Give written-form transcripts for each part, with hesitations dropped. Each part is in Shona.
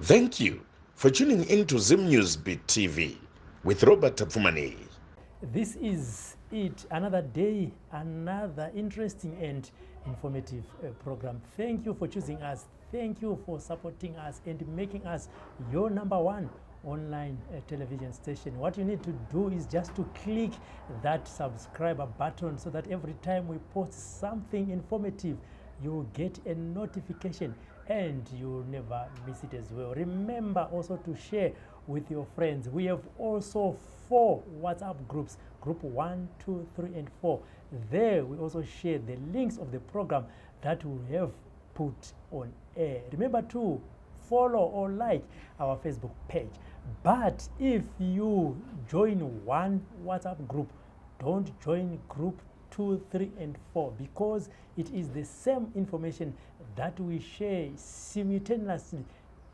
Thank you for tuning in to Zim News Beat TV with Robert Tapfumaneyi. This is it, another day, another interesting and informative program. Thank you for choosing us. Thank you for supporting us and making us your number one online television station. What you need to do is just to click that subscriber button so that every time we post something informative, you will get a notification and you'll never miss it as well. Remember also to share with your friends. We have also four WhatsApp groups, group 1, 2, 3, and 4. There we also share the links of the program that we have put on air. Remember to follow or like our Facebook page. But if you join one WhatsApp group, don't join group 2, 3, and 4, because it is the same information that we share simultaneously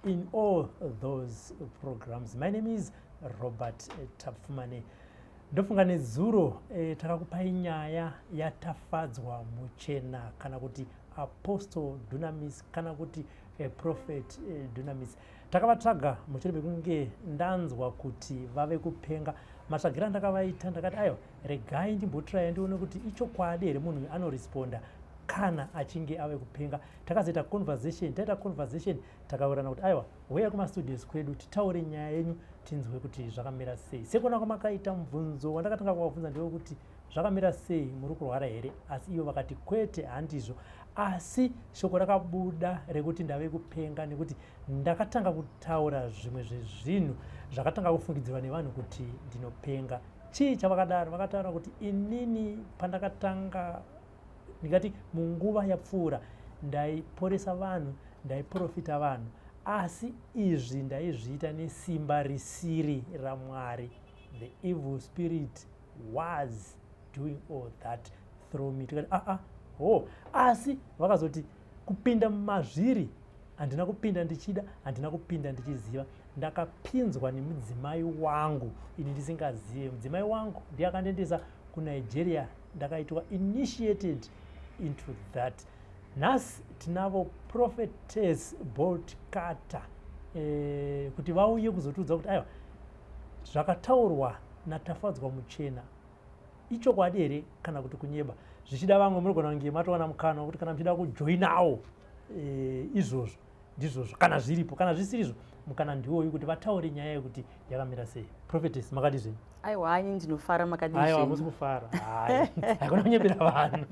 in all those programs. My name is Robert Tapfumane. Ndofunga nezuro takakupai nyaya yaTafadzwa Muchena, kana kuti Apostle Dunamis, kana kuti Prophet Dunamis. Takavatsvaga mushure mekunge ndanzwa kuti vave kupenga. Matsvagiro andakavaita, ndakati, "Aiwa, regai ndimbotiraya ndione kuti ichokwadi here munhu anoresponda kana achinge ave kupenga." Takazoita conversation, taita conversation, takaurana kuti, "Aiwa, uya kumastudios kwedu titaure nyaya yenyu, tinzwe kuti zvakamira sei." Sekuona kwamakaita, mubvunzo wandakatanga kuvabvunza ndewekuti, "Zvakamira sei, muri kurwara here?" Asi ivo vakati, "Kwete, handizvo." Asi shoko rakabuda rekuti ndave kupenga nekuti ndakatanga kutaura zvimwe zvezvinhu zvakatanga kufungidzirwa nevanhu kuti ndinopenga. Chii chavakadaro? Vakataura kuti, "Inini pandakatanga, ndingati munguva yapfuura, ndaiporesa vanhu, ndaiprofita vanhu, asi izvi ndaizviita nesimba risiri raMwari. The evil spirit was doing all that through me." Tikati, "Aa, ho." Asi vakazoti, "Kupinda mumazviri handina kupinda ndichida, handina kupinda ndichiziva. Ndakapinzwa nemudzimai wangu ini ndisingazive. Mudzimai wangu ndiye akandiendesa kuNigeria, ndakaitwa initiated into that." Nhasi tinavo Prophetess Bolt Carter kuti vauye kuzotiudza kuti, aiwa, zvakataurwa naTafadzwa Muchena ichokwadi here kana kuti kunyeba. Zvichida vamwe munogona kunge matowana mukana wekuti kana muchida kujoinawo izvozvo ndizvozvo, kana zviripo. Kana zvisirizvo, mukana ndiwoyu kuti vataure nyaya yekuti yakamira sei. Prophetess, makadi zvenyu? Aiwa, ini ndinofara. Makadi? Aiwa, musi kufara? Hai, haikona kunyepera vanhu.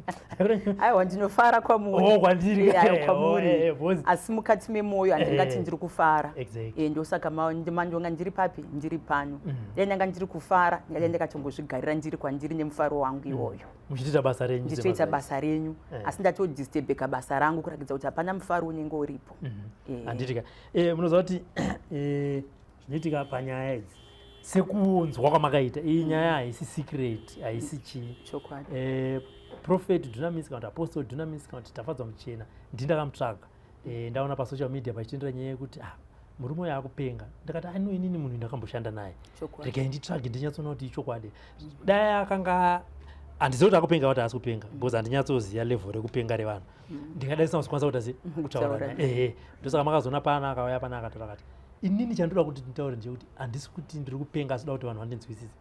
Aiwa, ndinofara kwamuri. Oh, kwandiri? Aiwa, kwamuri. Boss. Asi mukati memwoyo handingati ndiri kufara. Ndosaka mandonga ndiri papi, ndiri pano. Dai ndanga ndiri kufara, ndingadai ndakatongozvigarira ndiri kwandiri nemufaro wangu iwoyo. Muchitoita basa renyu. Ndichitoita sebasa. Basa renyu. Asi ndatodisturbeka basa rangu kuratidza kuti hapana mufaro unenge uripo. Handitika munoziva kuti zvinoitika panyaya idzi, sekunzwa kwamakaita, iyi nyaya haisi secret, haisi chii. Prophet Dunamis, kana kuti Apostle Dunamis, kana kuti Tafadzwa Muchena, ndindakamutsvaga. Ndaona pasocial media pachitendera nyaya yekuti, ah, murume uyu akupenga. Ndakati, "Ano, inini munhu ndakamboshanda naye, regai nditsvage ndinyatsoona kuti ichokwadi." Dai akanga, handizivi kuti akupenga kuti haasi kupenga, because handinyatsoziva level rekupenga revanhu, ndingadai sina kuzokwanisa kuita se kutaura Kutaura. Naye. Ehe, ndosaka makazoona pana akauya pana akataura akati, "Inini chandoda kuti nditaure ndechekuti handisi kuti ndiri kupenga, asi da kuti vanhu vandinzwisise.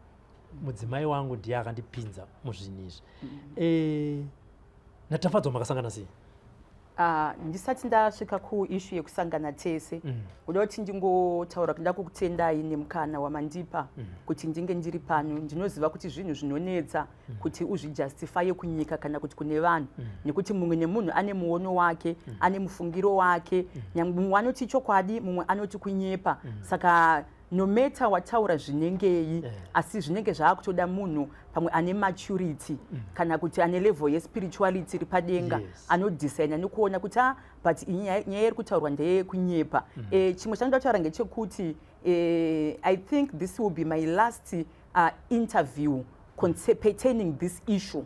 Mudzimai wangu ndiye akandipinza muzvinhu izvi." NaTafadzwa makasangana sei? Ah, ndisati ndasvika kuissue yekusangana tese, kuda kuti ndingotaura kuti ndakukutendai nemukana wamandipa kuti ndinge ndiri pano. Ndinoziva kuti zvinhu zvinonetsa kuti uzvijustifye kunyika kana kuti kune vanhu, nekuti mumwe nemunhu ane muono wake, ane mufungiro wake. Nyangwe mumwe anoti chokwadi, mumwe anoti kunyepa. Saka no matter wataura zvinengei, asi zvinenge zvaakutoda munhu pamwe ane maturity kana kuti ane level yespirituality iri padenga, anodhisaina nekuona kuti, a, but iyi nyaya iri kutaurwa ndeyekunyepa. Chimwe chandoda kutaura ngechekuti I think this will be my last interview pertaining this issue.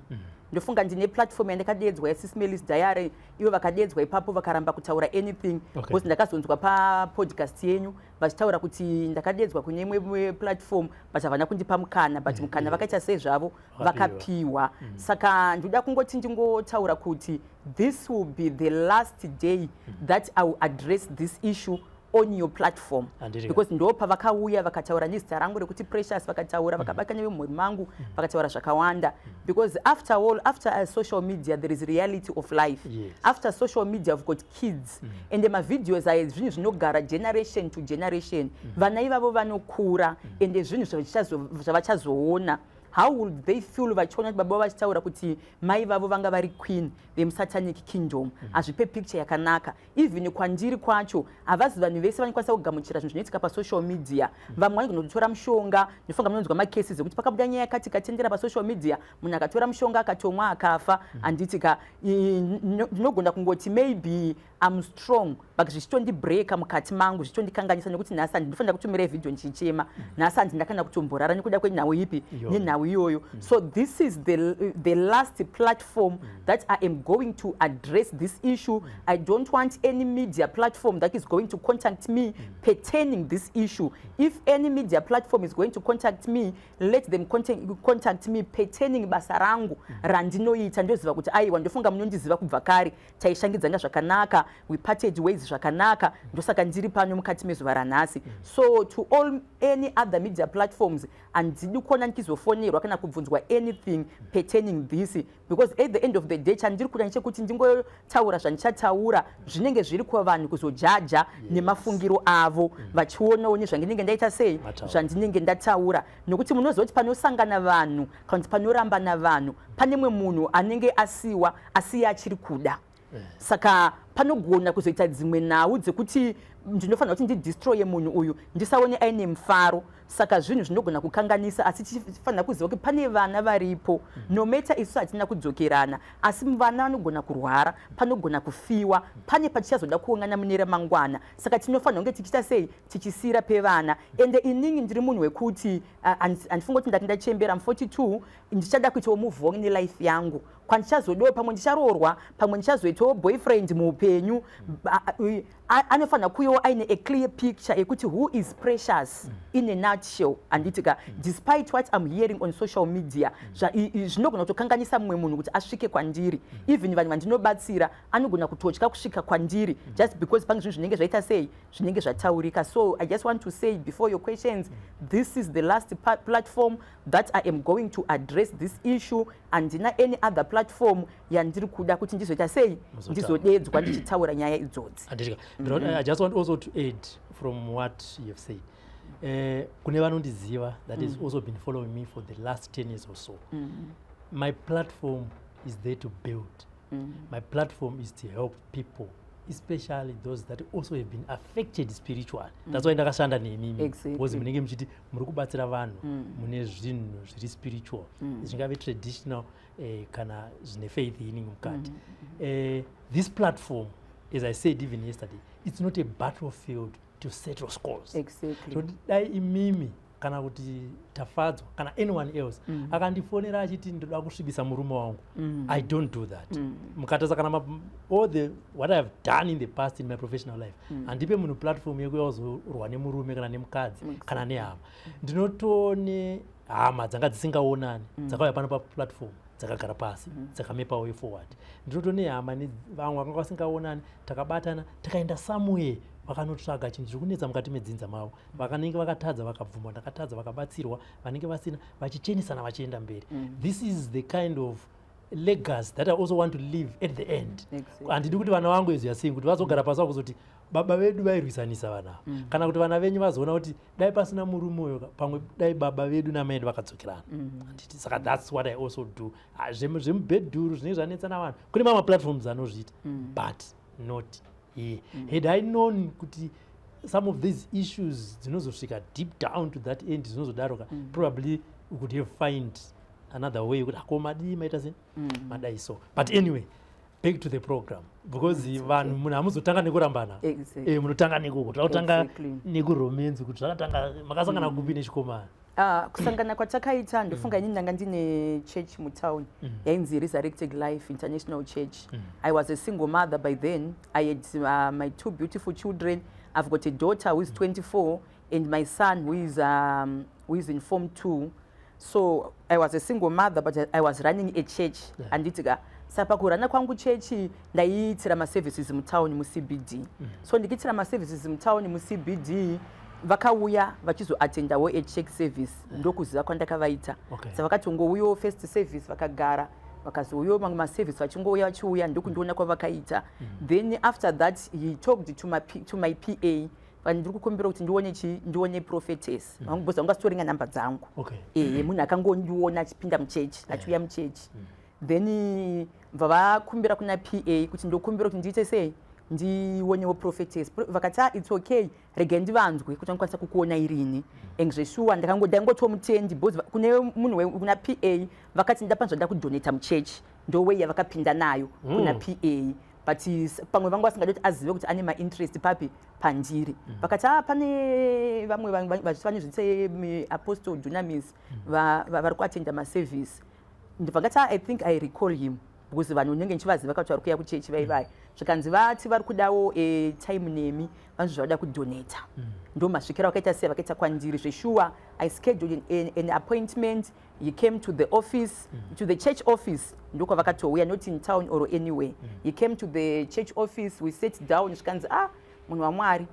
Ndofunga ndine platform yandakadedzwa yaSis Melis Diary. Ivo vakadedzwa ipapo vakaramba kutaura anything, because ndakazonzwa papodcast yenyu vachitaura kuti ndakadedzwa kune imwe platform, but havana kundipa mukana. But mukana vakaita sezvavo. Vakapiwa. Vakapiwa. Saka ndoda kungoti ndingotaura kuti this will be the last day that I will address this issue on your platform, Handiri. because ndo pavakauya vakataura nezita rangu rekuti Precious, vakataura, vakabata nevemumhuri mangu, vakataura zvakawanda, because after all, after social media there is reality of life. After social media I've got kids, and mavideos aya zvinhu zvinogara generation to generation. Vana ivavo vanokura, ende zvinhu zvavachazoona, how would they feel vachiona kuti baba vachitaura kuti mai vavo vanga vari queen vemusatanic kingdom? Hazvipe picture yakanaka. Even kwandiri kwacho, havazi vanhu vese vanokwanisa kugamuchira zvinhu zvinoitika pasocial media. Vamwe vanogona kutora mushonga. Ndinofunga munonzwa macases ekuti pakabuda nyaya yakati ikatendera pasocial media, munhu akatora mushonga, akatomwa, akafa, handiti ka? Ndinogona kungoti maybe I'm strong, but zvichitondibreaka mukati mangu, zvichitondikanganisa, nekuti nhasi handinofanira kutumirai vhidhio ndichichema. Nhasi handina kana kutomborara nekuda kwenhau ipi? Iyoyo. Nenhau iyoyo. So this is the last platform that I am going to address this issue. I don't want any media platform that is going to contact me pertaining this issue. If any media platform is going to contact me, let them contact me pertaining basa rangu randinoita. Ndoziva kuti aiwa, ndofunga munondiziva kubva kare, taishangidzana zvakanaka, we parted ways zvakanaka, ndosaka ndiri pano mukati mezuva ranhasi. So to all any other media platforms, handidi kuona ndichizofonerwa kana kubvunzwa anything pertaining this, because at the end of the day, chandiri kuda ndechekuti ndingotaura zvandichataura. Zvinenge zviri kuvanhu kuzojaja nemafungiro avo, vachionawo nezvandinenge ndaita sei, Mataura. zvandinenge ndataura, nokuti munoziva kuti panosangana vanhu kana kuti panorambana vanhu, pane mumwe munhu anenge asiwa, asiye achiri kuda. Saka panogona kuzoita dzimwe nhau dzekuti ndinofanira kuti ndidestroye munhu uyu, ndisaone aine mufaro. Saka zvinhu zvinogona kukanganisa, asi tichifanira kuziva kuti pane vana varipo. No matter isu hatina kudzokerana, asi vana vanogona kurwara, panogona kufiwa, pane patichazoda kuongana mune ramangwana. Saka tinofanira kunge tichiita sei? Tichisiyira pevana. Ende inini ndiri munhu wekuti handifungi kuti ndati ndachembera mu42, ndichada kuitawo move on nelife yangu. Kwandichazodawo, pamwe ndicharoorwa, pamwe ndichazoitawo boyfriend muupenyu, anofanira kuyawo aine a clear picture yekuti who is Precious in a nutshell, handiti ka? Despite what I'm hearing on social media, zvinogona kutokanganisa mumwe munhu kuti asvike kwandiri. Even vanhu vandinobatsira anogona kutotya kusvika kwandiri just because pane zvinhu zvinenge zvaita sei, zvinenge zvataurika. So I just want to say before your questions, this is the last platform that I am going to address this issue. Handina any other platform yandiri kuda kuti ndizoita sei, Muzotaura. ndizodedzwa ndichitaura nyaya idzodzi. Handitika. But I just want also to add from what you've said. Kune vanondiziva that has also been following me for the last 10 years or so. My platform is there to build. My platform is to help people, especially those that also have been affected spiritually. That's why ndakashanda nemimi. Because munenge muchiti muri kubatsira vanhu mune zvinhu zviri spiritual, zvingave traditional kana zvine faith healing mukati. This platform, as I said even yesterday, it's not a battlefield to settle scores. So dai imimi kana kuti Tafadzwa kana anyone else akandifonera achiti ndoda kusvibisa murume wangu, I don't do that. Mukatarisa kana all the what I have done in the past in my professional life, handipe munhu platform yekuya kuzorwa nemurume kana nemukadzi kana nehama. Ndinotone hama dzanga dzisingaonani dzakauya pano paplatform, dzakagara pasi, dzakamepa way forward. Ndinotone hama nevamwe vakanga vasingaonani, takabatana, takaenda somewhere, vakanotsvaga chinhu chiri kunetsa mukati medzinza mavo. Vakanenge vakatadza vakabvuma, ndakatadza, vakabatsirwa. Vanenge vasina vachichenesana, vachienda mberi. This is the kind of legacy that I also want to leave at the end. Handidi kuti vana vangu, as you are saying, kuti vazogara pasi vakuzoti baba vedu vairwisanisa vana ava, kana kuti vana venyu vazoona kuti dai pasina murume uyo, pamwe dai baba vedu namai edu vakadzokerana, handiti? Saka that's what I also do. Ah, zvemubhedhuru zvinenge zvanetsa navanhu, kune mamwe platforms anozviita, but not here. Had I known kuti some of these issues dzinozosvika deep down to that end, zvinozodaroka, probably we could have find another way kuti ako madii, maita sei, madai so. But anyway, back to the program, because vanhu munhu hamuzotanga nekurambana. Munotanga nekoko takutanga nekuromance, kuti zvakatanga makasangana kupi nechikomana? Ah, kusangana kwatakaita, ndofunga inini ndanga ndine church mutown yainzi Resurrected Life International Church. I was a single mother by then. I had my two beautiful children. I've got a daughter who is 24 and my son who is in form 2. So I was a single mother, but I was running a church, handiti ka? Saka pakurana kwangu chechi, ndaiitira maservices mutauni muCBD. So ndikiitira maservices mutauni muCBD, vakauya vachizoatendawo achurch service. Ndokuziva kwandakavaita. Saka vakatongouyawo first service, vakagara, vakazouyawo mamwe maservice, vachingouya vachiuya, ndokundiona kwavakaita. Then after that he talked to my PA, ndiri kukumbira kuti ndione chi, ndione prophetess, because vanga vasitoringa namba dzangu. Ehe, munhu akangondiona achipinda muchechi, achiuya muchechi. Then bva vakumbira kuna PA kuti ndokumbira kuti ndiite sei, ndionewo prophetess. Vakati, "Ah, it's okay, regai ndivanzwe kuti vanokwanisa kukuona irini." And zveshuwa ndaingotiwo mutendi, because kune munhu kuna PA vakati ndapa zvandida kudonata muchechi. Ndoway yavakapinda nayo kuna PA, but pamwe vanga vasingadi kuti azive kuti ane mainterest papi pandiri. Vakati, "A, pane vamwe vanezvitse Apostle Dunamis vari kuatenda maservice." Ndibva "Ah, I think I recall him," because vanhu unenge ndichivaziva kuti vari kuuya kuchechi vaivai. Zvikanzi vati vari kudawo time nemi, vanzi zvavada kudonata. Ndo masvikiro vakaita sei, vakaita kwandiri. Zveshuwa I scheduled an appointment. He came to the office, to the church office. Ndokwavakatouya, not in town or anywhere. He came to the church office, we sat down. Zvikanzi, "Ah, munhu waMwari,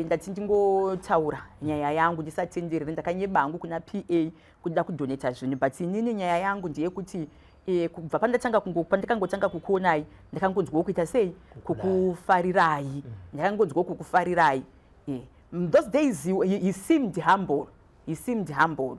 ndati ndingotaura nyaya yangu, ndisatenderere. Ndakanyeba hangu kuna PA kuda kudonata zvinhu, but inini nyaya yangu ndeyekuti kubva pandakangotanga kukuonai, ndakangonzwawo kuita sei, kukufarirai. Ndakangonzwawo kukufarirai." Those days he seemed humble, he seemed humble.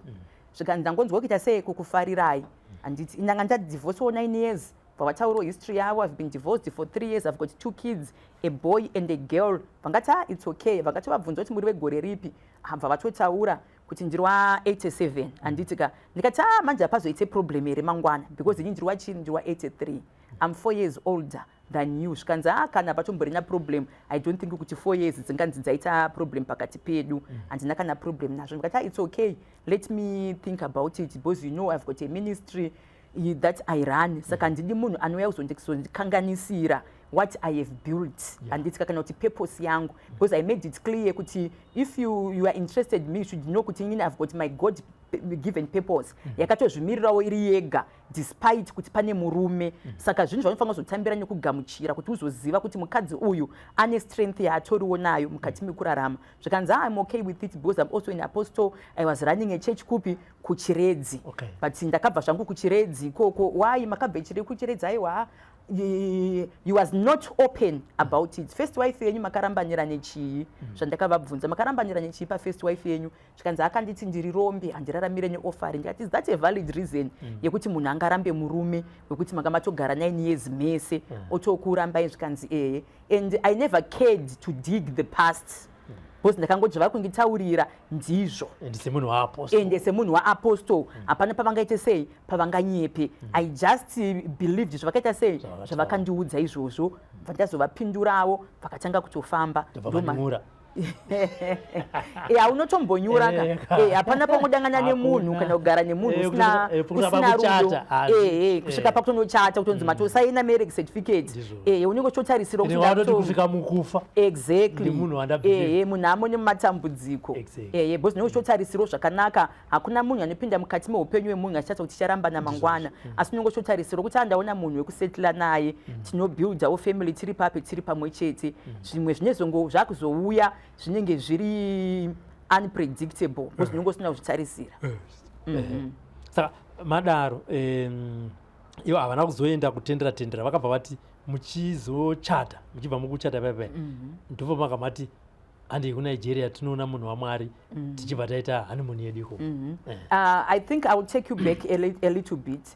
Zvikanzi, "Ndangonzwa kuita sei, kukufarirai." Handiti ndanga ndadivorcewo 9 years. Vavataurawo history yavo, "I've been divorced for 3 years. I've got two kids, a boy and a girl." Vangati, "Ah, it's okay." Vangati vabvunza kuti muri vegore ripi, bva vatotaura kuti ndiri wa87, handiti ka? Ndikati, "Ah, manje hapazoite problem here mangwana? Because ini ndiri wachini, ndiri wa83. I'm 4 years older than you." Zvikanzi, "A, kana patomborina problem. I don't think kuti 4 years dzinganzi dzaita problem pakati pedu. Handina kana problem nazvo." Ndikati, "Ah, it's okay, let me think about it, because you know I've got a ministry that I run. Saka handidi munhu anouya kuzondikanganisira what I have built, handiti, kana kuti purpose yangu, because I made it clear kuti if you are interested me, you should know kuti inini I've got my God given purpose yakatozvimirirawo iri yega, despite kuti pane murume. Saka zvinhu zvaunofanira kuzotambira nekugamuchira, kuti uzoziva kuti mukadzi uyu ane strength yaatoriwo nayo mukati mekurarama." Zvikanzi, "Ah, I'm okay with it, because I'm also an apostle. I was running a church." Kupi? KuChiredzi. But ndakabva zvangu kuChiredzi ikoko. "Why makabva kuChiredzi?" "Aiwa, he was not open about it. "First wife yenyu makarambanira nechii?" Zvandakavabvunza, "Makarambanira nechii pafirst wife yenyu?" Zvikanzi, "Akanditi ndiri rombe, handiraramire neoffering." Ndikati, "Is that a valid reason yekuti munhu angarambe murume wekuti manga matogara 9 years mese, otokurambai?" Zvikanzi, "Ehe." And I never cared to dig the past, because ndakangoti zvavari kunditaurira ndizvo. Ende semunhu waapostle. Ende semunhu waapostle, hapana pavangaite sei, pavanganyepe. I just believed zvavakaita sei, Zvavakataura. zvavakandiudza izvozvo. Bva ndazovapindurawo, vakatanga kutofamba. Ndobva vanyura. Ya, unotombonyura ka. Hapana pamudangana nemunhu Hakuna. kana kugara nemunhu usina kusvika usina rudo. pakuchata, hazvi. Kusvika pakutonochata, kutonzi matosaina marriage certificate. Ndizvo. Unenge uchitotarisirwa Ende kuti watoti kusvika mukufa. Exactly. Ndi munhu wandabelieve. Ehe, munhu amo nemumatambudziko. Ehe, because unenge uchitotarisirwa zvakanaka. Hakuna munhu anopinda mukati meupenyu hwemunhu achitarisa kuti ticharambana mangwana, asi unenge uchitotarisirwa kuti andaona munhu wekusetla naye, tinobuildawo family tiri papi, tiri pamwe chete. Zvimwe zvinezongo zvakuzouya zvinenge zviri unpredictable, because unenge usina kuzvitarisira. Saka madaro, ivo havana kuzoenda kutendera tendera. Vakabva vati muchizochata, muchibva mukuchata paipai, ndobva makamati handei kuNigeria tinoona munhu waMwari, tichibva taita honeymoon yedu ikoko. I think I will take you back a little bit.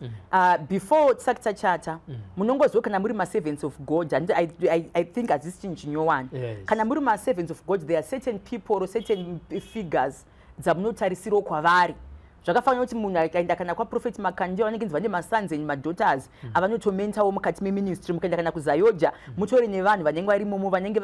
Before tisati tachata, munongoziva kana muri maservants of God, and I think hazisi chinhu chinyowani. Kana muri maservants of God, there are certain people or certain figures dzamunotarisirawo kwavari. Zvakafanira kuti munhu akaenda kana kwaProphet Makandiwa, vanenge vane masons and madaughters avanotomentawo mukati meministry. Mukaenda kana kuZAOGA, mutori nevanhu vanenge varimomo, vanenge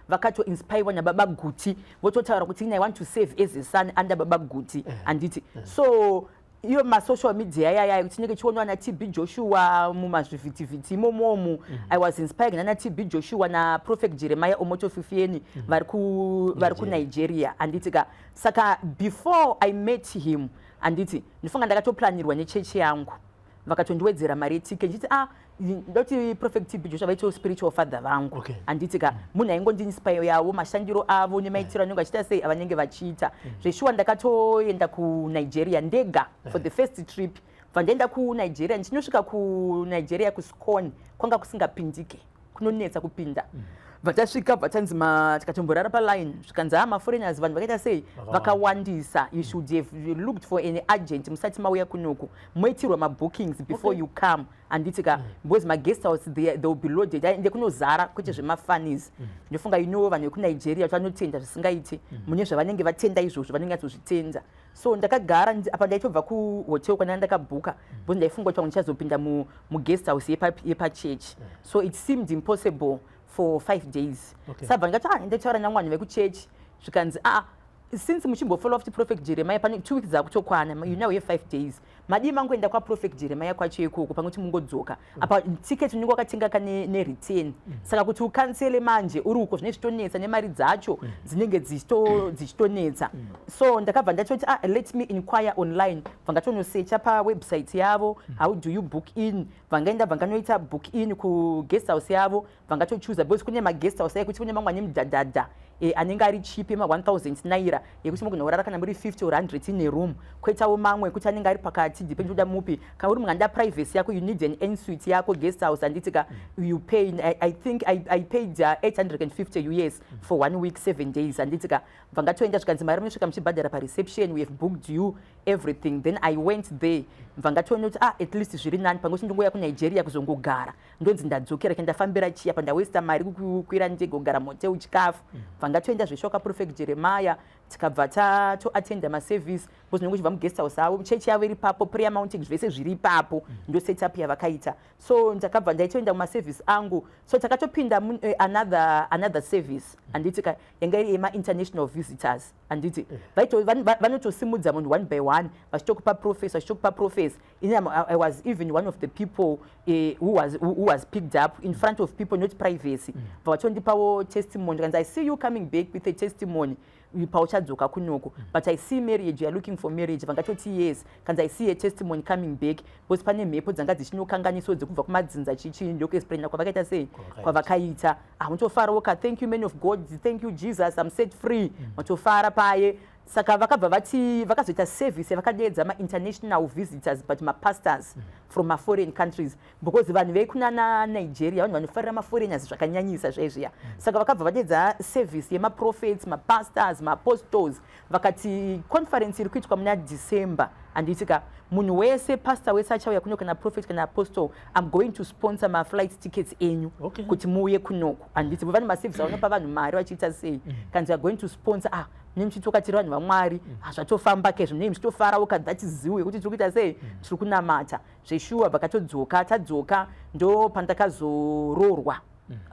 vakatoinspirwa naBaba Guti, vototaura kuti, "I want to serve as a son under Baba Guti," handiti? So iyo masocial media yaya tinenge tichionwa naTB Joshua mumazvivhitivhiti imomomu. I was inspired nana TB Joshua naProphet Jeremiah Omoto Fufeyin vari kuNigeria, handiti ka? Saka before I met him, handiti, ndifunga ndakatoplanirwa nechechi yangu. Vakatondiwedzera mari yeticket, ndichiti, "Ah, ndoti Prophet TB Joshua vaitiwo spiritual father vangu." Handiti ka, munhu aingondiinspire yavo mashandiro avo nemaitiro anenge achiita sei, avanenge vachiita. Zveshuwa, ndakatoenda kuNigeria ndega for the first trip. Bva ndaenda kuNigeria, ndichinosvika kuNigeria, kuSCOAN kwanga kusingapindike, kunonetsa kupinda. Bva tasvika, bva tanzi tikatomborara paline, zvikanzi, "Ha, maforeigners, vanhu vakaita sei?" Vakawanda. Vakawandisa. "You should have looked for an agent musati mauya kunoku, moitirwa mabookings before you come," handiti ka, because maguest house, they will be loaded, ende kunozara kwete zvemafanis. Ndofunga vanhu vekuNigeria kuti vanotenda zvisingaiti mune zvavanenge vatenda izvozvo, vanenge vatsozvitenda. So ndakagara apa ndaitobva kuhotel kwandanga ndakabhuka, because ndaifunga kuti pamwe ndichazopinda muguest house yepachechi. So it seemed impossible for 5 days. Sabva ndikati, "Ah, ndataura namwanhu vekuchechi." Zvikanzi, "Ah, since muchimbofollow futi Prophet Jeremiah, pane 2 weeks dzakutokwana, you now have 5 days. Madii mangoenda kwaProphet Jeremiah kwacho ikoko, pamwe kuti mungodzoka apa ticket unenge wakatenga ka nereturn. Saka kuti ucancele manje uri uko zvinenge zvichitonetsa, nemari dzacho dzinenge dzichitonetsa." So ndakabva ndatoti, "Ah, let me inquire online." Bva ngatonosecha pawebsite yavo, how do you book in. Bva ngaenda, bva nganoita book in kuguest house yavo, bva ngatochuza, because kune maguest house ekuti kune mamwe ane mudhadhadha, anenge ari cheap, ema1000 naira, yekuti mugona kurara kana muri 50 or 100 in a room. Kwoitawo mamwe ekuti anenge ari pakati, depend uda mupi. Kana uri munhu anoda privacy yako, you need an ensuite yako guest house, handiti ka. You pay, I think I paid 850 US for one week, 7 days, handiti ka. Bva ngatoenda, zvikanzi, "Mari munosvika muchibhadhara pareception. We have booked you everything." Then I went there, bva ngatoona kuti, ah, at least zviri nani pangoti ndingoya kuNigeria kuzongogara, ndonzi ndadzokera, ke ndafambira chiya pandawesta mari kukwira ndege, kugara muhotel, chikafu. Bva ngatoenda zveshoka Prophet Jeremiah, tikabva tatoatenda maservice, because unenge uchibva muguest house avo, chechi yavo iri papo, Prayer Mountain, zvese zviri ipapo, ndo setup yavakaita. So ndakabva ndaitoenda mumaservice angu. So takatopinda another service, handiti ka, yanga iri yemainternational visitors, handiti. Vanotosimudza munhu one by one, vachitokupa prophecy, vachitokupa prophecy. Ini I was even one of the people who was picked up in front of people, not privacy. Vatondipawo testimony, kanzi, "I see you coming back with a testimony pauchadzoka kunoko, but I see marriage, you are looking for marriage." Vangatoti, "Yes." Kanzi, "I see a testimony coming back," because pane mhepo dzanga dzichinokanganiso dzekubva kumadzinza chichi, ndokuexplaina kwavakaita sei. Kwavakaita. Kwavakaita. Ah, mutofarawo ka, "Thank you, man of God. Thank you, Jesus. I'm set free." Matofara paye. Saka vakabva vati vakazoita service yavakadeedza mainternational visitors, but mapastors from maforeign countries, because vanhu vekunana Nigeria vanhu vanofarira maforeigners zvakanyanyisa zvaizviya. Saka vakabva vadeedza service yemaprophets, mapastors, maapostles. Vakati conference iri kuitwa muna December, handiti ka, munhu wese, pastor wese achauya kuno, kana prophet kana apostle, I'm going to sponsor maflight tickets enyu kuti muuye kunoko, handiti. Vane maservice avanopa vanhu mari vachiita sei. Kanzi, "Are going to sponsor." Ah, mune muchitokatiri vanhu vaMwari. Ah, zvatofamba ke, zvinei muchitofarawo ka, that zivo yekuti tiri kuita sei, tiri kunamata zveshuwa. Vakatodzoka, tadzoka, ndo pandakazoroorwa.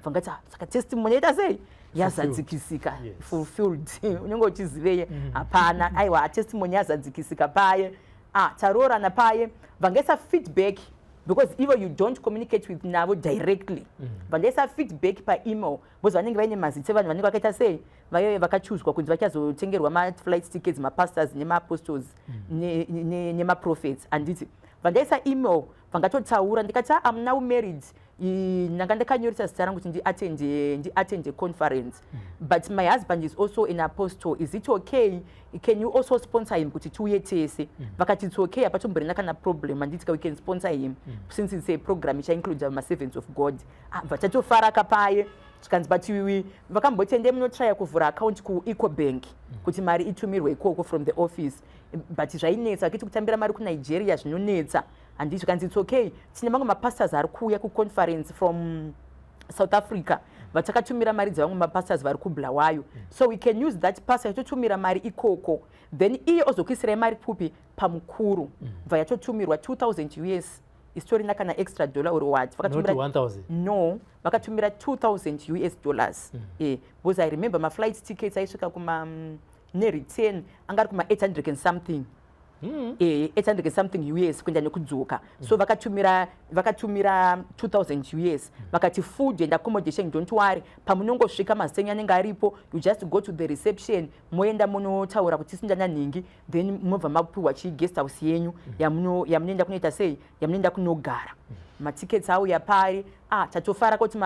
Vangati, "Ah, saka testimony yaita sei? Yazadzikisika." Fulfilled. Unenge uchiziveye, hapana, aiwa, testimony yazadzikisika paye. Ah, taroorana paye, vangaisa feedback, because ivo you don't communicate with navo directly. Vandaisa feedback paemail, because vanenge vaine mazita evanhu vanenge vakaita sei, vaive vakachuzwa kunzi vachazotengerwa maflight tickets, mapastors nemaapostles nemaprophets, handiti. Vandaisa email, vangatotaura, ndikati, "Ah, I'm now married. Ndanga ndakanyoresa zita rangu kuti ndiattende conference, but my husband is also an apostle. Is it okay? Can you also sponsor him kuti tiuye tese?" Vakati, "It's okay, hapatomborina kana problem, handiti, we can sponsor him since it's a program ichainclude maservants of God." Ah, bva tatofara kapaye. Zvikanzi, but vakamboti, "Ende munotraya kuvhura account kuEcobank kuti mari itumirwe ikoko from the office," but zvainetsa kuti kutambira mari kuNigeria zvinonetsa, handiti. Zvikanzi, "It's okay, tine mamwe mapastors ari kuuya kuconference from South Africa vatakatumira mari dzevamwe mapastors vari kuBulawayo, so we can use that pastor yatotumira mari ikoko, then iye ozokuisirai mari pfupi pamukuru." Bva yatotumirwa 2000 US, isitorina kana extra dollar or what. Not Vakatumira 1000? No, vakatumira 2000 US dollars, because I remember maflight tickets aisvika kuma nereturn anga ari kuma 800 and something. 800 something US kuenda nekudzoka. So vakatumira 2000 US. Vakati food and accommodation, don't worry, pamunongosvika mazita enyu anenge aripo. You just go to the reception, moenda munotaura kuti sindana nhingi, then mobva mapiwa chiguest house yenyu yamunoenda kunoita sei, yamunoenda kunogara. Matickets auya pari, ah, tatofara kuti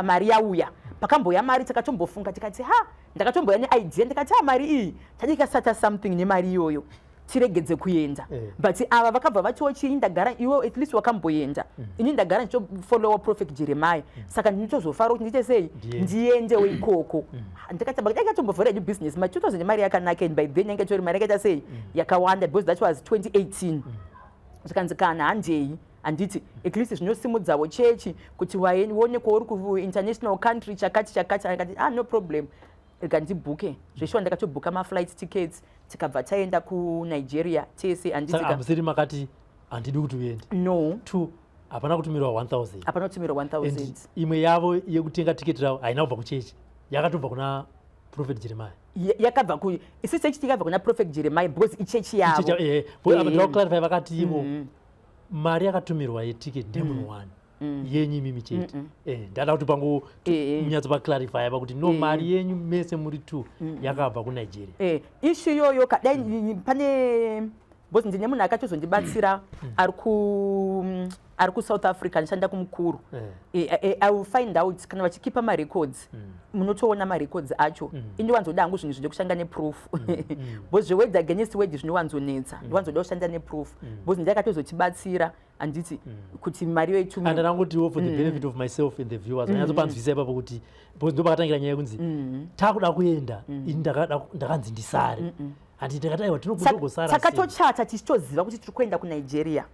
mari yauya. Pakamboya mari, takatombofunga tikati, ha, ndakatomboya neidea, ndikati, ha, mari iyi tadikasata something nemari iyoyo, tiregedze kuenda. But ava vakabva vatiwo chii, ndagara, iwe at least wakamboenda, ini ndagara ndichitofollowa Prophet Jeremiah, saka ndinotozofara kuti ndiite sei? Ndiende. Ndiendewo ikoko. Ndikati ndakatombovhura hedu business ma 2000, mari yakanaka, and by then yange itori mari yakaita sei, yakawanda, because that was 2018. Zvikanzi kana handei, handiti at least zvinosimudzawo chechi kuti uonekwa uri kuinternational country, chakati chakati. Akati, ah, no problem, rega ndibhuke. Zveshuwa ndakatobhuka maflight tickets, tikabva taenda kuNigeria tese, handiti Saka ka? Hamusiri makati handidi kuti uende? No. Two, hapana kutumirwa 1000? Hapana kutumirwa And 1000. Imwe yavo yekutenga tiketi ravo haina kubva kuchechi, yakatobva kuna Prophet Jeremiah? Yakabva ku isi chechi, tikabva kuna Prophet Jeremiah because ichechi yavo. Ndinoda kuclarify, vakati ivo mari yakatumirwa yetiketi ndemunhu one, yenyu imimi chete. Ndada kuti pangu munyatsopaclarify pakuti no, mari yenyu mese muri two yakabva kuNigeria. Issue iyoyo kadai pane, because ndine munhu akatozondibatsira ari kuSouth Africa, ndishanda kumukuru. I will find out kana vachikipa marecords, munotoona marecords acho. Indowanzoda hangu zvinhu zvine kushanda neproof, because zveword against word zvinowanzonetsa. Ndowanzoda kushanda neproof because ndakatozotibatsira, handiti, kuti mari iyo itumire. And ndangotiwo for the benefit of myself and the viewers, vanyatsopanzwisa ipapo kuti because ndopakatangira nyaya yekunzi takuda kuenda, ini ndakanzi ndisare, handiti? Ndakati aiwa, tinogosara. Takatochata tichitoziva kuti tiri kuenda kuNigeria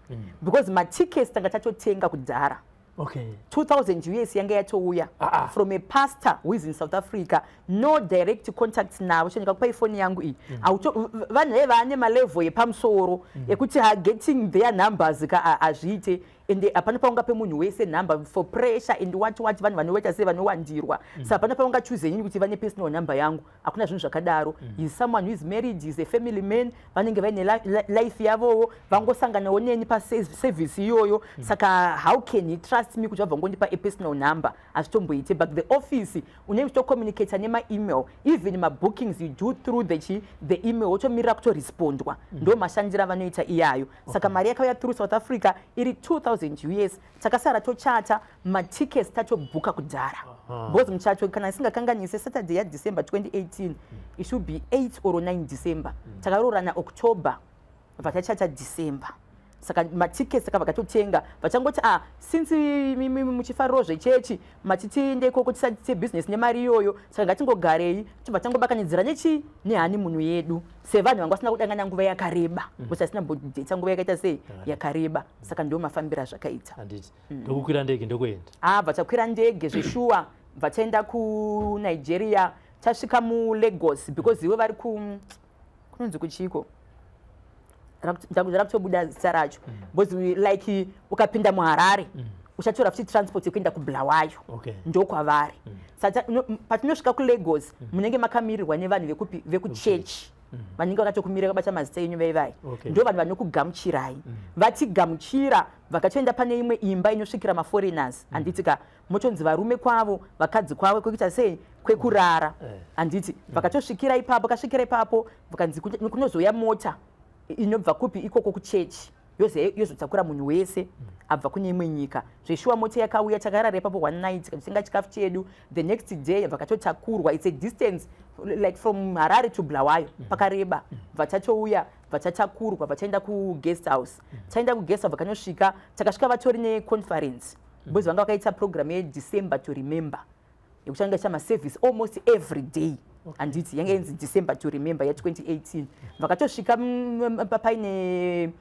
because matickets tanga tatotenga kudhara. 2000 US yanga yatouya from a pastor who is in South Africa. No direct contact navo, chandika kupai foni yangu iyi. Vanhu vaiva vane malevel yepamusoro ekuti getting their numbers ka hazviite, ende hapana paungape munhu wese number for pressure and what what. Vanhu vanoita sei, vanowandirwa. Saka hapana paungachuze inini kuti vane personal number yangu, hakuna zvinhu zvakadaro. Is someone who is married, is a family man, vanenge vaine life yavowo, vangosanganawo neni paservice iyoyo. Saka how can he trust me kuti vabva ngondipa a personal number? Hazvitomboite. But the office unenge uchitocommunicata nemaemail, even mabookings you do through the email, wotomirira kutorespondwa. Ndo mashandiro avanoita iyayo. Saka mari yakauya through South Africa iri 2000 US. Takasara tochata, matickets tatobhuka kudhara, because muchato, kana isingakanganise, Saturday yaDecember 2018, it should be 8 or 9 December. Takaroorana October, vatachata December. Saka matickets takabva katotenga, vachangoti, ah, since muchifariro zvechechi, matitiende ikoko tisati tiite nemari iyoyo, saka ngatingogarei, tibva tangobakanidzira nechi nehoneymoon yedu sevanhu vanga vasina kudangana nguva yakareba, because asina mbodheta nguva yakaita sei, yakareba. Saka ndo mafambiro azvakaita. Handiti ndokukwira ndege, ndokuenda? Ah, bva takwira ndege zveshuwa, bva taenda kuNigeria. Tasvika muLagos, because iwe vari ku kunonzi kuchiko, rakutobuda zita racho, because like ukapinda muHarare, uchatora futi transport yekuenda kuBulawayo. Ndokwavari. Saka patinosvika kuLagos, munenge makamirirwa nevanhu vekupi, vekuchechi, vanenge vakatokumira vakabata mazita enyu vaivai. Ndo vanhu vanokugamuchirai. Vatigamuchira, vakatoenda pane imwe imba inosvikira maforeigners, handiti ka? Motonzi varume kwavo, vakadzi kwavo, kwekuita sei, kwekurara. Handiti vakatosvikira ipapo, kasvikira ipapo, vakanzi kunozouya mota inobva kupi ikoko kuchechi, yozotakura munhu wese abva kune imwe nyika. Zveshuwa mota yakauya, takarara ipapo one night, tikatotenga chikafu chedu. The next day vakatotakurwa. It's a distance like from Harare to Bulawayo, pakareba. Bva tatouya, bva tatakurwa, bva kuguest house. Taenda kuguest house, vakanosvika, takasvika vatori neconference, because vanga vakaita program yeDecember to Remember, yekuti vanga icha maservice almost every day, handiti? Yanga inzi December to Remember ya2018. Vakatosvika paine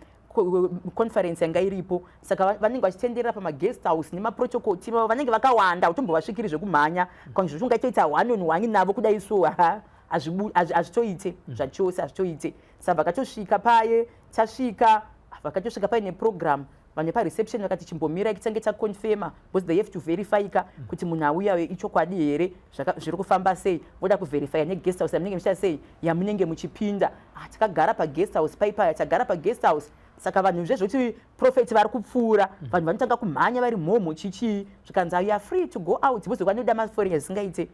conference yanga iripo. Saka vanenge vachitenderera pamaguest house nemaprotocol team avo vanenge vakawanda, utombovasvikiri zvekumhanya kana zvoti ungaitoita one on one navo kudai so, ha, hazvitoite zvachose, hazvitoite. Saka vakatosvika paye, tasvika, vakatosvika paine program. Vanhu vepareception vakati, "Chimbomirai titange taconfirma," because they have to verify ka kuti munhu auyayo ichokwadi here, zviri kufamba sei. Voda kuverifya neguest house yamunenge muchiita sei, yamunenge muchipinda. Ah, takagara paguest house paipaya, tagara paguest house. Saka vanhu zvezvoti prophet vari kupfuura, vanhu vanotanga kumhanya vari mhomho, chichii. Zvikanzi, "You are free to go out," because vanoda maforeigners zvisingaite.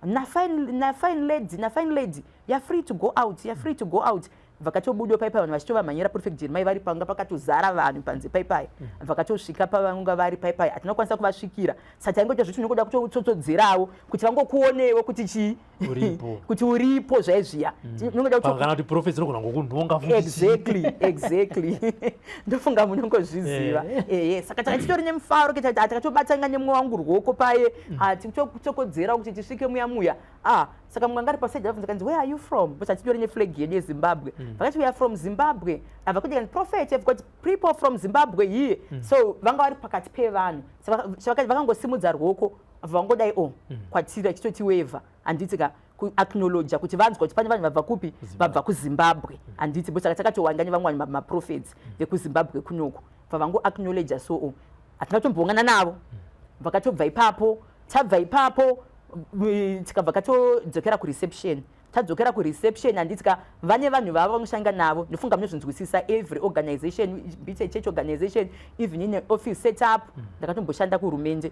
Na fine lady, na fine lady, you are free to go out, you are free to go out. Vakatobuda paipai, vanhu vachitovamhanyira Prophet Jeremai vari panga pakatozara vanhu panze paipai. Vakatosvika pavanga vari paipai, hatina kukwanisa kuvasvikira. Saka taingoita zviti tinongoda kutotsodzerawo kuti vangokuonewo kuti chii, Uripo. kuti uripo zvaizviya. Tinongoda Kana kuti prophet dzinogona ngokunhonga futi. Exactly, ndofunga munongozviziva. Ehe, saka taka titori nemufaro kuti takatobatanga nemumwe wangu ruoko paye, titokodzera kuti tisvike muya muya. Ah, saka mumwe anga ari paside abvunza, kanzi, "Where are you from?" Because hatitori neflag yedu yeZimbabwe. Vakati, "We are from Zimbabwe." Abva kuti kanzi, "Prophet, have got people from Zimbabwe here." So vanga vari pakati pevanhu. Saka vakangosimudza ruoko, vangodai o kwatiri achitotiwevha, handiti ka, kuacknowledga kuti vanzwa kuti pane vanhu vabva kupi, vabva kuZimbabwe, handiti? Bo saka takatowanda nevamwe vanhu, maprophets vekuZimbabwe kunoku, bva vangoacknowledga. So o hatina kutomboongana navo. Vakatobva ipapo, tabva ipapo, tikabva katodzokera kureception. Tadzokera kureception, handiti ka, vane vanhu vavo vanoshanda navo. Ndofunga munozvinzwisisa, every organization, be it a church organization, even in office setup, ndakatomboshanda kuhurumende,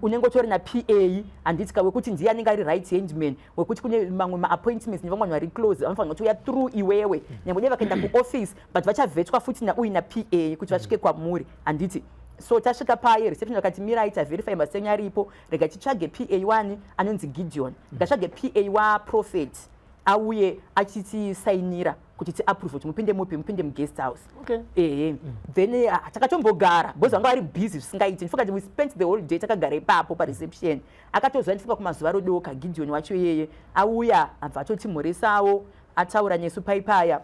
unenge utori naPA, handiti ka, wekuti ndiye anenge ari right hand man, wekuti kune mamwe maappointments nevamwe vanhu vari close vanofanira kuti uya through iwewe. Nyangwe dai vakaenda kuoffice, but vachavhetwa futi nauyu naPA kuti vasvike kwamuri, handiti? So tasvika paye reception, vakati, "Mirai, taverify masenyu aripo, rega titsvage PA 1 anonzi Gideon, ngatsvage PA waprophet auye achitisainira kuti tiapprove kuti mupinde mupi, mupinde muguest house." Ehe, then takatombogara because vanga vari busy zvisingaiti. Ndifunga kuti we spent the whole day takagara ipapo pareception. Akatozwa, ndifunga kumazuva rodoka, Gideon wacho iyeye auya, abva atotimhoresawo, ataura nesu paipaya.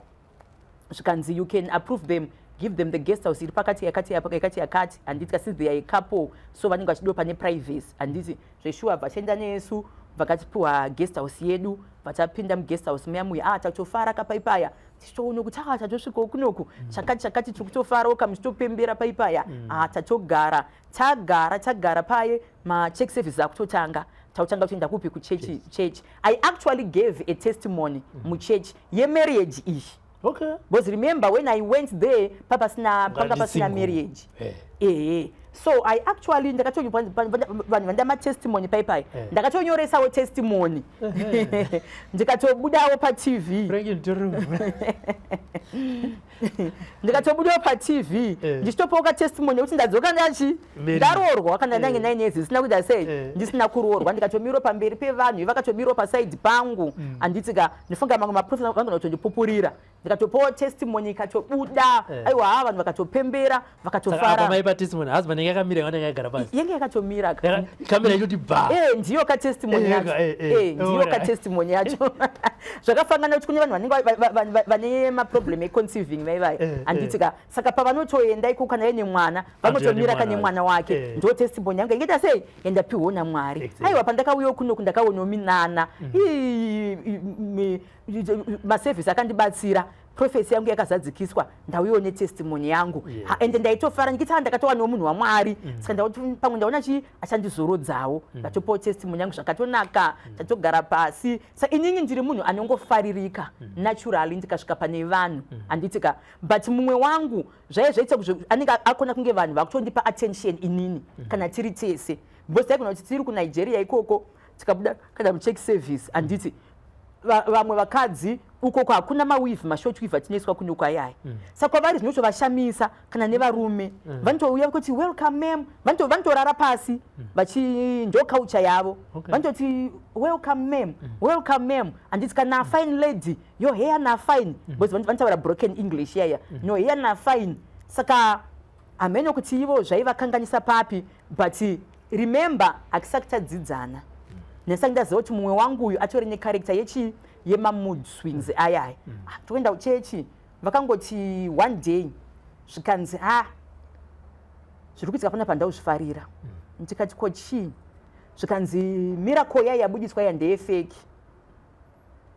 Zvikanzi, "You can approve them, give them the guest house iri pakati yakati yakati yakati," handiti? Kasi they are a couple, so vanenge vachidiwa pane privacy, handiti? Zveshuwa, vachienda nesu, vakatipiwa guest house yedu. Vatapinda muguest house muya muya, ah, tatofara kapaipaya, tichitoona kuti ah, tatosvikawo kunoku, chakati chakati, tiri kutofarawo kamuchitopembera paipaya. Ah, tatogara, tagara, tagara paye, machurch service akutotanga. Tautanga kutoenda kupi? Kuchechi. Church, I actually gave a testimony muchurch yemarriage iyi. Because remember, when I went there, papasina, panga pasina single. marriage. Ehe, so I actually ndakato vanhu vanda matestimony paipai. Ndakatonyoresawo testimony, ndikatobudawo paTV. Frank Ndoro. Ndikatobudawo paTV ndichitopawo katestimony yekuti ndadzoka ndachi Married. ndaroorwa kana ndange 9 years ndisina kuita sei, ndisina kuroorwa. Ndikatomirawo pamberi pevanhu, vakatomirwa pasaidi pangu, handiti ka? Ndifunga mamwe maprofesa vangona kutondipupurira. Ndikatopawo testimony, ikatobuda. Aiwa, ha, vanhu vakatopembera, Saka apa vakatofara. Maipa testimony, husband yanga yakamira, yanga yakagara pasi? Yenge yakatomira. Kamera ichoti ba. Ndiyo katestimony yacho. Ndiyo katestimony yacho. Zvakafanana kuti kune vanhu vanenge vane maproblem econceiving vaivai, handiti ka? Saka pavanotoenda iko, kana vaine mwana, vanotomira kane nemwana mwana wake. Ndo testimony yangu ingaita sei, yandapiwawo naMwari. Aiwa, pandakauyawo kunoku, ndakaonawo minana. Maservice akandibatsira, prophecy yangu yakazadzikiswa, ndauyawo netestimony yangu. Ha, ende ndaitofara ndikiti, "Ah, ndakatowanawo munhu waMwari." Saka ndauti pamwe ndaona chi achandizorodzawo. Ndatopawo testimony yangu, zvakatonaka. Tatogara pasi. Saka inini ndiri munhu anongofaririka naturally ndikasvika pane vanhu, handiti ka? But mumwe wangu zvaive zvaita kuti anenge akona kunge vanhu vakutondipa attention inini kana tiri tese, because taigona kuti tiri kuNigeria ikoko, tikabuda kana muchurch service, handiti, vamwe vakadzi ukoko hakuna maweave, mashort weave atinoiswa kunoku ayaya. Saka kwavari zvinotovashamisa kana nevarume vanotouya kuti, "Welcome, ma'am." Vanotorara pasi vachi, ndo culture yavo. Vanototi, "Welcome, ma'am, welcome, ma'am," handiti? Kana, "Fine lady, your hair na fine," because vanotaura broken English yaya, "No hair na fine." Saka hameno kuti ivo zvaivakanganisa papi, but remember, hatisati tadzidzana. Ndisati ndaziva kuti mumwe wangu uyu atori necharacter yechi yemamood swings ayaya. Ah, toenda kuchechi, vakangoti one day zvikanzi, "Ha, zviri kuitika pana pandauzvifarira." Ndikati, "Ko chii?" Zvikanzi, "Miracle yai yabudiswa iya ndeyefake,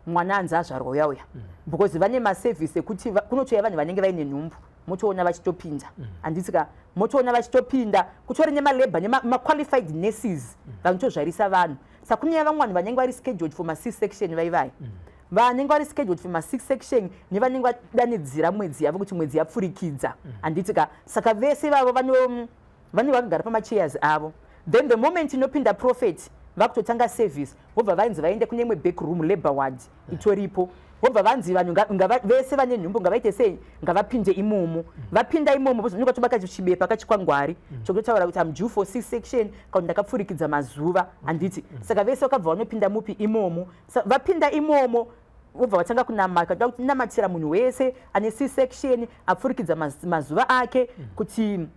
mwana anzi azvarwa uya uya," because vane maservice ekuti kunotouya vanhu vanenge vaine nhumbu. Motoona vachitopinda, handiti ka? Motoona vachitopinda, kutori nemalabour nemaqualified nurses vanotozvarisa vanhu. Saka kune vamwe vanhu vanenge vari scheduled for maC section, vaivai vanenge vari scheduled for maC section nevanenge vadanidzira mwedzi yavo kuti mwedzi yapfurikidza, handiti ka? Saka vese ivavo vanenge vakagara pamachairs avo. Then the moment inopinda prophet, vakutotanga service, vobva vanzi vaende kune imwe back room, labour ward itoripo. Vobva vanzi vanhu vese vane nhumbu ngavaite sei? Ngavapinde imomo. Vapinda imomo, vozonenge vatobata chibepa kachikwangwari chokutotaura kuti am due for C section kana ndakapfurikidza mazuva, handiti? Saka vese vakabva vanopinda mupi? Imomo. Vapinda imomo, vobva vatanga kunamata, kuda kunamatira munhu wese ane C section apfurikidza mazuva ake, kuti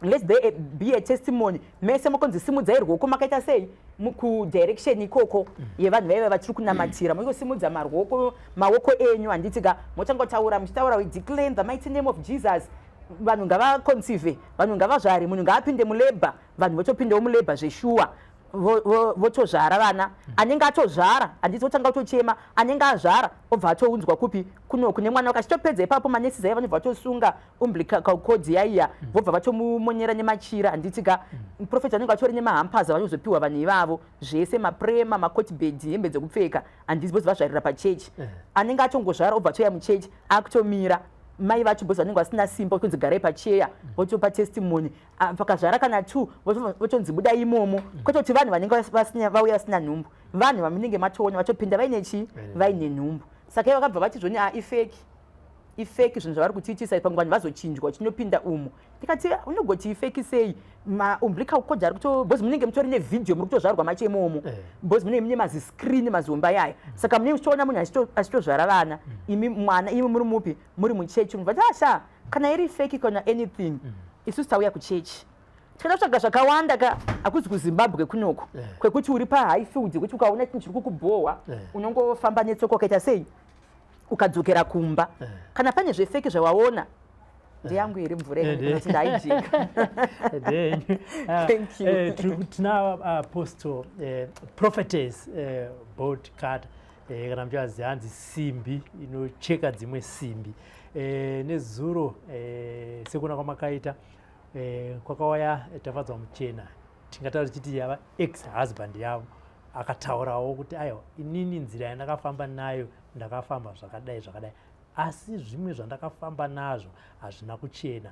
let there be a testimony. Mese mokonzi simudzai ruoko makaita sei kudirection ikoko yevanhu vaiva vatiri kunamatira. Moikosimudza maruoko, maoko enyu, handiti ka? Motanga kutaura, muchitaura, "We declare in the mighty name of Jesus, vanhu ngavaconceive, vanhu ngavazvare, munhu ngaapinde mulabour." Vanhu votopindawo mulabour zveshuwa, votozvara vana. Anenge atozvara, handiti, otanga kutochema. Anenge azvara obva atounzwa kupi? Kuno kune mwana wake. Achitopedza ipapo, manesi zaiva vanobva vatosunga umbilical cord yaiya, vobva vatomumonyera nemachira, handiti ka? Prophet vanenge vatori nemahampers vanozopiwa vanhu ivavo zvese, maprema, macot bed, hembe dzekupfeka, handiti? Bozi vazvarira pachechi. Anenge atongozvara obva atoya muchechi, akutomira. Mai vacho, bozi vanenge vasina simba, votonzi garai pacheya, votopa testimony. Ah, pakazvara kana two, votonzi buda imomo. Kwete kuti vanhu vanenge vauya vasina nhumbu, vanhu vamunenge matoona vatopinda vaine chii? Vaine nhumbu. Saka ivo vakabva vati zvoni, a ifake, ifake zvinhu zvavari kutiitisa. Pamwe vanhu vazochinjwa chinopinda umo. Ndikati, unogoti ifake sei? Maumbilical cord ari kuto, because munenge mutori nevhidhiyo muri kutozvarwa macho imomo, because munenge mune maziscreen mazomba yaya. Saka munenge muchitoona munhu achitozvara vana, imi mwana, imi muri mupi? Muri muchechi. Mubva asha, kana iri fake kana anything, isusu tauya kuchechi tikada kutsvaga zvakawanda ka. Hakuzi kuZimbabwe kunoko kwekuti uri paHighfield, kwekuti ukaona chinhu chiri kukubhohwa unongofamba netsoka ukaita sei, ukadzokera kumba. Kana pane zvefake zvawaona, ndeyangu here mvura kuti ndaijeka? Ndenyu. Thank you. Tina Apostle Prophetess Boltcutter, kana muchivaziva, hanzi simbi inocheka dzimwe simbi. Nezuro, sekuona kwamakaita, kwakauya Tafadzwa Muchena, tingataura tichiti yava ex husband yavo, akataurawo kuti aiwa, inini nzira yandakafamba nayo, ndakafamba zvakadai zvakadai, asi zvimwe zvandakafamba nazvo hazvina kuchena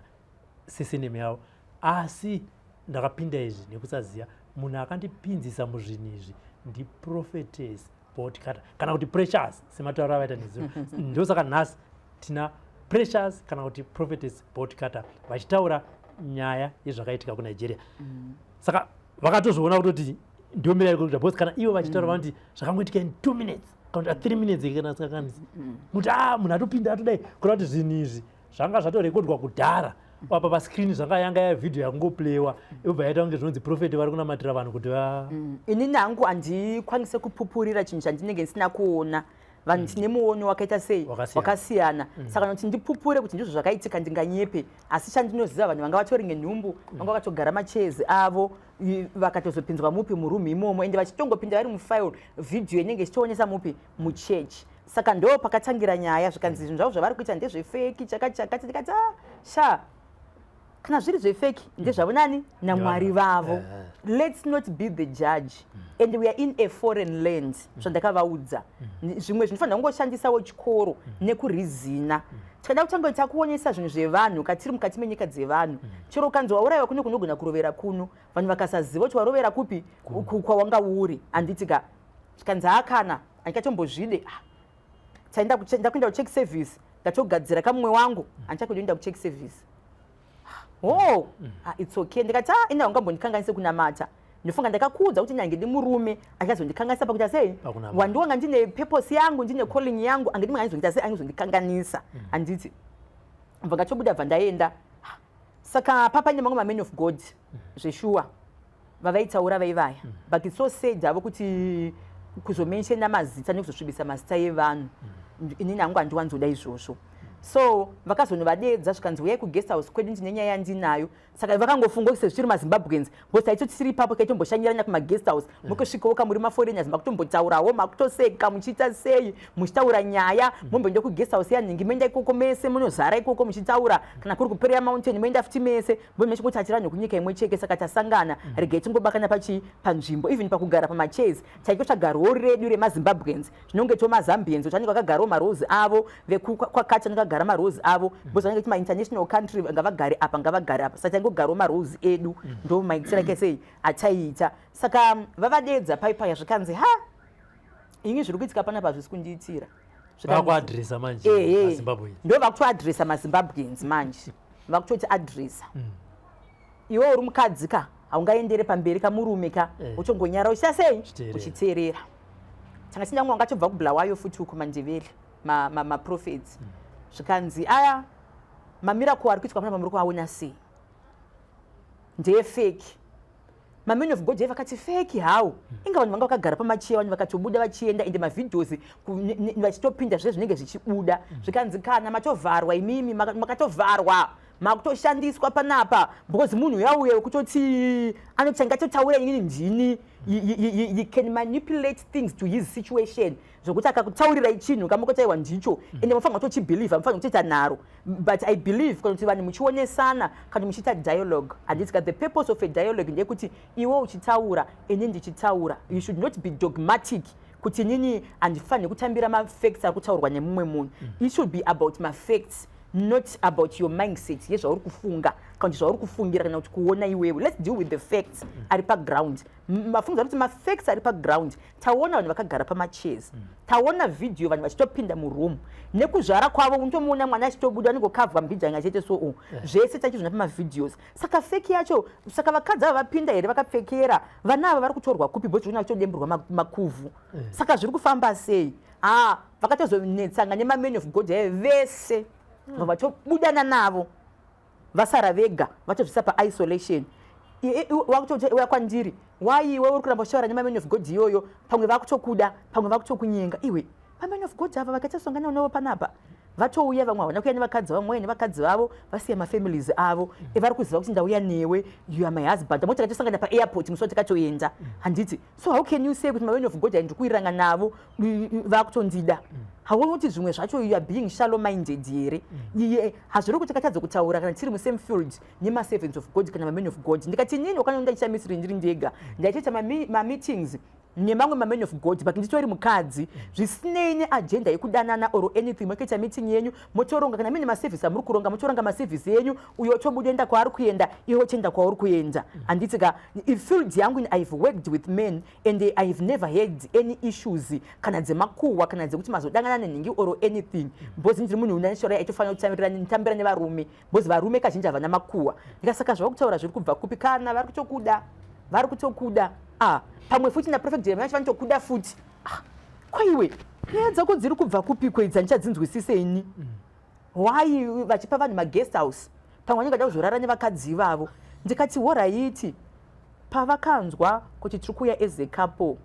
sesurname yavo, asi ndakapinda izvi nekusaziva. Munhu akandipinzisa muzvinhu izvi ndiProphetess Boltcutter, kana kuti Precious, sematauro avaita nezuro. Ndosaka nhasi tina Precious kana kuti Prophetess Boltcutter vachitaura nyaya yezvakaitika kuNigeria. Saka vakatozviona kutoti ndomira kuita, because kana ivo vachitaura vanoti zvakangoitika in 2 minutes kana kuti 3 minutes kana sakanisi kuti a munhu atopinda atodai, kureva kuti zvinhu izvi zvanga zvatorekodwa kudhara apa pascreen, zvanga yanga yavhidhiyo yakungoplaywa, yobva yaita kunge zvinonzi prophet vari kunamatira vanhu kuti va Inini hangu handikwanise kupupurira chinhu chandinenge ndisina kuona. Vanhu tine muono wakaita sei? Wakasiyana. Wakasiyana. Saka nokuti ndipupure kuti ndizvo zvakaitika, ndinganyepe. Asi chandinoziva, vanhu vanga vatori ngenhumbu vanga vakatogara machairs avo, vakatozopinzwa mupi? Muroom imomo. Ende vachitongopinda vari mufile, vhidhiyo inenge ichitoonesa mupi? Muchechi. Saka ndo pakatangira nyaya, zvikanzi zvinhu zvavo zvavari kuita ndezvefake, chakati chakati. Ndikati, ah, sha, kana zviri zvefake ndezvavo nani naMwari vavo. Let's not be the judge, and we are in a foreign land. Zvandakavaudza, zvimwe zvinofanira kungoshandisawo chikoro nekurizina. Tikada kutanga takuonesa zvinhu zvevanhu katiri mukati menyika dzevanhu, chero ukanzi waurayiwa kuno, kunogona kurovera kuno, vanhu vakasaziva kuti warovera kupi, kwawanga uri, handiti ka? Zvikanzi, hakana, handingatombozvide. Ah, taenda ndakuenda kuchurch service, ndatogadzira kamumwe wangu, handichakuenda kuchurch service. Oh, ah, it's okay. Ndikati, ah, ina ungambondikanganise kunamata. Ndinofunga ndakakuudza kuti nyange ndi murume achazondikanganisa pakuita sei? Pakunamata. Wandiwanga ndine purpose yangu, ndine calling yangu, angedi mwe anizondiita sei? Anizondikanganisa, handiti? Bva ngatobuda, bva ndaenda. Ah, saka papaine mamwe mamen of God zveshuwa vavaitaura vaivaya, but it's so sad havo kuti kuzomentiona mazita nekuzosvibisa mazita evanhu. Inini hangu handiwanzoda izvozvo. So vakazonovadedza, zvikanzi, "Uyai kuguest house kwedu, ndine nyaya yandinayo." Saka vakangofunga kuti sezvo tiri maZimbabweans, because taitoti tiri ipapo kaitomboshandirana kumaguest house, mukosvikawo kamuri maforeigners, makutombotaurawo, makutoseka, muchiita sei, muchitaura nyaya. Momboenda kuguest house yanhingi, moenda ikoko mese, munozara ikoko muchitaura. Kana kuri kuPrayer Mountain, moenda futi mese, mbomechingoti hatiri vanhu kunyika imwe cheke, saka tasangana, regai tingobakana pachi panzvimbo. Even pakugara pamachairs, taitotsvaga row redu remaZimbabweans, zvinonge tomaZambians kuti vanenge vakagarawo marows avo, vekwakati vanenge vakagara marows avo, because vanenge kuti mainternational country, ngavagare apa, ngavagare apa. Saka taingogarawo marows edu, ndo maitiro ake sei ataiita. Saka vavadedza paipaya, zvikanzi, "Ha, ini zviri kuitika panapa hazvisi kundiitira." Vakuadresa manje maZimbabweans. Ndo vakutoadresa maZimbabweans manje, vakutoti adresa, "Iwe uri mukadzi ka, haungaendere pamberi kamurume ka, uchongonyara, uchiita sei?" Uchiteerera. Uchiteerera. Tanga tinda mumwe wangatobva kuBulawayo futi uku, Mandevele, maprophets. Zvikanzi, "Aya mamiracle ari kuitwa panapa muri kuaona sei? Ndeyefake." Mamen of God vakati, "Fake how? Inga vanhu vanga vakagara pamacheya, vanhu vakatobuda vachienda, ende mavideos vachitopinda, zve zvinenge zvichibuda." Zvikanzi, "Kana matovharwa imimi, makatovharwa, makutoshandiswa panapa, because munhu uyauya wekutoti anoti angatotaura inini ndini. You can manipulate things to his situation, zvokuti akakutaurirai chinhu kamukotaiwa ndicho, ende mufanira kutochibelieva, mufanira kutoita nharo. But I believe kana kuti vanhu muchionesana, kana muchiita dialogue, handiti ka? The purpose of a dialogue ndeyekuti iwe uchitaura, ini ndichitaura. You should not be dogmatic kuti inini handifaniri kutambira mafacts ari kutaurwa nemumwe munhu. It should be about mafacts, not about your mindset yezvauri kufunga, kana kuti zvauri kufungira, kana kuti kuona iwewe. Let's deal with the facts ari paground." Mafungidzo kuti mafacts ari paground, taona vanhu vakagara pamachairs, taona vhidhiyo vanhu vachitopinda muroom nekuzvara kwavo, unotomuona mwana achitobuda, anongokavhwa mbijanga chete. So zvese tachizvona pamavideos. Saka fake yacho, saka vakadzi ava vapinda here vakapfekera? Vana ava vari kutorwa kupi? Bhozi kuna vachitodemburwa makuvhu. Saka zviri kufamba sei? A vakatozonetsanga nemamen of God ave vese, vatobudana navo, vasara vega, vatozvisa paisolation. Wakutouya kwandiri, "Wai iwe uri kuramba uchitaura nemamen of God iyoyo? Pamwe vakutokuda, pamwe vakutokunyenga iwe." Mamen of God ava vakatasongana navo panapa, vatouya, vamwe havana kuuya nevakadzi, vamwe nevakadzi vavo, vasiya mafamilies avo. Vari kuziva kuti ndauya newe, you are my husband. Amwe takatosangana paairport musi watakatoenda, handiti? So how can you say kuti mamen of God andiri kuwirirana navo vakutondida? Hauoni kuti zvimwe zvacho you are being shallow minded here? Hazviri kuti takatadza kutaura kana tiri musame field nemaservants of God kana mamen of God. Ndikati nini wakana ndachiita misiri ndiri ndega, ndachiita mameetings nemamwe mamen of God, but nditori mukadzi, zvisinei neagenda yekudanana or anything. Motoita meeting yenyu, motoronga. Kana mine maservice amuri kuronga, motoronga maservice enyu, uyo otobuda enda kwaari kuenda, iwe otoenda kwauri kuenda, handiti ka? Field yangu, I've worked with men and I've never had any issues, kana dzemakuhwa, kana dzekuti mazodanana nenhingi or anything, because ndiri munhu unanishora aitofanira kutambira nevarume, because varume kazhinji havana makuhwa. Ndikasaka zvava kutaura zviri kubva kupi? Kana vari kutokuda, vari kutokuda. Ah, pamwe futi naProphet Jeremiah vanotokuda futi. Ah, kwaiwe nyaya dzako dziri kubva kupi kwedza? Ndichadzinzwisiseni. Why vachipa vanhu maguest house? Pamwe vanenge vada kuzorara nevakadzi ivavo. Ndikati, "Alright." Pavakanzwa kuti tiri kuuya as a couple,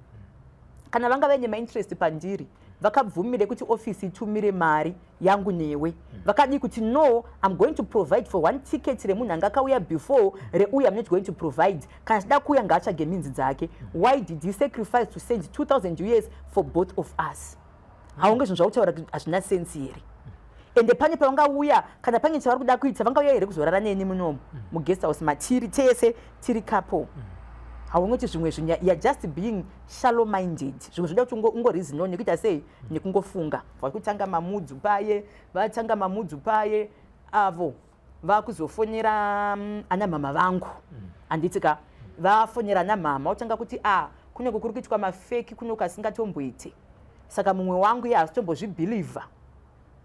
kana vanga vaine mainterest pandiri, vakabvumire kuti ofisi itumire mari yangu newe. Vakadii kuti, "No, I'm going to provide for one ticket remunhu anga akauya before, reuyu I'm not going to provide. Kana achida kuuya, ngaatsvage minzi dzake." Why did he sacrifice to send 2000 US for both of us? Haunge zvinhu zvakutaura kuti hazvina sense here? Ende pane pavangauya, kana pane chavari kuda kuita, vangauya here kuzorara neni munomu muguest house matiri tese tiri couple? Haungoti zvimwe zvinhu, you are just being shallow minded. Zvimwe zvinoda kuti ungoreasonawo nekuita sei, nekungofunga. Vakutanga mamudzu paye, vatanga mamudzu paye, avo vakuzofonera ana mama vangu, handiti ka? Vafonera ana mama, votanga kuti, "A, kunenge kuri kuitwa mafake kuno kasingatomboite." Saka mumwe wangu iye haasitombozvibhilivha,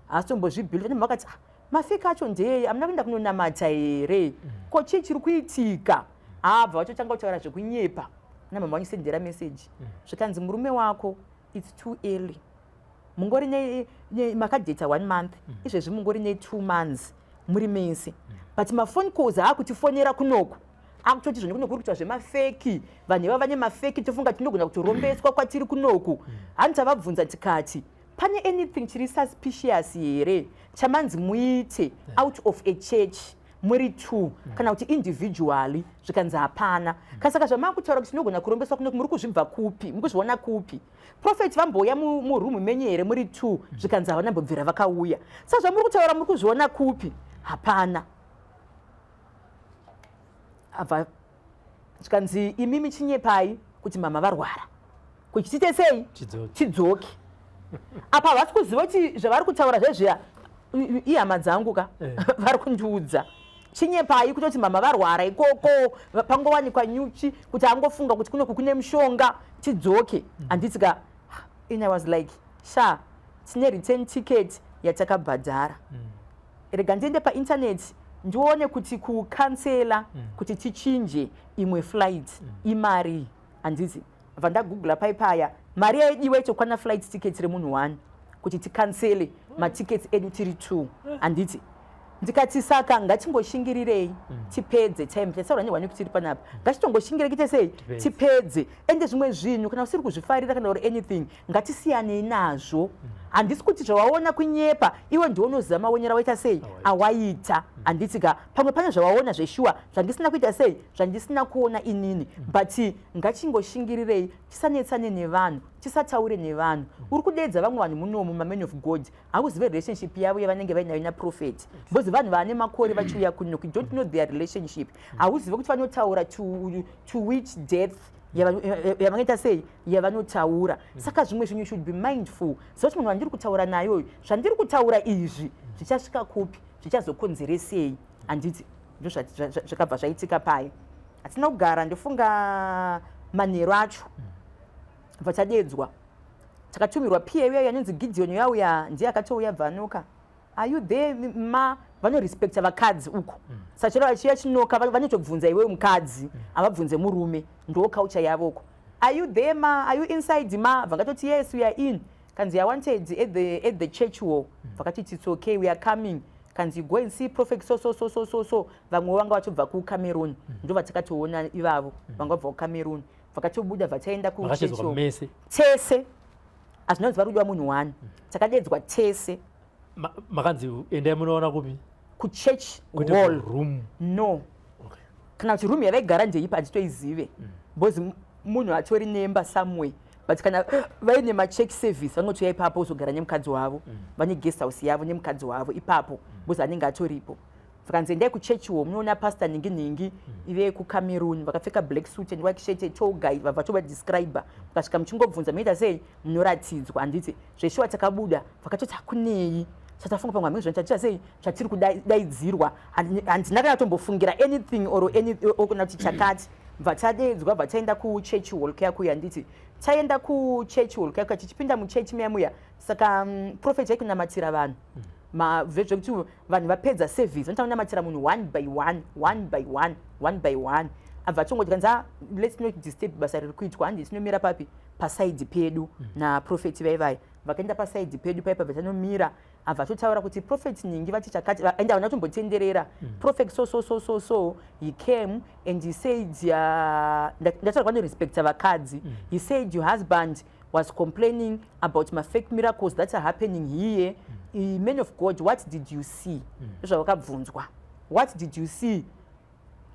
haasitombozvibhilivha. Nemama vakati, "Ah, mafake acho ndeyei? Hamuna kuenda kunonamata here? Ko chii chiri kuitika?" Abva vatotanga kutaura zvekunyepa. Ana mama vanyisendera meseji, zvikanzi, "Murume wako, it's too early. Mungori makadheta one month izvezvi, mungori ne2 months muri mese, but maphone calls aakutifonera kunoku akutoti zvone kuno kuri kuitwa zvemafake. Vanhu ivava vane mafake, tofunga tinogona kutorombeswa kwatiri kunoku." Hani tavabvunza tikati, Pane anything chiri suspicious here chamanzi muite out of a church muri two kana kuti individually? Zvikanzi hapana. Kasaka zvamakutaura kuti tinogona kurombeswa kuno, muri kuzvibva kupi? Muri kuzviona kupi? Prophet vambouya muroom menyu here muri two? Zvikanzi havana mbobvira vakauya. Saka zvamuri kutaura muri kuzviona kupi? Hapana. Abva zvikanzi, imimi chinyepai kuti mama varwara kuti tiite sei? Tidzoke. Tidzoke. Apa havasi kuziva kuti zvavari kutaura zvezviya ihama dzangu ka. Vari kundiudza chinyepai kutoti mama varwara ikoko, pangowanikwa nyuchi kuti angofunga kuti kunoku kune mushonga, tidzoke, handiti ka? In I was like, sha, tine return ticket yatakabhadhara, rega ndiende painternet ndione kuti kucancela, kuti tichinje imwe flight, imari, handiti? Bva ndagoogla paipaya, mari yaidiwa itokwana flight ticket remunhu one kuti ticancele matickets edu tiri two, handiti? Ndikati, saka ngatingoshingirirei tipedze time tataura nehwani kuti tiri panapa, ngatitongoshingire kuite sei? Tipedze. Tipedze. Ende zvimwe zvinhu kana usiri kuzvifarira kana uri anything, ngatisiyanei nazvo. Handisi kuti zvawaona kunyepa, iwe ndiwe unoziva maonero awaita sei, awaita, handiti ka? Pamwe pane zvawaona zveshuwa zvandisina kuita sei, zvandisina kuona inini, but ngachingoshingirirei, tisanetsane nevanhu, tisataure nevanhu. Uri kudeedza vamwe vanhu munomu, mamen of God, hauzive relationship yavo yavanenge vainayo naprophet, because vanhu vaane makore vachiuya kuno, you don't know their relationship. Hauzive kuti vanotaura to which depth yavangaita sei, yavanotaura. Saka zvimwe zvinhu you should be mindful. Ziva kuti munhu wandiri kutaura nayoyo, zvandiri kutaura izvi zvichasvika kupi, zvichazokonzeresei, handiti? Ndo zvakabva zvaitika payo. Hatina kugara, ndofunga manheru acho bva tadedzwa, takatumirwa pa uya yanonzi Gideon uyauya, ndiye akatouya bvanuka, "Are you there, ma?" Vanorespecta vakadzi uko, saka chero vachiuya chinoka vanotobvunza iwewe mukadzi, havabvunze murume, ndo culture yavoko. "Are you there, ma? Are you inside, ma?" Vangatoti, "Yes, we are in." Kanzi, "I wanted at the church hall." Vakatiti, "It's okay, we are coming." Kanzi, "Go and see prophet so so so so so so." Vamwe vanga vachobva kuCameroon, ndo vatakatoona ivavo, vanga vabva kuCameroon, vakatobuda vataenda kuchurch Makashedzwa hall. Mese? Tese. Hazvinonzi vari kudiwa munhu one, takadedzwa tese. Makanzi endai munoona kupi? Kuchurch Kwete hall. Room? No. Kana kuti room yavaigara ndeipi handitoizive, because munhu atori nemba somewhere, but kana vaine machurch service vanotouya ipapo kuzogara nemukadzi wavo. Vane guest house yavo nemukadzi wavo ipapo, because anenge atoripo. Vakanzi, "Endai kuchurch hall, munoona pastor nhingi nhingi ive kuCameroon, vakapfeka black suit and white shirt, tall guy." Vabva tovadescribe. Mukasvika muchingobvunza, munoita sei, munoratidzwa, handiti? Zveshuwa takabuda, vakatoti hakunei. Satafunga pamwe hamene zvinoita sei zvatiri kudaidzirwa. Handina kana tombofungira anything or any or kana kuti chakati. Bva tadedzwa, bva taenda kuchurch hall kuya kuya, handiti? Taenda kuchurch hall kuya kuya, tichipinda muchechi muya muya, saka prophet vaikunamatira vanhu. Zvekuti vanhu vapedza service vanotanga kunamatira munhu one by one, one by one, one by one. Abva atongoti kanzi, "Ah, let's not disturb basa riri kuitwa, handi tinomira papi, paside pedu naprophet." Vaivai vakaenda paside pedu paipa, vatanomira. Abva atotaura kuti prophet ningi vati chakati, ende havana tombotenderera. Prophet so so so so so, he came and he said, ndataura vanorespecta vakadzi, he said your husband was complaining about my fake miracles that are happening here. Man of God, what did you see? Ndozvavakabvunzwa, "What did you see?"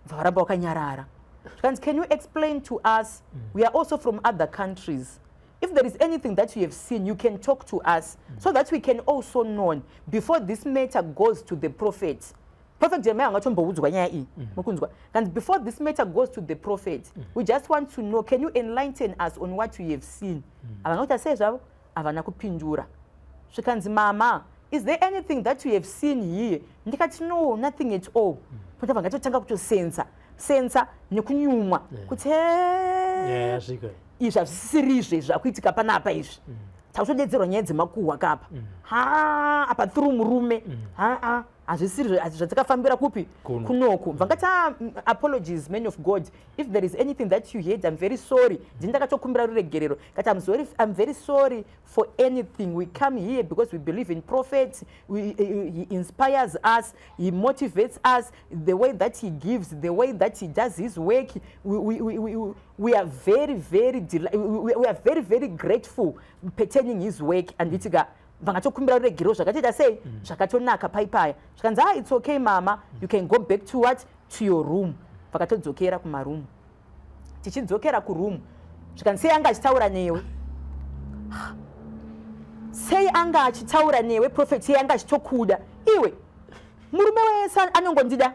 Vakaramba vakanyarara. Zvikanzi, "Can you explain to us? We are also from other countries. If there is anything that you have seen, you can talk to us so that we can also know before this matter goes to the prophet." Prophet Jeremiah angatomboudzwa nyaya iyi, mukunzwa? Kanzi, "Before this matter goes to the prophet, we just want to know, can you enlighten us on what you have seen?" Havana kuita sei zvavo, havana kupindura. Zvikanzi, "Mama, is there anything that you have seen here?" Ndikati, "No, nothing at all." Pandabva ngatotanga kutosensa sensa nekunyumwa kuti Nyaya yasvika. Izvi hazvisirizve zvakuitika panapa izvi, takutodedzerwa nyaya dzemakuhwa kapa ha apa through murume haa. Hazvisiri zvatakafambira kupi kunoku. Vangati, "Ah, apologies, man of God, if there is anything that you heard, I'm very sorry." Ndini ndakatokumbira ruregerero kati, "I'm sorry, I'm very sorry for anything. We come here because we believe in prophets. He inspires us, he motivates us, the way that he gives, the way that he does his work. We are very very we are very very grateful pertaining his work." Anditi ka, vangatokumbira ruregerero zvakatoita sei, zvakatonaka paipaya. Zvikanzi, "Ah, it's okay, mama, you can go back to what, to your room." Vakatodzokera kumarumu. Tichidzokera kurumu, zvikanzi, "Sei anga achitaura newe? Sei anga achitaura newe, prophet? Sei anga achitokuda iwe? Murume wese anongondida.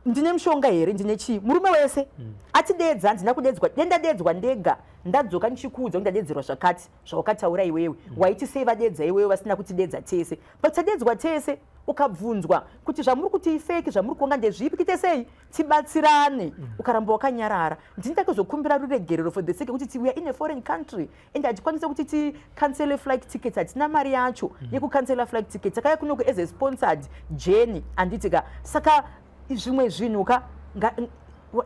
Ndine mushonga here? Ndine chii? Murume wese atidedza. Handina kudedzwa, dendadedzwa ndega. Ndadzoka ndichikuudza kuti ndadedzerwa zvakati zvawakataura iwewe. Waiti sei vadedza iwewe vasina kutidedza tese? But tadedzwa tese. Ukabvunzwa kuti zvamuri kuti ifake, zvamuri kuonga ndezvipi, kuite sei tibatsirane? Ukaramba wakanyarara. Ndini ndakazokumbira ruregerero for the sake yekuti we are in a foreign country and hatikwanisi kuti ticancele flight tickets. Hatina mari yacho yekucancela flight ticket. Takauya kunoku as a sponsored journey, handiti ka? Saka zvimwe zvinhu ka,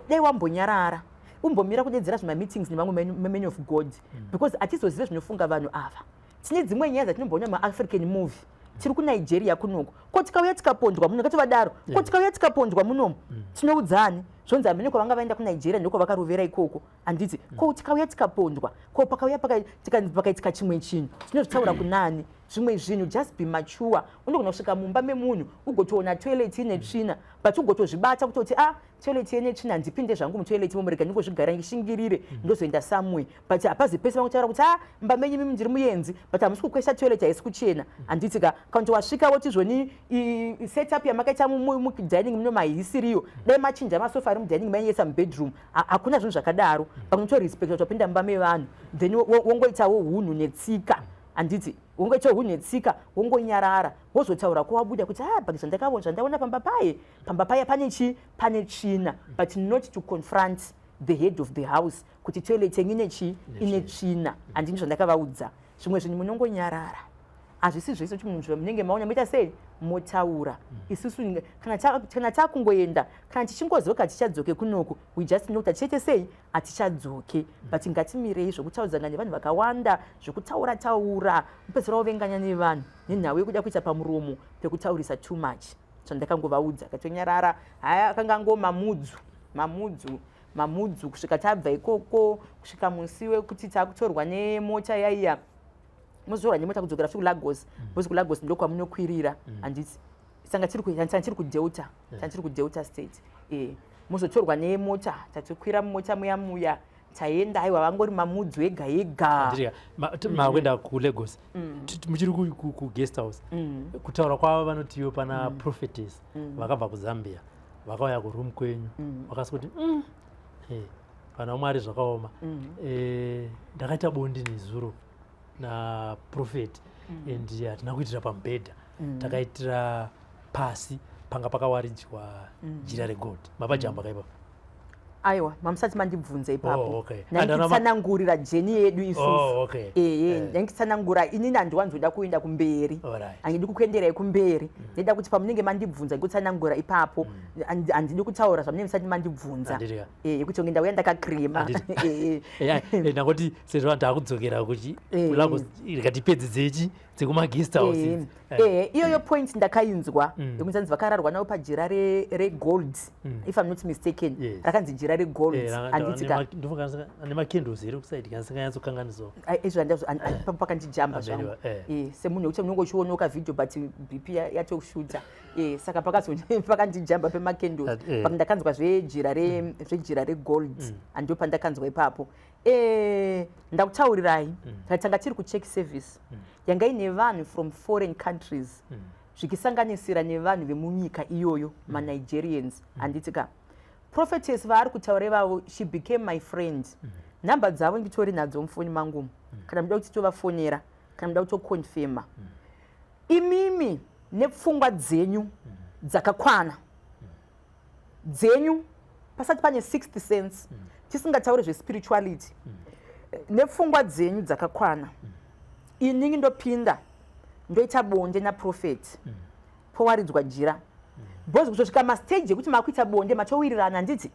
dai wambonyarara, umbomira kudedzera zvimameetings nevamwe men of God, because hatizozive zvinofunga vanhu ava. Tine dzimwe nyaya dzatinomboona maAfrican movie. Tiri kuNigeria kunoku, ko tikauya tikapondwa muno? Ngativadaro. Ko tikauya tikapondwa munomu, tinoudzani? Zvonzi hamene kwavanga vaenda kuNigeria, ndokwavakarovera ikoko, handiti? Ko tikauya tikapondwa? Ko pakauya pakaitika chimwe chinhu, tinozvitaura kunani? Zvimwe zvinhu, just be mature. Unogona kusvika mumba memunhu, ugotoona toilet ine tsvina, but ugotozvibata kutoti, "A, toilet ine tsvina, handipinde zvangu mutoilet imomo. Rega ndingozvigara, ndishingirire, ndozoenda somewhere." But hapazi pese vangotaura kuti, "A, mumba menyu mimi ndiri muenzi, but hamusi kukwesha, toilet haisi kuchena," handiti ka? Kana kuti wasvika woti, "Zvoni setup yamakaita mudining muno mahisiriyo. Dai machinja masofa ari mudining, mainyesa mubedroom." Hakuna zvinhu zvakadaro. Pakunotorespecta kuti wapinda mumba mevanhu, then wongoitawo hunhu netsika, handiti? Wongoitawo hunhu netsika, wongonyarara, wozotaura kwawabuda kuti, "Ah, but zvandakaona, zvandaona pamba paye, pamba paye pane chi pane tsvina," but not to confront the head of the house kuti toilet yenyu ine chi ine tsvina. Handini zvandakavaudza. Zvimwe zvinhu munongonyarara. Hazvisi zvese kuti munhu zvamunenge maona moita sei, motaura. Isusu kana takungoenda, kana tichingoziva kuti hatichadzoke kunoku, we just know kuti hatichaite sei, hatichadzoke. But ngatimirei zvokutaudzana nevanhu vakawanda, zvokutaura taura, mupedzisira wovenganya nevanhu nenhau yekuda kuita pamuromo pekutaurisa too much. Zvandakangovaudza, akatonyarara. Haya, akanga ngo mamudzu mamudzu mamudzu kusvika tabva ikoko, kusvika musi wekuti takutorwa nemota yaiya. Mozotorwa nemota kudzokera futi kuLagos, because kuLagos ndokwamunokwirira, handiti? Sanga tiri kuDelta, tanga tiri kuDelta State. Mozotorwa nemota, tatokwira mumota muya muya, taenda. Aiwa, vangori mamudzu ega ega. Handitika makuenda kuLagos, muchiri kuguest house, kutaura kwavo vanotiwo pana prophetess vakabva kuZambia, vakauya kuroom kwenyu, vakasi kuti, "Pana Mwari zvakaoma. Ndakaita bonde nezuro naprophet and hatina kuitira pamubhedha, takaitira pasi panga pakawaridzwa jira regold." Mapajamba kaipapo? Aiwa, mamusati mandibvunza ipapo. Oh, okay. Ndangitsanangurira journey yedu isusu. Oh, okay. Eye, ndangitsanangura. Inini handiwanzoda kuenda kumberi. Handidi kukuenderai kumberi. Ndida kuti pamunenge mandibvunza, ndikutsanangura ipapo. Handidi kutaura zvamunenge musati mandibvunza. Handitika. Yekuti unge ndauya ndakakrema. Handiti. Ndangoti sezvo vanhu takudzokera kuchi kuLagos, rikatipedze dzechi dzekumaguest house idzi. Iyoyo point ndakainzwa, yekuti anzi vakararwa navo pajira regold, if I'm not mistaken. Rakanzi jira regold, handiti ka? Ndofunga ane macandles here kuside, kana singanyatsokanganisawo. Ai, izvo pakandijamba zvangu. Ameniwa. Semunhu wekuti unenge uchionoka video, but BP yatoshuta. Saka pakandijamba pemacandles. But ndakanzwa zvejira regold, handiyo pandakanzwa ipapo. Ndakutaurirai, tanga tiri kuchurch service yanga ine vanhu from foreign countries, zvichisanganisira nevanhu vemunyika iyoyo, maNigerians, handiti ka? Prophetess vaari kutaura ivavo, she became my friend. Nhamba dzavo nditori nadzo mufoni mangu, kana muda kuti tovafonera, kana muda kutoconfirma imimi nepfungwa dzenyu dzakakwana dzenyu, pasati pane sixth sense, tisingatauri zvespirituality, nepfungwa dzenyu dzakakwana, inini ndopinda ndoita bonde naprophet. Powaridzwa jira, because kuzosvika mastage ekuti makuita bonde, matowirirana, handiti?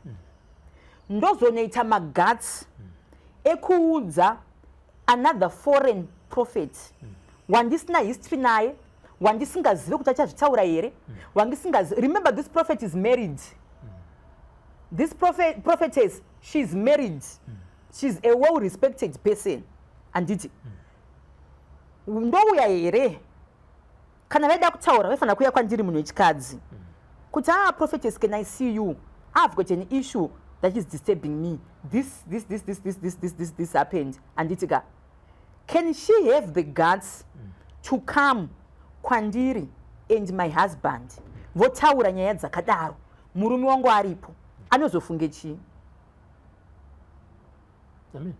Ndozonoita maguts ekuudza another foreign prophet wandisina history naye, wandisingazive kuti achazvitaura here, wandisingazive. Remember, this prophet is married. This prophetess, she's married, she's a well respected person, handiti? Ndouya here? Kana vaida kutaura, vaifanira kuuya kwandiri munhu wechikadzi kuti, "Ah, prophetess, can I see you? I've got an issue that is disturbing me. This, this, this, this, this, this, this, this, this happened," handiti ka? Can she have the guts to come kwandiri and my husband, votaura nyaya dzakadaro murume wangu aripo? Anozofunge chii? Amen.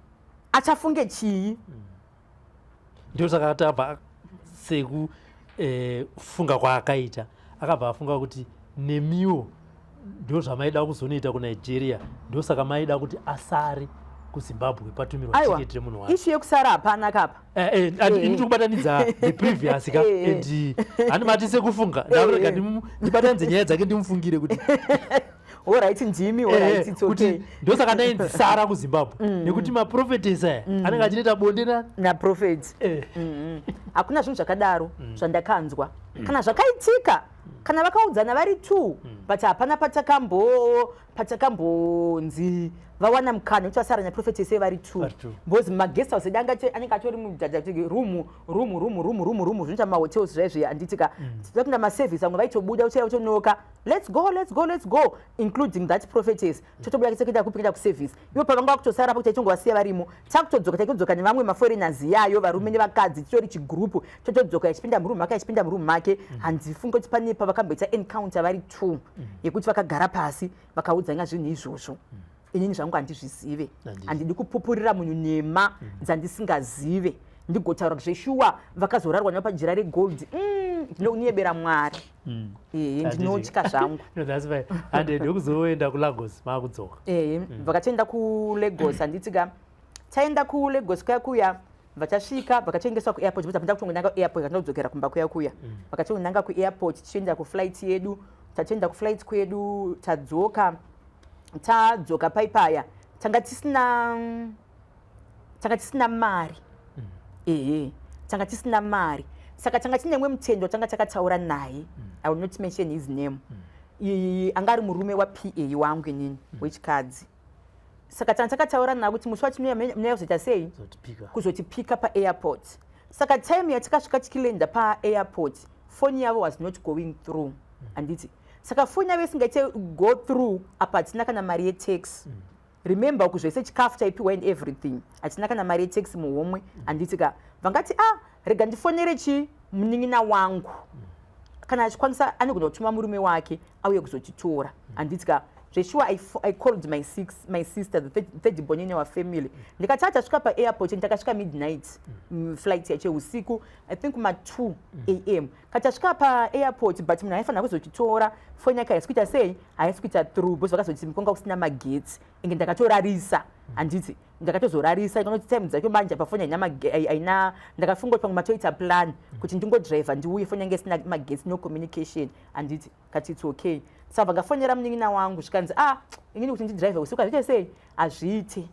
Achafunge chii? Ndosaka tabva seku funga kwaakaita, akabva afunga kuti nemiwo ndo zvamaida kuzonoita kuNigeria, ndosaka maida kuti asare kuZimbabwe patumirwa Aiwa, tiketi remunhu wacho. Issue yekusara hapana kapa. Ini tiri kubatanidza the previous ka and hani mati sekufunga, ndakurega ndibatanidze nyaya dzake, ndimufungire kuti Alright, ndimi, alright, it's kuti okay. ndosaka ndainzi sara kuZimbabwe, nekuti maprophetess aya anenge achinoita bonde nani? Naprophet. Hakuna zvinhu zvakadaro zvandakanzwa kana zvakaitika, kana vakaudzana vari two, but hapana patakambonzi vawana mukana wekuti vasara naprophetess vari two. Vari two. Because maguest house edu anenge atori mudhadha, room, room, room, room, room, room, zvinoita mahotels zvaizvi, handiti ka? Tinoda maservice, amwe vaitobuda uchaya utonoka, "Let's go, let's go, let's go," including that prophetess. Totobuda kuenda kupinda kuservice. Ivo pavanga vakutosara pakuti taitongovasiya varimo, takutodzoka, taitodzoka nevamwe maforeigners yayo, varume nevakadzi, titori chigroup, totodzoka, ichipinda muroom make, achipinda muroom make. Handifungi kuti pane pavakamboita encounter vari two yekuti vakagara pasi vakaudzanya zvinhu izvozvo. Inini zvangu handizvizive. Handizvi. Handidi kupupurira munhu nhema dzandisingazive, ndigotaura kuti zveshuwa vakazorarwa navo pajira regold. Ndinokunyebera Mwari. Ehe, ndinotya zvangu. No, that's fine. And ndokuzoenda kuLagos maakudzoka. Ehe, vakatoenda kuLagos, handiti ka? Taenda kuLagos kuya kuya, vachasvika vakatoendeswa kuairport, because hapana kutongonanga kuairport, hatina kudzokera kumba kuya kuya. Vakatongonanga kuairport, tichienda kuflight yedu. Tatoenda kuflight kwedu, tadzoka. Tadzoka paipaya, tanga tisina mari. Ehe, tanga tisina mari, saka tanga tine mwe mutendo tanga takataura naye. I will not mention his name. Anga ari murume waPA wangu inini wechikadzi. Saka tanga takataura naye kuti musi wacho munouya kuzoita sei? Zotipika. Kuzotipika paairport. Saka time yatakasvika tichilanda paairport, foni yavo was not going through, handiti? Saka foni yavo isingaite go through, apa hatina kana mari yetaxi. Remember, kuzvese chikafu chaipiwa and everything, hatina kana mari yetaxi muhomwe, handiti ka? Vangati, "Ah, rega ndifonere chi munin'ina wangu, kana achikwanisa anogona kutuma murume wake auye kuzotitora," handiti ka? Zveshuwa, I called my sister, the third born in our family. Ndikati, "Atasvika paairport." Ndakasvika midnight, flight yacho usiku, I think ma2 am. Katasvika paairport, but munhu aifanira kuzotitora, foni yake haisi kuita sei? Haisi kuita through, because vakazoti kwanga kusina magetsi. Inge ndakatorarisa, handiti? Ndakatozorarisa ikanoti time dzacho manje pafoni haina. Ndakafunga kuti pamwe matoita plan kuti ndingodhiraivha ndiuye, foni yange isina magetsi, no communication, handiti? Kati, "It's okay." Saka vangafonera munin'ina wangu, zvikanzi, "Ah, inini kuti ndidhiraivhe usiku hazviite sei? Hazviite.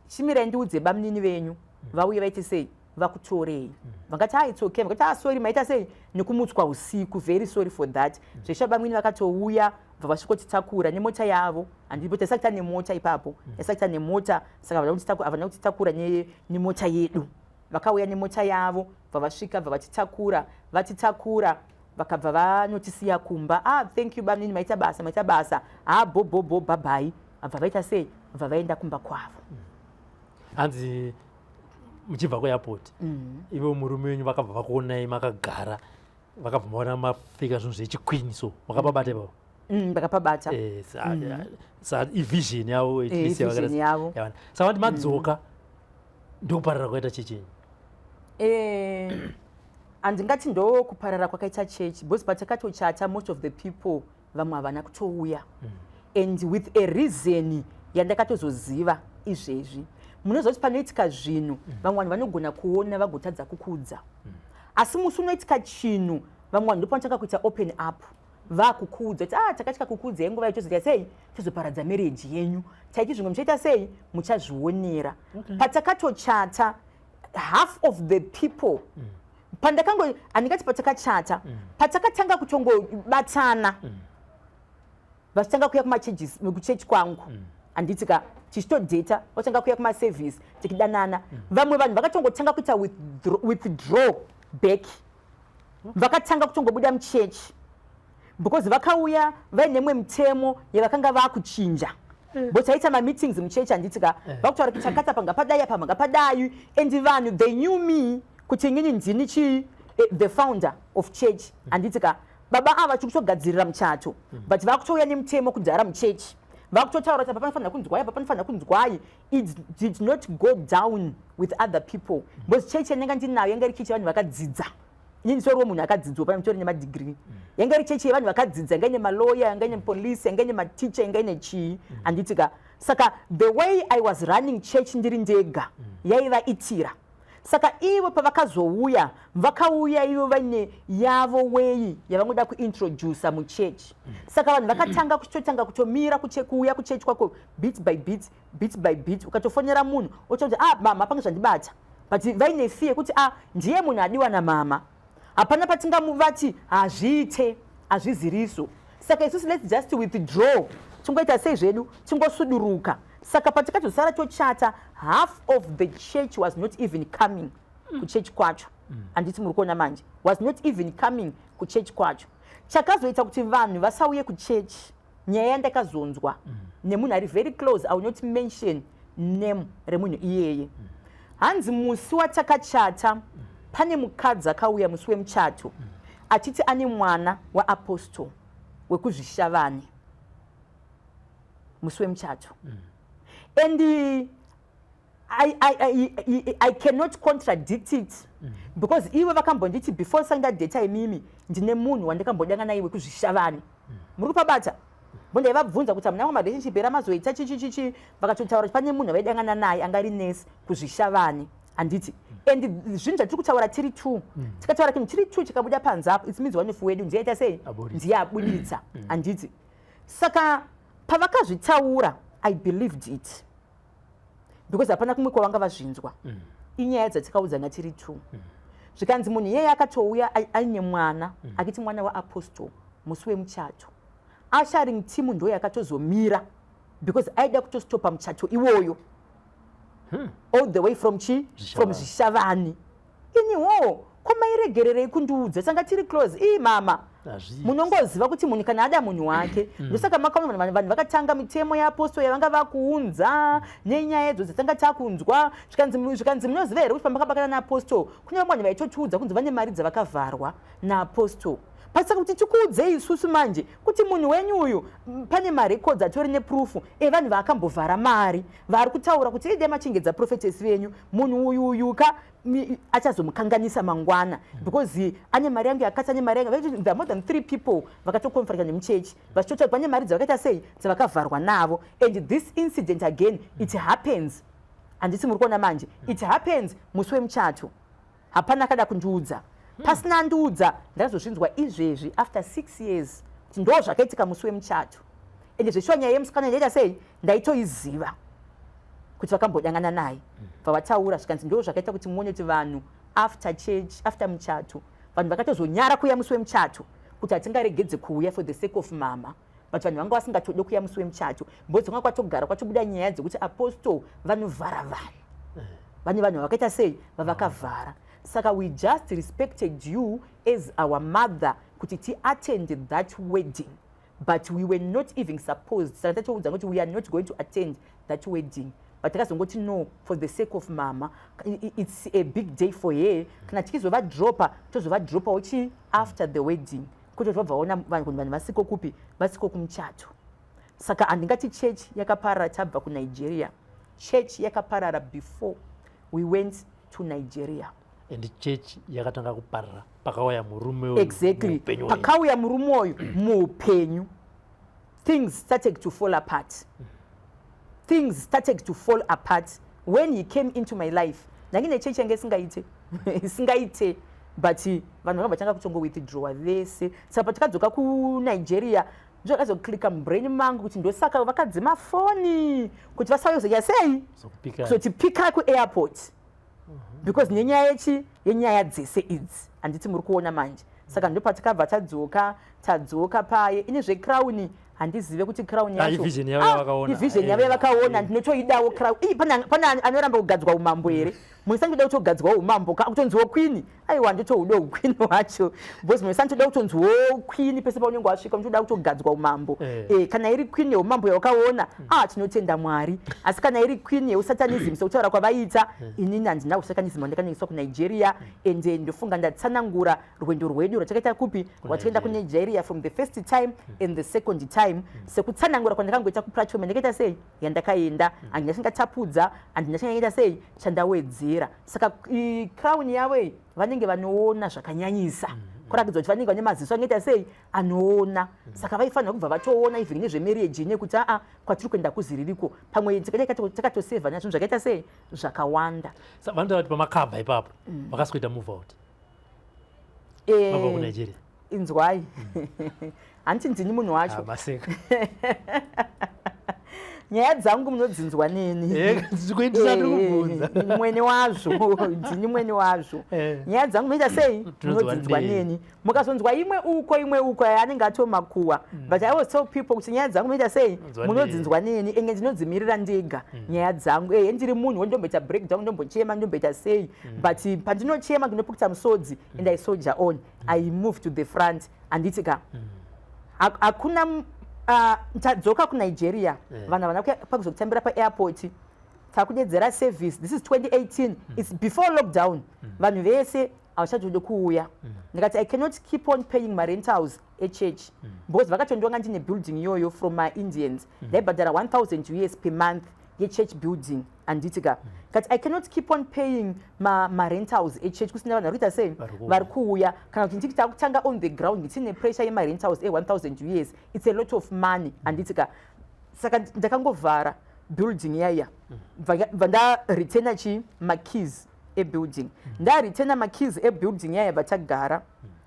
Chimirai ndiudze bamunini venyu vauye vaite sei? Vakutorei." Vakati, "Ah, it's okay." Vakati, "Ah, sorry, maita sei nekumutswa usiku, very sorry for that." Zvesha bamwini vakatouya, bva vasvikotitakura nemota yavo. Handipo taisati tane mota ipapo, taisati tane mota. Saka havana kutitakura nemota yedu, vakauya nemota yavo, bva vasvika, bva vatitakura. Vatitakura, vakabva vanotisiya kumba. "Ah, thank you bamnini, maita basa, maita basa. Ha, bhobhobho, bye bye." Vabva vaita sei? Vabva vaenda kumba kwavo. Hanzi muchibva kuairport, ivo murume wenyu vakabva vakuonai makagara, vakabva maona mapfeka zvinhu zvechiqueen, so makapabata ipapo? Vakapabata. Sa ivision yavo at least Ivision yavo. Yawana. Saka vati madzoka, ndokuparara kwaita chechenyu? Handingati ndo kuparara kwakaita chechi, because patakatochata, most of the people, vamwe havana kutouya, and with a reason yandakatozoziva izvezvi. Munoziva kuti panoitika zvinhu, vamwe vanhu vanogona kuona vagotadza kukudza, asi musi unoitika chinhu Vamwe vanhu ndopanotanga kuita open up, vakukuudza kuti, "Ah, takatya kukuudzai nguva yacho, tozoita sei? Tozoparadza marriage yenyu. Taiti zvimwe muchaita sei? Muchazvionera." Patakatochata, half of the people, pandakango, handingati patakachata, patakatanga kutongobatana, vachitanga kuuya kumachurches, kuchechi kwangu, handiti ka, tichitodheta, vachitanga kuuya kumaservice, tichidanana, vamwe vanhu vakatongotanga kuita withdraw back. Vakatanga kutongobuda muchechi because vakauya vaine mimwe mitemo yavakanga vakuchinja, but taita mameetings muchechi, handiti ka, vakutaura kuti chakati apa ngapadai, apa ngapadai, and vanhu, they knew me kuti inini ndini chii, the founder of church, handiti ka. Baba ava vachiri kutogadzirira muchato, but vakutouya nemutemo kudhara muchechi, vakutotaura kuti apa panofanira kunzwai, apa panofanira kunzwai. It did not go down with other people because chechi yandanga ndinayo yanga iri chechi yevanhu vakadzidza. Inini nditoriwo munhu akadzidzwa, pane mutori nemadegree. Yanga iri chechi yevanhu vakadzidza, yanga ine maloya, yanga ine police, yanga ine maticha, yanga ine chii, handiti ka. Saka the way I was running church ndiri ndega yaivaitira. Saka ivo pavakazouya, vakauya ivo vaine yavo way yavangoda kuintroduca muchechi. Saka vanhu vakatanga kuchitotanga kutomira kuuya kuchechi kwako bit by bit, bit by bit. Ukatofonera munhu, ototi, "Ah, mama, pange zvandibata," but vaine fear yekuti, "Ah, ndiye munhu adiwa namama, hapana patingamuvati hazviite, hazviziriso. Saka isusu let's just withdraw, tingoita sei zvedu, tingosuduruka." Saka patikatozosara tochata, half of the church was not even coming kuchechi kwacho, handiti muri kuona manje? Was not even coming kuchechi kwacho. Chakazoita kuti vanhu vasauye kuchechi, nyaya yandakazonzwa nemunhu ari very close, I will not mention name remunhu iyeye, hanzi musi watakachata pane mukadzi akauya musi wemuchato achiti ane mwana waapostle wekuZvishavane musi wemuchato. And I cannot contradict it because ivo vakambonditi, "Before sandadheta imimi, ndine munhu wandakambodanga naye wekuZvishavane." Muri kupabata? Mbondaivabvunza kuti hamuna marelationship here amazoita, chichichichi. Vakatotaura kuti pane munhu avaidangana naye anga ari nesi kuZvishavane, handiti? And zvinhu zvatiri kutaura tiri two, tikataura chinhu tiri two chikabuda panze apo, it means one of wedu ndiye aita sei? Abuditsa. Ndiye abuditsa, handiti? Saka pavakazvitaura, I believed it because hapana kumwe kwavanga vazvinzwa. Inyaya dzatikaudzana tiri two. Zvikanzi munhu iyeye akatouya aine mwana, akiti mwana waapostle musi wemuchato. Ushering team ndo yakatozomira because aida kutostopa muchato iwoyo all the way from chi? From Zvishavani. Zvishavani. Iniwo kwamairegererei kundiudza? Sanga tiri close. Ii mama, Hazviiti. Munongoziva kuti munhu kana ada munhu wake, ndosaka makaona vanhu vakatanga mitemo yeapostle yavanga vakuunza nenyaya idzo dzatanga takunzwa. Zvikanzi, "Munoziva here kuti pamakabakana naapostle kune vamwe vanhu vaitotiudza kunzi vane mari dzavakavharwa naapostle? Pasaka kuti tikuudzei isusu manje kuti munhu wenyu uyu, pane marecords atori neproof evanhu vaakambovhara mari, vari kutaura kuti ide machengedza prophetess venyu. Munhu uyu uyuka achazomukanganisa mangwana because ane mari yangu yakati, ane mari yangu." There are more than three people vakatoconfronta nemuchechi vachitotaura pane mari dzavakaita sei, dzavakavharwa navo. And this incident again, it happens, handisi muri kuona manje? It happens musi wemuchato. Hapana akada kundiudza. Pasina andiudza, ndakazozvinzwa izvezvi after 6 years kuti ndo zvakaitika musi wemuchato. Ende zveshuwa nyaya yemusikana ndaita sei, ndaitoiziva kuti vakambodangana naye. Bva vataura, zvikanzi ndo zvakaita kuti muone kuti vanhu after church, after muchato, vanhu vakatozonyara kuuya musi wemuchato kuti hatingaregedze kuuya for the sake of mama, but vanhu vanga vasingatode kuuya musi wemuchato because kwanga kwatogara kwatobuda nyaya dzekuti apostle vanovhara vanhu, vane vanhu vakaita sei, vavakavhara. Saka we just respected you as our mother kuti tiattend that wedding, but we were not even supposed. Saka tatoudza kuti we are not going to attend that wedding, but takazongoti no, for the sake of mama, it's a big day for her. Kana tichizovadropa, tozovadropawo chi after the wedding, kuti vabva vaona vanhu kuti vanhu vasiko kupi, vasiko kumuchato. Saka handingati church yakaparara tabva kuNigeria. Church yakaparara before we went to Nigeria. And church yakatanga kuparara pakauya murume uyu muupenyu hwenyu. Pakauya murume uyu muupenyu, things started to fall apart. Things started to fall apart when he came into my life. Ndange nechechi yange isingaite, isingaite. But vanhu vakabva tanga kutongo withdrawa vese. Saka patakadzoka kuNigeria, ndozvakazoklika mubrain mangu kuti ndosaka vakadzima foni, kuti vasauye kuzoita sei? Zokupika. Kuzotipika kuairport, because nenyaya yechi yenyaya dzese idzi, handiti muri kuona manje? Saka ndopatakabva tadzoka. Tadzoka paye, ine zvecrown handizive kuti crown Ah, yacho ivision yavo Ah, yavakaona. ivision yavo yavakaona. Ndinotoidawo crown. Ii, pane anoramba kugadzwa umambo here? Munisanotoda kutogadzwawo umambo ka, kutonziwo queen. Aiwa, ndotouda uqueen wacho, because munisanotoda kutonziwo queen pese paunenge wasvika, unotoda kutogadzwa umambo. Kana iri queen yeumambo yawakaona, ah, tinotenda Mwari. Asi kana iri queen yeusatanism, sekutaura kwavaita, inini handina usatanism hwandakanoiswa kuNigeria. Ende ndofunga ndatsanangura rwendo rwedu rwatakaita kupi, rwatakaenda kuNigeria, from the first time and the second time, sekutsanangura kwandakangoita kuplatform yandakaita sei, yandakaenda. Handina chingatapudza, handina chingaita sei chandawedzera. Saka crown yavo iyi, vanenge vanoona zvakanyanyisa, kurakidza kuti vanenge vane maziso anoita sei, anoona. Saka vaifanira kubva vatoona even nezvemarriage, nekuti aa, kwatiri kuenda kuziririko. Pamwe tikadai takatosevha nazvinhu zvakaita sei, zvakawanda. Vanotaura kuti pamakabva ipapo vakasikuita move out vabva kuNigeria. Inzwai, handiti ndini munhu wacho. Ah, maseka. Nyaya dzangu munodzinzwa neni. Kuendesa ndiri kubvunza. Mwene wazvo, ndini mwene wazvo. Nyaya dzangu munoita sei? Tinonzwa munodzinzwa neni. Neni. Mukazonzwa imwe uko, imwe uko, anenge atomakuwa. But I always tell people kuti nyaya dzangu munoita sei? Munonzwa. Munodzinzwa neni. Enge ndinodzimirira ndega nyaya dzangu. Ndiri munhu wendomboita breakdown, ndombochema, ndomboita sei, but pandinochema ndinopukita musodzi and I soldier on, I move to the front, handiti ka? Hakuna tadzoka kuNigeria, vanhu havana kuya pakuzotambira paairport. Takudedzera service, this is 2018, it's before lockdown. Vanhu vese havachatode kuuya. Ndikati I cannot keep on paying marentals echurch, because vakatondonga ndine building iyoyo from my Indians. Ndaibhadhara 1000 US per month yechurch building, handiti ka? Kati I cannot keep on paying marentals echurch kusina vanhu vari kuita sei? Vari kuuya. Vari kuuya. Kana kuti nditi takutanga on the ground, tine pressure yemarentals e1000 US, it's a lot of money, handiti ka? Saka ndakangovhara building yaya, bva ndaretena chi makeys ebuilding. Ndaretena makeys ebuilding yaya, bva tagara.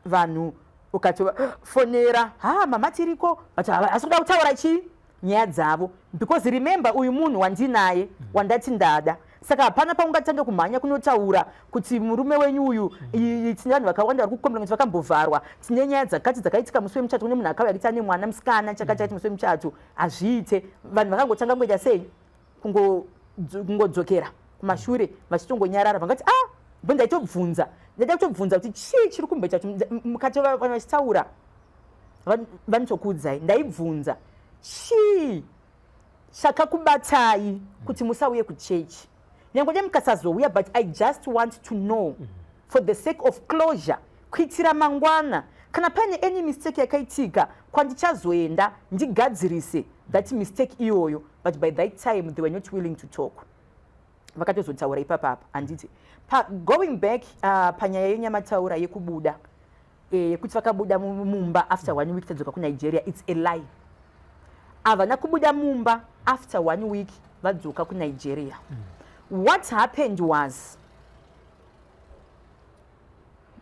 Vanhu ukatofonera, "Ha, mama, tiriko," but hasi kuda kutaura chii, nyaya dzavo, because remember, uyu munhu wandinaye, wandati ndada. Saka hapana paungatanga kumhanya kunotaura kuti murume wenyu uyu, tine vanhu vakawanda vari kukomera kuti vakambovharwa, tine nyaya dzakati dzakaitika musi wemuchato, kune munhu akauya akiti ane mwana musikana, chakati chakati musi wemuchato. Hazviite. Vanhu vakangotanga kungoita sei? Kungodzokera kumashure vachitongonyarara. Vangati, "Ah." Bo ndaitobvunza, ndaida kutobvunza kuti chii chiri kumboita kuti mukati vanhu vachitaura, vanotokuudzai. Ndaibvunza, chii chakakubatai kuti musauye kuchechi? Nyange dai mukasazouya, but I just want to know for the sake of closure, kuitira mangwana kana paine any mistake yakaitika kwandichazoenda ndigadzirise that mistake iyoyo. But by that time they were not willing to talk. Vakatozotaura ipapapa, handiti? Going back panyaya yenyamataura yekubuda, yekuti vakabuda mumba after one week tadzoka kuNigeria, it's a lie. Havana kubuda mumba after one week vadzoka kuNigeria. What happened was,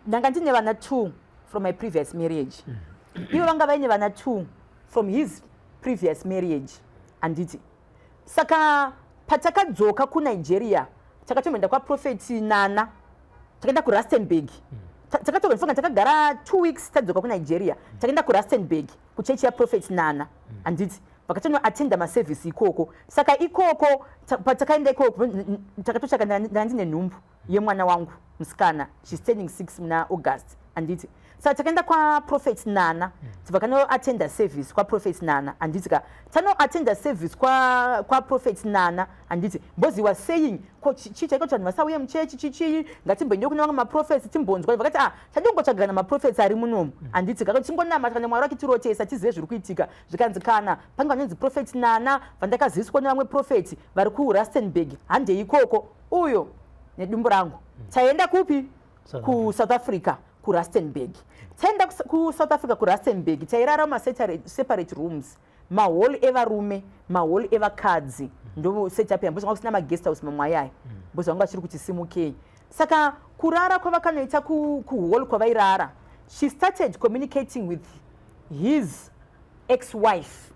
ndanga ndine vana two from my previous marriage. Ivo vanga vaine vana two from his previous marriage, handiti? Saka patakadzoka kuNigeria, takatomboenda kwaProphet Nana, takaenda kuRustenburg. Takatofunga takagara 2 weeks tadzoka kuNigeria. Takaenda kuRustenburg kuchechi yaProphet Nana, handiti? Vakatonoatenda masevhisi ikoko. Saka ikoko patakaenda ikoko, takatotsvaka, ndanga ndine nhumbu yemwana wangu musikana, she's turning 6 muna August, handiti? Saka takaenda kwaProphet Nana, vakanoatenda service kwaProphet Nana, handiti ka? Tanoatenda service kwaProphet Nana, handiti? Because he was saying, "Ko chii chaiko kuti vanhu vasauye muchechi? Chichii? Ngatimboende kune vamwe maprophets timbonzwa." Vakati, "Ah, tadingotsvaga kana maprophets ari munomu, handiti ka? Tingonamata kana Mwari vakitirotesa, tizive zviri kuitika." Zvikanzi, kana pange vanonzi Prophet Nana vandakaziviswa nevamwe profeti vari kuRustenburg, handei ikoko. Uyo nedumbu rangu, taenda kupi? South. KuSouth Africa, kuRustenburg. Taenda kuSouth Africa, kuRustenburg, tairara mumaseparate rooms, mahall evarume, mahall evakadzi. Ndo setup yambo kusina maguest house mamwe ayaya, because vanga vachiri kuti simukei. Saka kurara kwavakanoita kuhall kwavairara, she started communicating with his ex-wife.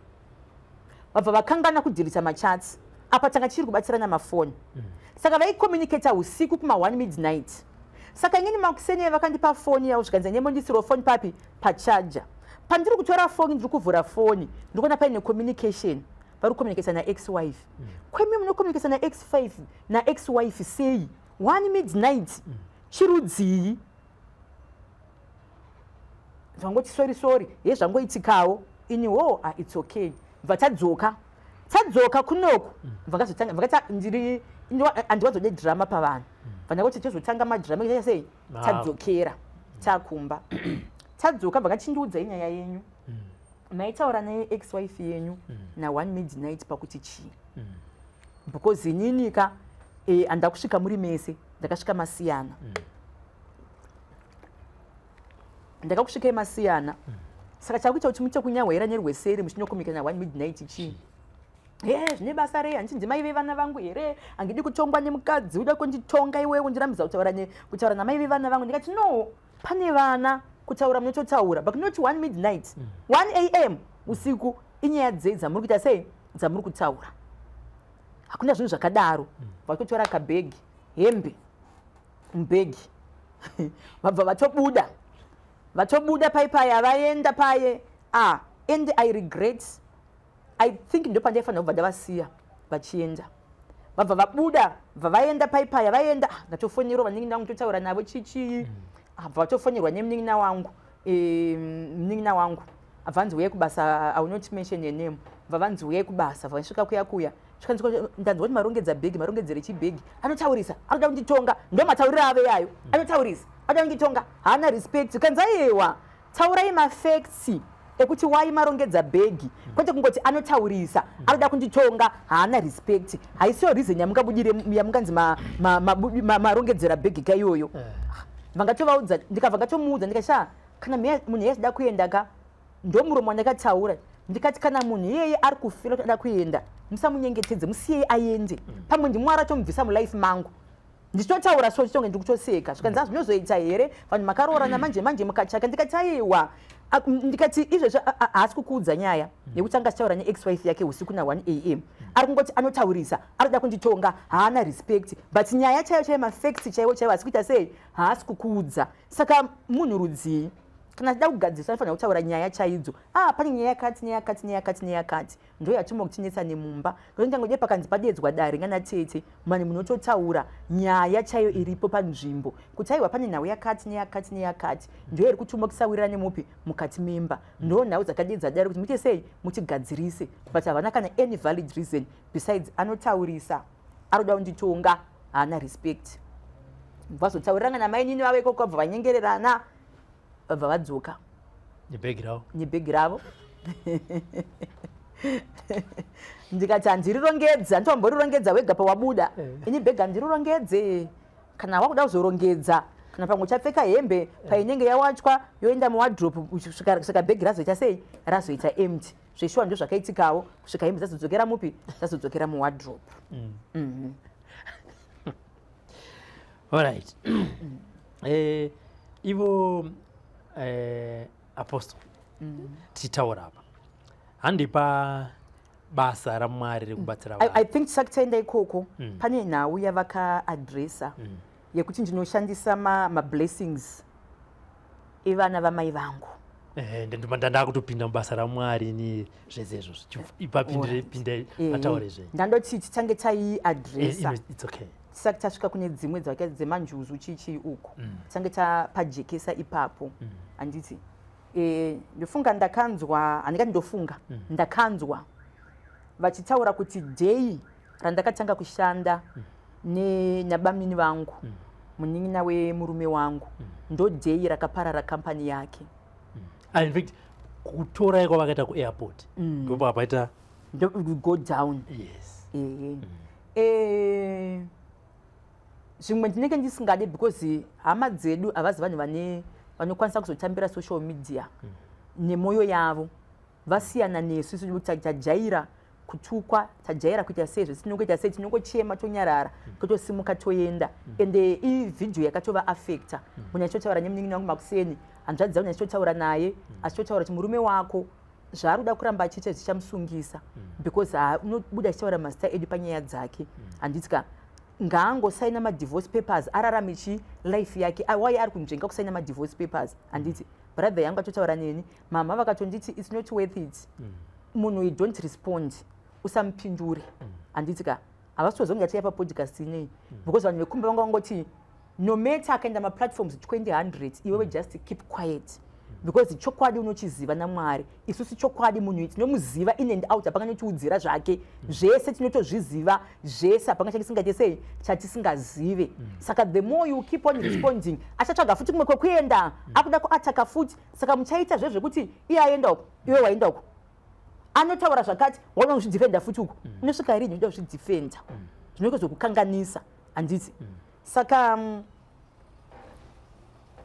Vabva vakangana kudhilita machats. Apa tanga tichiri kubatsirana mafoni. Saka vaicommunicata usiku kuma 1 midnight. Saka inini makuseni vakandipa foni yavo, zvikanzi nemondisiro foni papi pacharger. Pandiri kutora foni, ndiri kuvhura foni, ndiri kuona paine communication, vari kucommunicata naex-wife. Kwemi munocommunicata naex-5 naex-wife sei 1 midnight? Chirudzii? Zvangoti sorry, sorry, ye zvangoitikawo ini wo. Ah, it's okay. Bva tadzoka, tadzoka kunoku, vakazotanga vakati ndiri handiwazode drama pavanhu. Vandakoti tozotanga madrama ita sei? Tadzokera takumba, tadzoka, vakachindiudzai nyaya yenyu. Maitaura neex wife yenyu na1 midnight pakuti chii? Because inini ka handida kusvika muri mese, ndakasvika masiyana. Ndakakusvikai masiyana, saka chakuita kuti muite kunyahwaira nerweseri muchinokomika na1 midnight chii? He, zvine basa rei? Handiti ndimai vevana vangu here? Handidi kutongwa nemukadzi uda kunditonga iwewe, undirambidza kutaura namai vevana vangu. Ndikati no, pane vana, kutaura munototaura, but not 1 midnight, 1 am usiku. Inyaya dzei dzamuri kuita sei, dzamuri kutaura? Hakuna zvinhu zvakadaro. Vatotora kabhegi, hembe mubhegi, vabva vatobuda, vatobuda pai paya, vaenda paye. Ah, and I regret, I think ndopandaifanira kubva ndavasiya vachienda. Vabva vabuda, bva vaenda pai paya, vaenda. Ah, ndatofonerawo vanin'ina vangu, totaura navo chichii. Ah, bva vatofonerwa nemunin'ina wangu. Munin'ina wangu abva vanzi uyai kubasa. I will not mention your name. Bva vanzi uyai kubasa, bva vasvika kuya kuya, zvikanzi ndanzwa kuti marongedza bhegi. Marongedzere chibhegi? Anotaurisa, anoda kunditonga, ndo matauriro ave yayo. Anotaurisa, anoda kunditonga, haana respect. Kanzi aiwa, taurai mafacts ekuti wai marongedza bhegi, kwete kungoti anotaurisa, anoda kunditonga, haana respect. Haisiyo reason yamungabudire yamunganzi marongedzera bhegi kaiyoyo. Vangatovaudza, ndikabva ngatomuudza, ndikati sha, kana munhu iyeye achida kuenda ka, ndomuromo wandakataura, ndikati kana munhu iyeye ari kufira kuti ada kuenda, musamunyengetedze, musiyei aende. Pamwe ndimwari atomubvisa mulife mangu. Ndichitotaura so chitonge ndiri kutoseka, zvikanzi mm, zvinozoita here vanhu makaroorana manje manje mukachaka? Ndikati aiwa, ndikati izvezvo haasi kukuudza nyaya yekuti anga achitaura neex wife yake usiku na1 am. Ari kungoti anotaurisa, arikuda kunditonga, haana respect, but nyaya chaiyo chaiyo, mafacts chaiwo chaiwo, asi kuita sei, haasi kukuudza. Saka munhu rudzii kana achida kugadzirisa anofanira kutaura nyaya chaidzo. Ah, pane nyaya yakati neyakati neyakati neyakati, ndo yatuma kutinetsa nemumba. Ndotangodye pakanzi padedzwa dare ngana tete mani, munototaura nyaya chaiyo iripo panzvimbo kuti aiwa, pane nhau yakati neyakati neyakati, ndo iri kutuma kusawirira nemupi mukati memba, ndo nhau dzakadedza dare kuti muite sei, mutigadzirise. But havana kana any valid reason besides anotaurisa, arikuda kunditonga, haana respect. Vazotaurirana namainini vavo ikoko, vabva vanyengererana, vabva vadzoka. Nebhegi ravo. Nebhegi ravo. Ndikati handirirongedze, handitomborirongetedza wega pawabuda. Ini bhegi handirirongedze. Kana wakuda kuzorongedza, kana pamwe uchapfeka hembe painenge yawachwa yoenda muwardrobe, kusvika bhegi razoita sei, razoita empty. Zveshuwa ndo zvakaitikawo, kusvika hembe dzazodzokera mupi, dzazodzokera muwardrobe. Alright. Ivo apostle, tichitaura apa handipa basa raMwari rekubatsira I vanhu. Think tisati taenda ikoko, pane nhau yavakaadresa yekuti ndinoshandisa mablessings evana vamai vangu. Ndakutopinda mubasa raMwari ni zvese izvozvo, ipapindire pinde pataure zvenyu. Ndandoti titange taiadresa It's okay. tisati tasvika kune dzimwe dzakaita dzemanjuzu chichii uku. Titange tapajekesa ipapo, handiti? Ndofunga ndakanzwa, handingati ndofunga, ndakanzwa vachitaura kuti day randakatanga kushanda nabamini vangu, munin'ina wemurume wangu, ndo day rakaparara kampani yake. Ah, in fact kutorai kwavakaita kuairport ndopa paita Go down. Yes. Zvimwe ndinenge ndisingade because hama dzedu havazi vanhu vane vanokwanisa kuzotambira social media nemwoyo yavo. Vasiyana nesu isu tajaira. Kutukwa tajaira, kuita sei zvese tinongoita sei, tinongochema, tonyarara, totosimuka, toenda. Ende ivhidhiyo yakatova affecta. Munhu achitotaura nemunin'ina wangu makuseni, hanzvadzi dzangu, achitotaura naye, achitotaura kuti murume wako zvaari kuda kuramba achiita zvichamusungisa, because unobuda achitaura mazita edu panyaya dzake, handiti ka? Ngaangosaina madivorce papers, ararame chi life yake. Why ari kunzvenga kusaina madivorce papers, handiti? Brother yangu atotaura neni, mama vakatonditi it's not worth it. Munhu, you don't respond, usamupindure, handiti ka? Havasi toziva kuti papodcast inei, because vanhu vekumba vanga vangoti no matter akaenda maplatforms 2000, iwewe just keep quiet, because chokwadi unochiziva naMwari. Isusu chokwadi munhu tinomuziva in and out, hapanga notiudzira zvake zvese, tinotozviziva zvese, hapanga chatisingaite sei chatisingazive. Saka the more you keep on responding, achatsvaga futi kumwe kwekuenda, akuda kuataka futi. Saka muchaita zvezvekuti iye aenda uko, iwe waenda uko, anotaura zvakati, waona kuzvidhifenda futi uko, unosvika rini unoda kuzvidhifenda, zvinozokukanganisa, handiti? Saka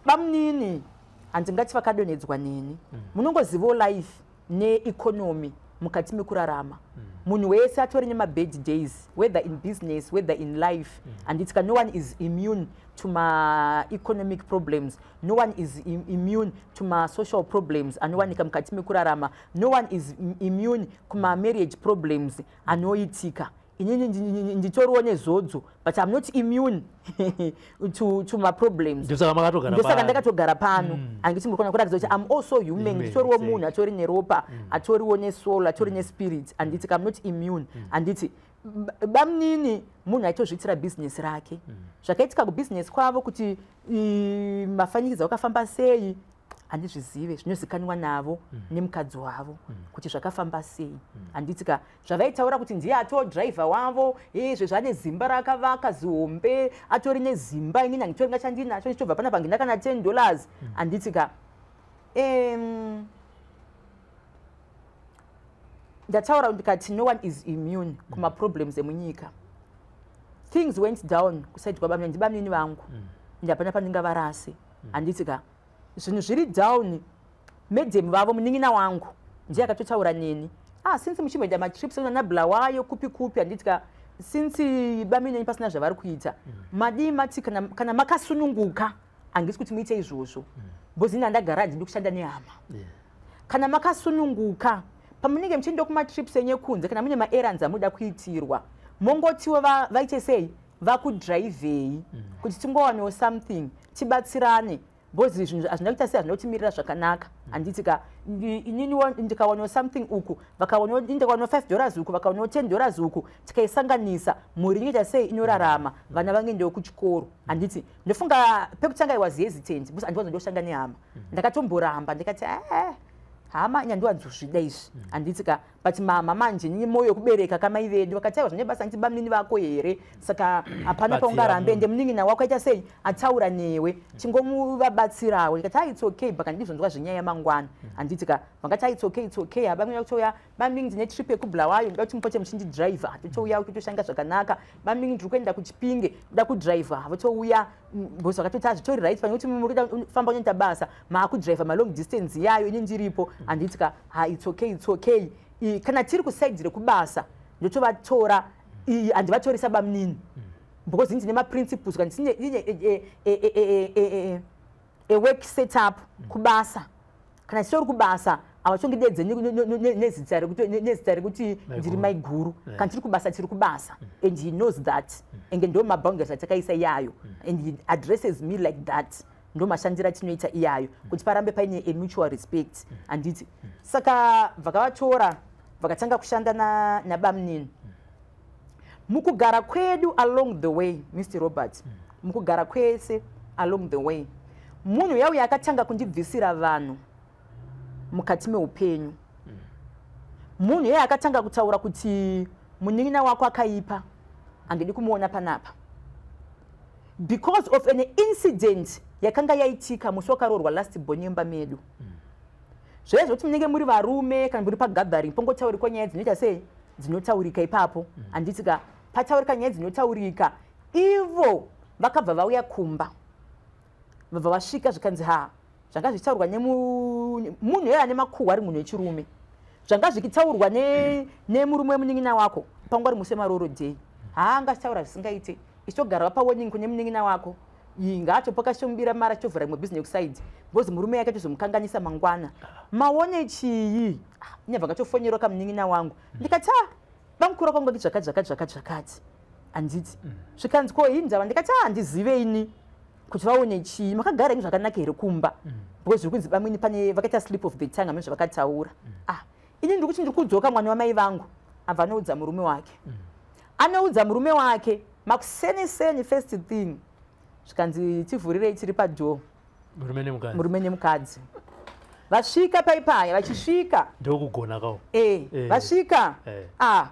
bamunini handingati vakadonhedzwa neni. Munongozivawo life neeconomy mukati mekurarama. Munhu wese atori nemabad days, whether in business, whether in life, handiti ka? No one is immune to maeconomic problems, no one is immune to masocial problems anowanika mukati mekurarama, no one is immune kumamarriage problems anoitika. Inini nditoriwo nezodzo, but I'm not immune to maproblems. Ndosaka makatogara Ndosaka pano. Ndakatogara pano. Handiti muri kuona kuratidza kuti I'm also human? Human, Nditoriwo munhu atori neropa, atoriwo nesoul, atori nespirit, handiti? I'm not immune, handiti? Bamunini munhu aitozviitira bhizinesi rake. Zvakaitika kubhizinesi kwavo kuti mafanikidza akafamba sei handizvizive, zvinozikanwa navo nemukadzi wavo kuti zvakafamba sei, handiti ka? Zvavaitaura kuti ndiye atoo dhiraivha wavo, izvezvi ane zimba raakavaka zihombe, atori nezimba. Inini handitori ngachandinacho, ndichitobva panapa ngina kana $10, handiti ka? Ndataura ndikati no one is immune kumaproblems emunyika. Things went down kuside kwabamnini, ndibamnini vangu, ndapana pandingavarase, handiti ka? Zvinhu zviri down, madam vavo, munin'ina wangu ndiye akatotaura neni, ah, since muchimboenda matrips nana Bulawayo kupi kupi, handiti ka? Since bamnini pasina zvavari kuita, madii mati kana makasununguka, handisi kuti muite izvozvo, because ini handagara, handidi kushanda nehama. Kana makasununguka, pamunenge muchienda kumatrips enyu ekunze, kana mune maerrands amuda kuitirwa, mongotiwo vaite sei, vakudhiraivhei, kuti tingowanewo something, tibatsirane, because zvinhu hazvina kuita sei, hazvina kutimirira zvakanaka, handiti ka? Ininiwo ndikawanawo something uku, vakawanawo, ndikawanawo $5 uku, vakawanawo $10 uku, tikaisanganisa, mhuri inoita sei, inorarama, vana vangendewo kuchikoro, handiti? Ndofunga pekutanga I was hesitant because handiwanzo ndoshanda nehama. Ndakatomboramba, ndikati eh, hama nyandiwanzozvida izvi, handiti ka? But mama manje nini mwoyo wekubereka kamai vedu vakati aiwa, zvine basa, nditi bamunini vako here? Saka hapana Batsira paungarambe. munhu. Ende munin'ina wako aita sei, ataura newe, tingomuvabatsirawo. Ndikati ah, it's okay, but handizonzwa zvenyaya mangwana, handiti ka? Vakati ah, it's okay, it's okay. Habamina kutouya, bamunini ndine trip yekuBulawayo, ndoda kuti mupote muchindidhiraivha, totouya totoshanda zvakanaka. Bamunini ndiri kuenda kuChipinge, ndoda kudhiraivha, votouya, because vakatoti hazvitori right pane kuti muri kufamba kunoita basa, maakudhiraivha malong distance yayo ini ndiripo, handiti ka? Ha, it's okay, it's okay. Kana tiri kuside rekubasa ndotovatora, handivatorisa bamunini, because ndine maprinciples, kana ndine a work setup kubasa. Kana titori kubasa, havachongidedze nezita rekuti ndiri maiguru. Kana tiri kubasa, tiri kubasa, and he knows that, ende ndo maboundaries atakaisa iyayo, and he addresses me like that. Ndo mashandiro atinoita iyayo kuti parambe paine a mutual respect, handiti? Saka vakavatora, vakatanga kushanda nabamunini. Mukugara kwedu along the way, Mr Robert, mukugara kwese along the way, munhu yauya akatanga kundibvisira vanhu mukati meupenyu, munhu yeye akatanga kutaura kuti munin'ina wako akaipa, handidi kumuona panapa, because of an incident yakanga yaitika musi wakaroorwa last born yemba medu. Zvezvo kuti munenge muri varume, kana muri pagathering, pongotaurikwa nyaya dzinoita sei, dzinotaurika ipapo, handiti ka? Pataurika nyaya dzinotaurika, ivo vakabva vauya kumba, vabva vasvika, zvikanzi ha, zvanga zvichitaurwa nemunhu iye ane makuhwa, ari munhu wechirume. Zvanga zvichitaurwa nemurume wemunin'ina wako pangwari musi wemaroro day, haanga achitaura zvisingaite, ichitogara wapa warning kune munin'ina wako. Iyi ngaatopoka chitomubira mari, achitovhura imwe business kuside, because murume yake atozomukanganisa mangwana. Maone chii? Ah, inyabva ngatofonerawo kamunin'ina wangu. Ndikati, "Ah, bamukuru kwangu ngati zvakati zvakati zvakati zvakati, handiti?" Zvikanzi, "Ko hindava?" Ndikati, "Ah, handizive ini kuti vaone chii. Makagara ini zvakanaka here kumba? Because zviri kunzi bamwini pane vakaita slip of the tongue, amene zvavakataura." Ah, ini ndiri kuti ndiri kudzoka, mwana wamai vangu abva anoudza murume wake. Anoudza murume wake makuseniseni, first thing zvikanzi, "Tivhurirei, tiri padoor." Murume nemukadzi. Murume nemukadzi vasvika paipaya, vachisvika. Ndokugona kawo. E. Vasvika. Ah,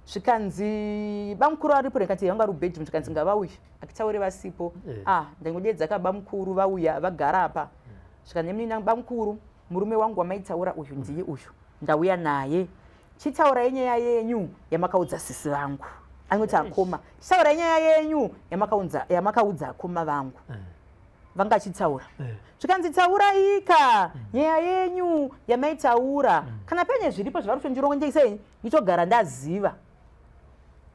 zvikanzi, "Bamukuru aripo?" Ndikati, "Vanga vari kubedroom." Zvikanzi, "Ngavauye akitaure vasipo." Ah, ndangodedza ka bamukuru, vauya vagara apa. Zvikanzi nemunina, "Bamukuru, murume wangu wamaitaura uyu ndiye uyu, ndauya naye. Chitaurai nyaya yenyu yamakaudza sisi vangu." Anoti akoma, "Chitaurai nyaya yenyu yamakaudza akoma vangu." Vanga achitaura. Zvikanzi, "Tauraika nyaya yenyu yamaitaura. Kana paine zviripo zvavari kutondirongondesei, nditogara ndaziva."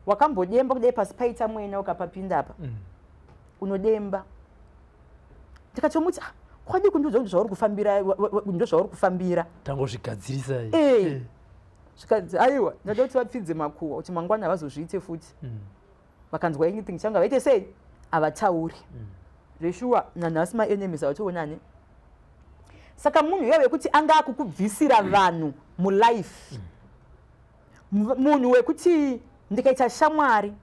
Wakambodemba kudai pasi paita mwena ukapapinda apa? Unodemba. Ndikatomuti, "Ah, kwadi kundiudza kuti zvauri kufambira ndo zvauri kufambira?" Tangozvigadzirisa. Zvikanzi, "Aiwa, ndada kuti vapfidze makuhwa kuti mangwana havazozviite futi. Vakanzwa anything changa vaite sei, havatauri." Zveshuwa, nanhasi maenemies havatoonani. Saka munhu iye wekuti anga akukubvisira vanhu mulife, munhu wekuti ndikaita shamwari,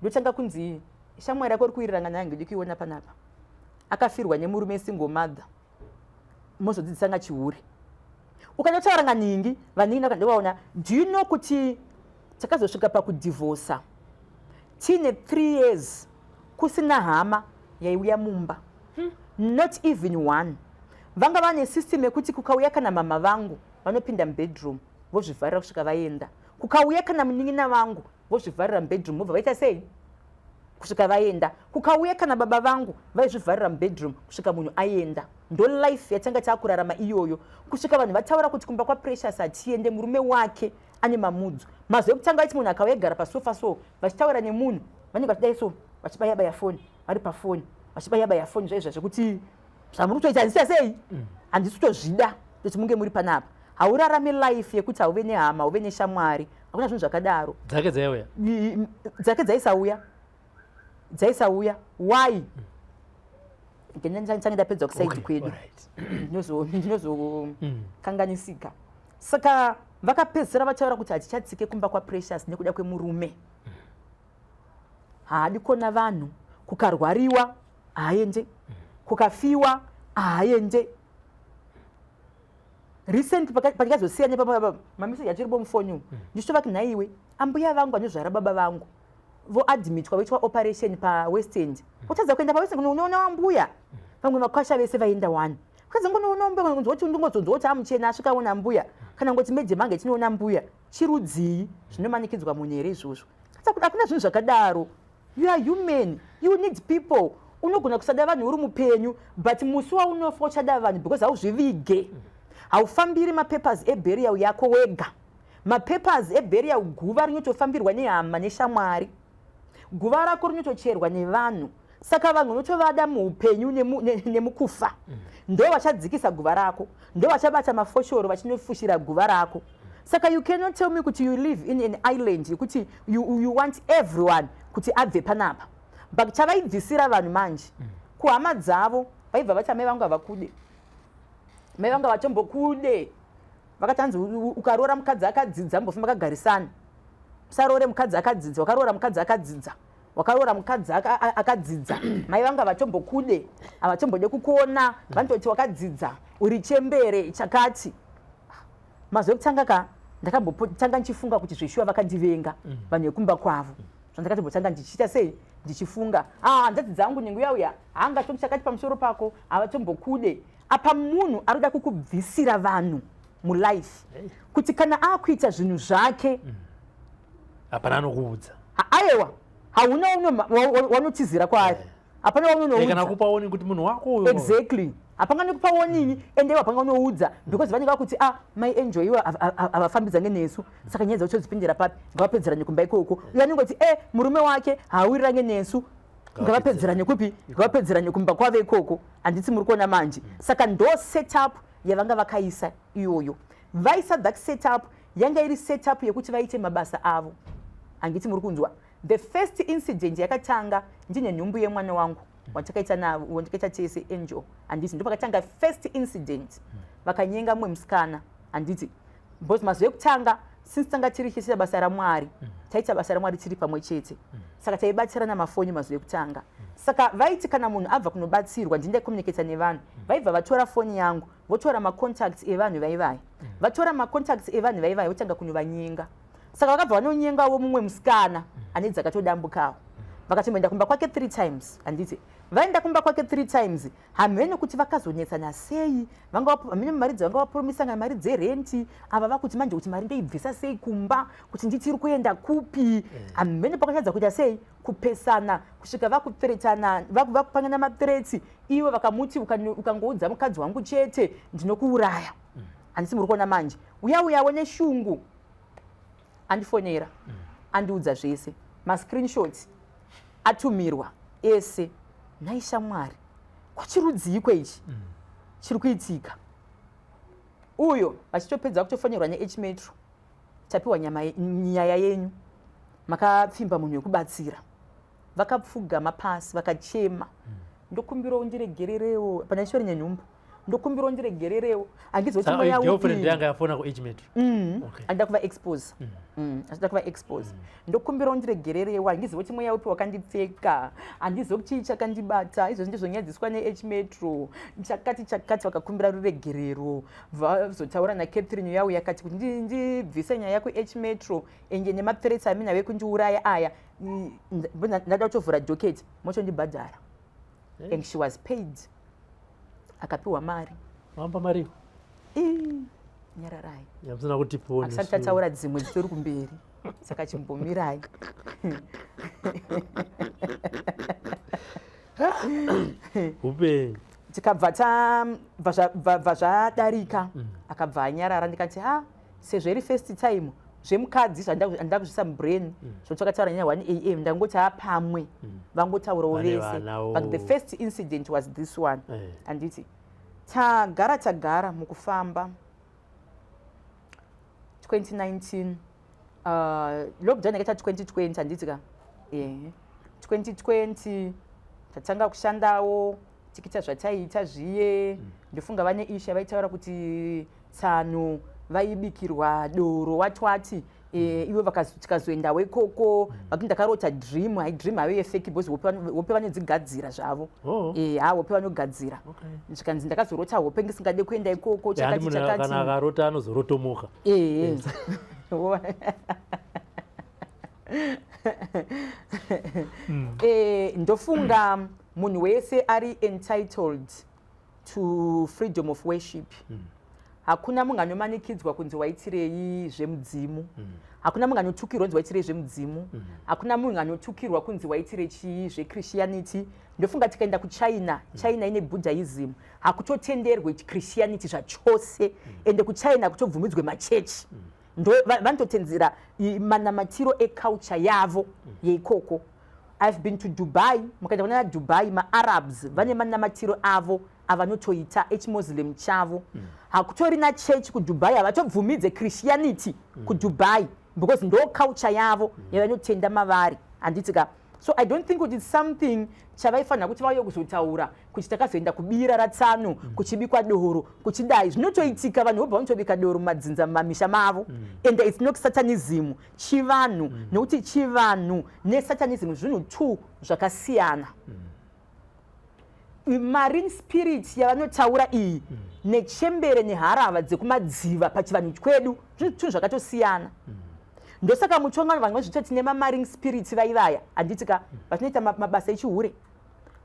ndotanga kunzi, "Shamwari yako uri kuwirirana naye, ngedi kuiona panapa, akafirwa nemurume, single mother, mozodzidzisa nga chihure." Ukanyotaura nganingi vaningi ndovaona. Do you know kuti takazosvika pakudhivhosa tiine 3 years kusina hama yaiuya mumba? Not even one. Vanga vane system yekuti kukauya kana mama vangu, vanopinda mubedroom vozvivharira kusvika vaenda. Kukauya kana munin'ina vangu, vozvivharira mubedroom, vobva vaita sei kusvika vaenda. Kukauya kana baba vangu, vaizvivharira mubedroom kusvika munhu aenda. Ndo life yatanga taakurarama iyoyo, kusvika vanhu vataura kuti kumba kwaPrecious hatiende, murume wake ane mamudzo. Mazuva ekutanga vaiti munhu akauya gara pasofa so, vachitaura nemunhu, vanenge vachidai so, vachibayabaya foni, vari pafoni vachibayabaya foni. Zvaizva zvekuti zvamuri kutoita handisita sei, handisi kutozvida kuti munge muri panapa. Haurarame life yekuti hauve nehama, hauve neshamwari, hakuna zvinhu zvakadaro. Dzake dzaiuya? Dzake dzaisauya, dzaisauya. Why? Ndichange ndapedza kuside kwedu. Ndinozokanganisika. Saka vakapedzisira vataura kuti hatichatsike kumba kwaPrecious nekuda kwemurume, haadi kuona vanhu. Kukarwariwa haaende, kukafiwa haaende. Recently patikazosiyana, mameseji achiripo mufoni umu, ndichitovati, "Nhaiwe, ambuya vangu vanozvara baba vangu voadmitwa, voitwa operation paWest End, utadza kuenda paWest End kunoona ambuya? Vamwe vakwasha vese vaenda wani, kutadza ngonoona mbuya? Kunzwa kuti ndingozonzwa kuti amuchena asvika ona mbuya, kana ngoti medhe mange tinoona mbuya. Chirudzii zvinomanikidzwa munhu here izvozvo?" Hakuna zvinhu zvakadaro. You are human, you need people. Unogona kusada vanhu uri mupenyu, but musi waunofa uchada vanhu, because hauzvivige, haufambiri mapapers eburial yako wega. Mapapers eburial, guva rinotofambirwa nehama neshamwari, guva rako rinotocherwa nevanhu. Saka vanhu unotovada muupenyu nemukufa. Ndo vachadzikisa guva rako, ndo vachabata mafoshoro vachinofushira guva rako. Saka you cannot tell me kuti you live in an island yekuti you want everyone kuti abve panapa. But chavaibvisira vanhu manje kuhama dzavo, vaibva vati, "Amai vangu havakude, mai vangu havatombokude." Vakati, hanzi, "Ukaroora mukadzi akadzidza, mbofa makagarisana. Usaroore mukadzi akadzidza. Wakaroora mukadzi akadzidza, wakaroora mukadzi akadzidza, mai vangu havatombokude, havatombode kukuona. Vanototi wakadzidza, uri chembere chakati." Mazuva ekutanga ka, ndakambotanga ndichifunga kuti zveshuwa vakandivenga vanhu vekumba kwavo. Zvandakatombotanga ndichiita sei, ndichifunga, "Ah, hanzvadzi dzangu nenguya uya haangatoti chakati pamusoro pako, havatombokude." Apa munhu ari kuda kukubvisira vanhu mulife, kuti kana akuita zvinhu zvake, Hapana anokuudza. Aiwa, hauna wanotizira kwaari, hapana Kana waunonoudza. Kupaoni kuti munhu wako uyu. Exactly. Hapanga nekupa warning, ende ivo hapanga unoudza, because vanenge vakuti, "Ah, mai Angel ivo havafambidzange nesu, saka nyaya dzacho dzipindira papi? Ngavapedzerane kumba ikoko." Uyo anongoti, "E, murume wake haawirirane nesu, ngavapedzerane kupi? Ngavapedzerane kumba kwavo ikoko." Handiti muri kuona manje? Saka ndo setup yavanga vakaisa iyoyo. Vaisa that setup, yanga iri setup yekuti vaite mabasa avo. Handiti muri kunzwa? The first incident yakatanga ndine nhumbu yemwana wangu watakaita navo, wandakaita tese, Angel, handiti? Ndopakatanga first incident. Vakanyenga mumwe musikana, handiti? Because mazuva ekutanga, since tanga tiri chiita basa raMwari, taita basa raMwari tiri pamwe chete, saka taibatsirana mafoni mazuva ekutanga. Saka vaiti kana munhu abva kunobatsirwa, ndindaicommunicata nevanhu, vaibva vatora foni yangu, votora macontacts evanhu vaivai, vatora macontacts evanhu vaivai, votanga kunovanyenga. Saka vakabva vanonyengawo mumwe musikana ane dzakatodambukawo. Vakatomboenda kumba kwake three times, handiti? Vaenda kumba kwake three times. Hamene kuti vakazonetsana sei, hamene mari dzavanga vapromisanga, mari dzerenti. Ava vakuti manje kuti mari ndoibvisa sei kumba, kuti nditiri kuenda kupi? Hamene pakatadza kuita sei kupesana, kusvika vakuthreatana, vakupangana mathreats. Ivo vakamuti, "Ukangoudza mukadzi wangu chete, ndinokuuraya." Handisi muri kuona manje? Uya uyawo neshungu andifonera, andiudza zvese, mascreenshots atumirwa ese. Nhai shamwari, kwachirudziko ichi chiri kuitika? Uyo vachitopedza kutofonerwa neH Metro, "Tapiwa nyaya yenyu, makapfimba munhu wekubatsira." Vakapfugama pasi, vakachema, "Ndokumbirawo ndiregererewo." Pana chitori nenhumbu. "Ndokumbirawo ndiregererewo, handizivi kuti mweya girlfriend upi." Yanga yafona kuH Metro? Handida kuva expose. Handida kuva expose. "Ndokumbirawo ndiregererewo, handizivi kuti mweya upi wakandipfeka, handizivi kuti chii chakandibata. Izvozvi ndizonyadziswa neH Metro, chakati chakati." Vakakumbira ruregerero, vazotaura naCatherine yau yakati kuti ndibvise nyaya kuH Metro, ende nemathreats amina vekundiuraya aya, ndada kutovhura docket, motondibhadhara. And she was paid, akapiwa mari. Vamba mari? Ii, nyararai. Yamusina kutipiwo. Hatisati tataura dzimwe dzitori kumberi, saka chimbomirai. Upenyu. Tikabva bva bva zvadarika, akabva anyarara. Ndikati, "Ha, sezvo iri first time zvemukadzi, zvandida kuzvisa mubrain, zvokuti vakataura nyaya 1 a.m." Ndangoti, "Ha, pamwe vangotaurawo Vane vese." vanawo. But the first incident was this one. Handiti tagara tagara mukufamba, 2019, lockdown yakaita 2020, handiti ka? Ehe, 2020 tatanga kushandawo, tikiita zvataiita zviye. Ndofunga vane isha vaitaura kuti tsano vaibikirwa doro watwati. Ivo tikazoendawo ikoko, vakuti ndakarota dream. Hai, dream hayo yefake, because hope vanodzigadzira zvavo. Ha, hope vanogadzira. Zvikanzi ndakazorota hope ndisingade kuenda ikoko, Handi chakati munhu chakati. Kana akarota anozorotomuka. Ehe. Ndofunga munhu wese ari entitled to freedom of worship. Hakuna munhu anomanikidzwa kunzi waitirei zvemudzimu. Hakuna munhu anotukirwa kunzi waitirei zvemudzimu. Hakuna munhu anotukirwa kunzi waitire chii zvechristianity. Ndofunga tikaenda kuChina, China ine Buddhism, hakutotenderwe Christianity zvachose. Ende kuChina hakutobvumidzwe machechi. Ndo vanototenzera manamatiro eculture yavo yeikoko. I've been to Dubai. Mukaenda kuna Dubai, maArabs vane manamatiro avo avanotoita echimuslim chavo. Hakutorina church kuDubai, havatobvumidze Christianity kuDubai, because ndo culture yavo yavanotenda mavari, handiti ka? So I don't think kuti it's something chavaifanira kuti vauye kuzotaura kuti takazoenda kubira ratsano, kuchibikwa doro, kuchidai. Zvinotoitika, vanhu vobva vanotobika doro mumadzinza, mumamisha mavo. And it's not satanism, chivanhu, nekuti chivanhu nesatanism zvinhu two zvakasiyana. Marine spirit yavanotaura iyi nechembere neharava dzekumadziva pachivanhu kwedu zvinhu zvinhu zvakatosiyana. Ndosaka muchonga vanhu vazviti tine mamarine spirits vaivaya, handiti ka? Vachinoita mabasa echihure,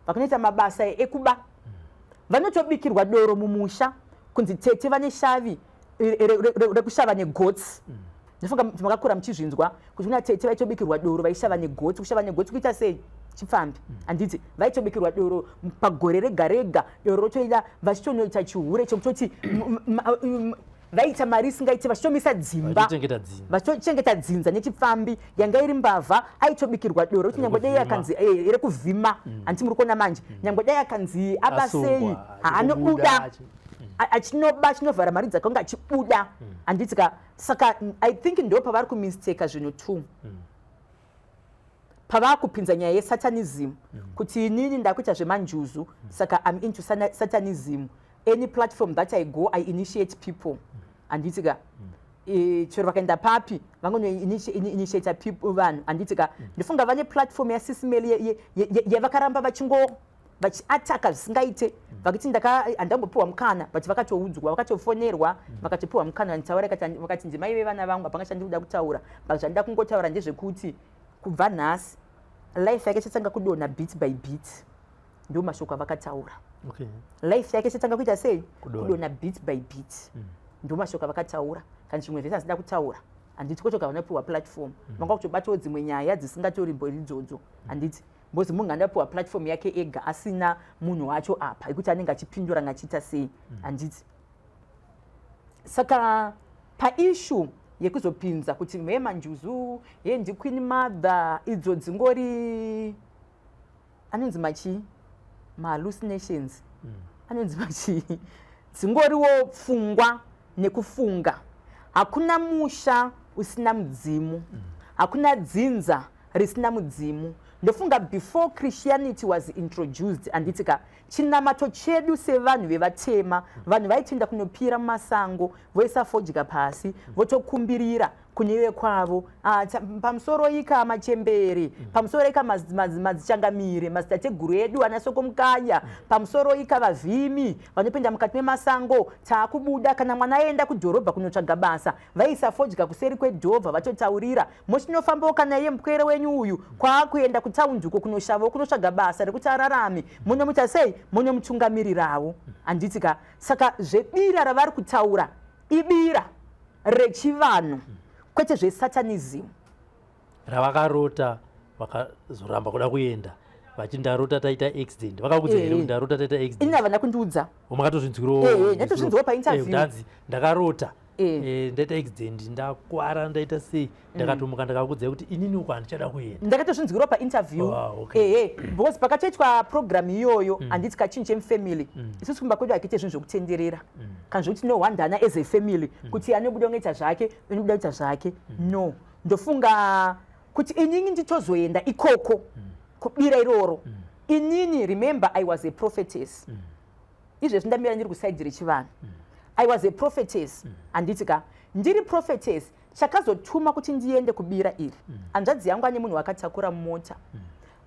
vakanoita mabasa ekuba, vanotobikirwa doro mumusha kunzi tete vane shavi rekushava negotsi. Ndofunga makakura muchizvinzwa kuti kuna tete vaitobikirwa doro, vaishava negotsi. Kushava negotsi kuita sei? Chipfambi, handiti? Vaitobikirwa doro pagore rega rega, doro rotoida, vachitonoita chihure chekutoti vaita mari isingaiti, vachitomisa dzimba. Vachichengeta dzinza. Vachitochengeta dzinza nechipfambi. Yanga iri mbavha, aitobikirwa doro kuti nyangwe dai Rekuvhima. akanzi rekuvhima, handiti muri kuona manje? Nyangwe dai akanzi abasei, Asungwa, haanobuda. achibuda, Achinoba, achinovhara mari dzake, achibuda, handiti ka? Saka I think ndo pavari kumisteka zvinhu two, pavakupinza nyaya yesatanism, kuti inini ndakuita zvemanjuzu, saka I'm into satanism. Any platform that I go, I initiate people, handiti ka? Chero vakaenda papi, vangonoinitiata vanhu, handiti ka? Ndifunga vane platform yaSis Melly yavakaramba vachingo vachiataka zvisingaite, vakuti handambopiwa mukana, but vakatoudzwa, vakatofonerwa, vakatopiwa mukana nditaura. Vakati, "Ndimai vevana vangu, hapanga chandikuda kutaura, but zvandida kungotaura ndezvekuti kubva nhasi life yake chatanga kudonha bit by bit." Ndo mashoko avakataura. Life yake chatanga kuita sei? Kudonha. Kudonha bit by bit. Ndo mashoko avakataura. Kana zvimwe zvese handida kutaura, handiti? Kotoka vanopiwa platform, vanga kutobatawo dzimwe nyaya dzisingatori mbori idzodzo, handiti? Because munhu andapiwa platform yake ega, asina munhu wacho apa yekuti anenge achipindura, ngachiita sei, handiti? Saka paissue yekuzopinza kuti he manjuzu, he ndiQueen Mother, idzo dzingori anonzi machii, mahallucinations, anonzi machii, dzingoriwo pfungwa nekufunga. Hakuna musha usina mudzimu, hakuna dzinza risina mudzimu. Ndofunga before Christianity was introduced, handiti ka, chinamato chedu sevanhu vevatema, vanhu vaitoenda kunopira mumasango, voisa fodya pasi, votokumbirira kune vekwavo. Ah, pamusoro ika machembere, pamusoro ika madzichangamire, madzitateguru edu ana Soko Mukanya, pamusoro ika vavhimi vanopinda mukati memasango, taakubuda. Kana mwana aenda kudhorobha kunotsvaga basa, vaisa fodya kuseri kwedhobha, vatotaurira, "Muchinofambawo kana iye mupwere wenyu uyu kwaakuenda kutaundi uko kunoshavawo, kunotsvaga basa rekuti ararame, munomuita sei? Munomutungamirirawo," handiti ka? Saka zvebira ravari kutaura ibira rechivanhu, kwete zvesatanism. Ravakarota, vakazoramba kuda kuenda, vachiti, "Ndarota taita accident." Vakakuudza here kuti, "Ndarota taita Ini accident"? Havana kundiudza. Makatozvinzwirawo? Ndatozvinzwawo painterview. Ndanzi ndakarota ndaita accident, ndakwara, ndaita sei, ndakatomuka ndakakuudzai kuti inini uko handichada kuenda. Ndakatozvinzwirawo painterview. Ah, okay. Ehe, because pakatoitwa program iyoyo, handiti, kachinhu chemufamily, isusu kumba kwedu hakuite zvinhu zvokutenderera kana zvokuti tinohwandana as a family, kuti anobuda unoita zvake, anobuda kuita zvake. No, ndofunga kuti inini nditozoenda ikoko kubira iroro, inini, remember, I was a prophetess. Izvezvi ndamira ndiri kuside rechivanhu. I was a prophetess, handiti ka? Ndiri prophetess, chakazotuma kuti ndiende kubira iri, hanzvadzi yangu ane munhu wakatakura mumota.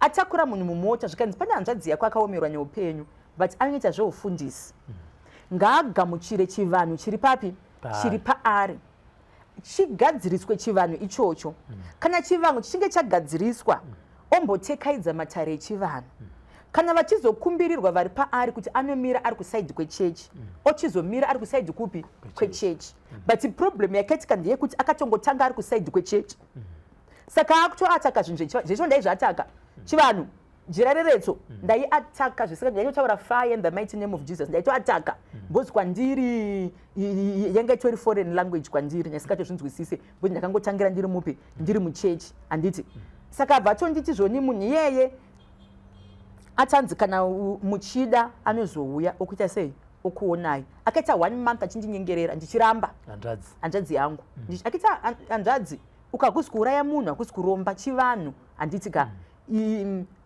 Atakura munhu mumota, zvikanzi pane hanzvadzi yako akaomerwa neupenyu, but anoita zveufundisi, ngaagamuchire chivanhu chiri papi? Paari. Chiri paari, chigadziriswe chivanhu ichocho. Kana chivanhu chichinge chagadziriswa, ombotekaidza matare echivanhu. Kana vachizokumbirirwa vari paari kuti anomira ari kuside kwechechi, ochizomira ari kuside kupi? Kwechechi. But problem yakaitika ndeyekuti akatongotanga ari kuside kwechechi, saka akutoataka zvinhu zvecho. Ndaizviataka chivanhu, jira reretso ndaiataka zvisinga, ndaitotaura "Fire in the mighty name of Jesus." Ndaitoataka because kwandiri yanga itori foreign language kwandiri, ndasingatozvinzwisise, because ndakangotangira ndiri mupi? Ndiri muchechi, handiti? Saka abva atonditi zvoni munhu iyeye atanzi kana muchida anozouya okuita sei, okuonai. Akaita one month achindinyengerera, ndichiramba. Hanzvadzi? Hanzvadzi yangu. Akaita hanzvadzi, ukakusi kuuraya munhu, hakusi kuromba, chivanhu, handiti ka?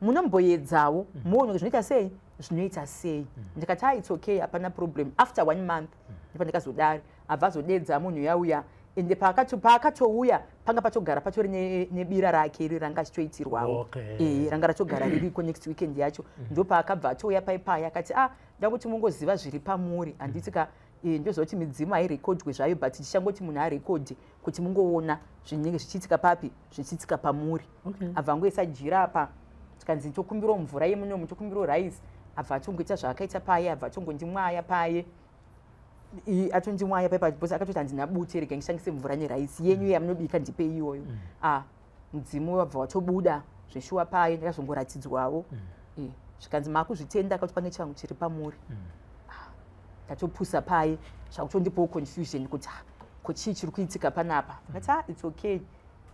Munomboedzawo muone kuti zvinoita sei, zvinoita sei. Ndikati, "Ah, it's okay, hapana problem." After one month ndipo ndikazodari, abva azodedza munhu yauya. Ende paakatouya panga patogara patori nebira rake iri ranga achitoitirwawo. Ranga ratogara ririko. Next weekend yacho ndo paakabva atouya paipaya, akati, "Ah, ndakuti mungoziva zviri pamuri, handiti ka? Ndoziva kuti midzimu hairekodwe zvayo, but tichangoti munhu arekodhe kuti mungoona zvinenge zvichiitika papi, zvichiitika pamuri." Abva angoisa jira apa, tikanzi tokumbirawo mvura yemunomu, tokumbirawo rice. Abva atongoita zvaakaita paye, abva atongondimwaya paye. Atondimwaya paye because akatoti, "Handina bute, rega ndishandise mvura nerice yenyu yamunobika, ndipe iyoyo." Ah, mudzimu wabva watobuda. Zveshuwa paye ndakazongoratidzwawo. Zvikanzi makuzvitenda kuti pane chivanhu chiri pamuri. Ndatopusa paye, zvakutondipawo confusion kuti, "Ah, ko chii chiri kuitika panapa?" Ndakati, "Ah, it's okay,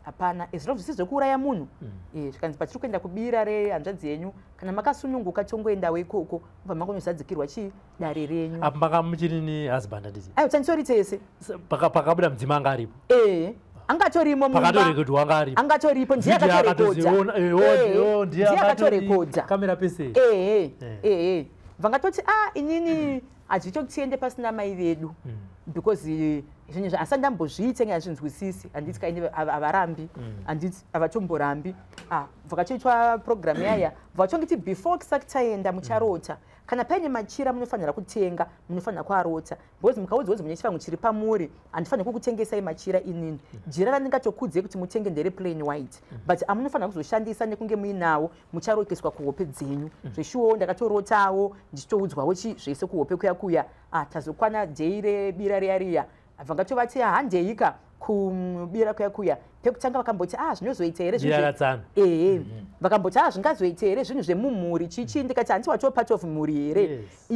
hapana zviro zvisi zvekuuraya munhu." Zvikanzi patiri kuenda kubira rehanzvadzi yenyu, kana makasununguka tongoendawo ikoko, mubva mangonozadzikirwa chii, dare renyu. Apa manga muchiri nehusband, handiti? Aiwa, tanditori tese. Pakabuda mudzimu anga aripo? Ee, angatorimo mumba. Pakatorekodwa anga aripo? Angatoripo, ndiye Video akatorekodha. Oh, ndiye Ndiye akatorekodha. Kamera pese. Ehe. Ehe, vangatoti, "Ah, inini hazvito tiende pasina mai vedu," because zvinhu asati ndambozviita, ngazvinzwisisi, handiti? Kaine havarambi, handiti? Havatomborambi. Ah, vakatoitwa program yaya, vatongiti before tisati taenda, mucharota. Kana paine machira munofanira kutenga, munofanira kuarota, because mukaudzwa kunzi mune chivanhu chiri pamuri, handifaniri kukutengesai machira inini. Jira randingatokudzei kuti mutenge ndere plain white, but amunofanira kuzoshandisa nekunge muinawo, mucharoteswa kuhope dzenyu. Zveshuwo ndakatorotawo ndichitoudzwawo chi zvese kuhope kuya kuya. Ah, tazokwana day rebira riya riya, vangatovati, "Handeika kubira kuya kuya." Pekutanga vakamboti, "Ah, zvinozoita here zvinhu Bira ratsano. Ehe, vakamboti, "Ah, zvingazoita here zvinhu zvemumhuri chichi?" Ndikati, "Handiti watova part of mhuri here?" Yes.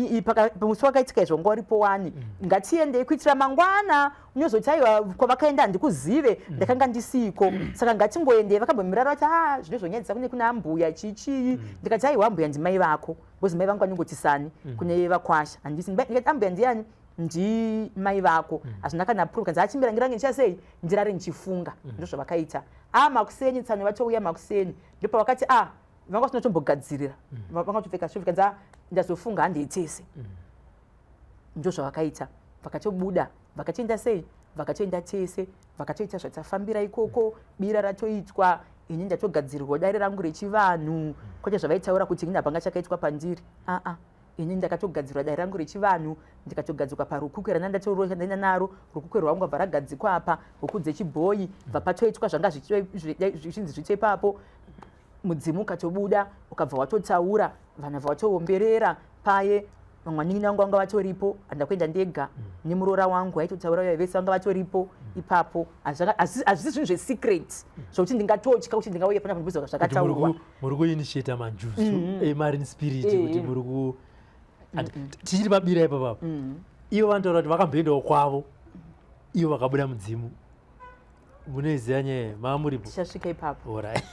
Musi wakaitika izvo wanga uripo wani. Ngatiendei kuitira mangwana unozoti, "Aiwa, kwavakaenda handikuzive, ndakanga ndisiko." Saka ngatingoendei. Vakambomirara vati, "A, zvinozonyadzisa kune kuna ambuya chichii." Ndikati, "Aiwa, ambuya ndimai vako," because mai vangu vanongoti sani kune vakwasha, handisi? Ndikati, "Ambuya ndiani? Ndimai vako." Hazvina kana proof. Kanzi, "Achimbira ngirange ndichasei, ndirare ndichifunga." Ndozvavakaita. A, makuseni tsano vatouya makuseni, ndopavakati, a, vanga vasina kutombogadzirira, vanga vatopfeka shofi. Kanzi, "Ah, ndazofunga, handei tese." Ndozvavakaita, vakatobuda, vakatoenda sei, vakatoenda tese, vakatoita zvatafambira ikoko. Bira ratoitwa, ini ndatogadzirirwa dare rangu rechivanhu, kwete zvavaitaura kuti ini hapanga chakaitwa pandiri. Aa, ini ndakatogadzirwa dare rangu rechivanhu, ndikatogadzikwa parukukwe rana ndaenda naro. Rukukwe rwangu bva ragadzikwa apa, huku dzechibhoyi, bva patoitwa zvanga zvichinzi zviite ipapo. Mudzimu ukatobuda, ukabva watotaura, vanhu bva vatoomberera paye. Vamwe vanin'ina vangu vanga vatoripo, handina kuenda ndega, nemuroora wangu aitotaura uya, vese vanga vatoripo ipapo. Hazvisi zvinhu zvesecret zvokuti ndingatotya kuti ndingauye panapa ndibvunza Kuti muri zvakataurwa. Muri kuinitiata manjuzu emarine spirit, kuti muri ku tichiri pabira ipapapo, ivo vanotaura kuti vakamboendawo kwavo, ivo vakabuda mudzimu. Munoiziva nyaya? Mava muripo? Tichasvika ipapo. Alright.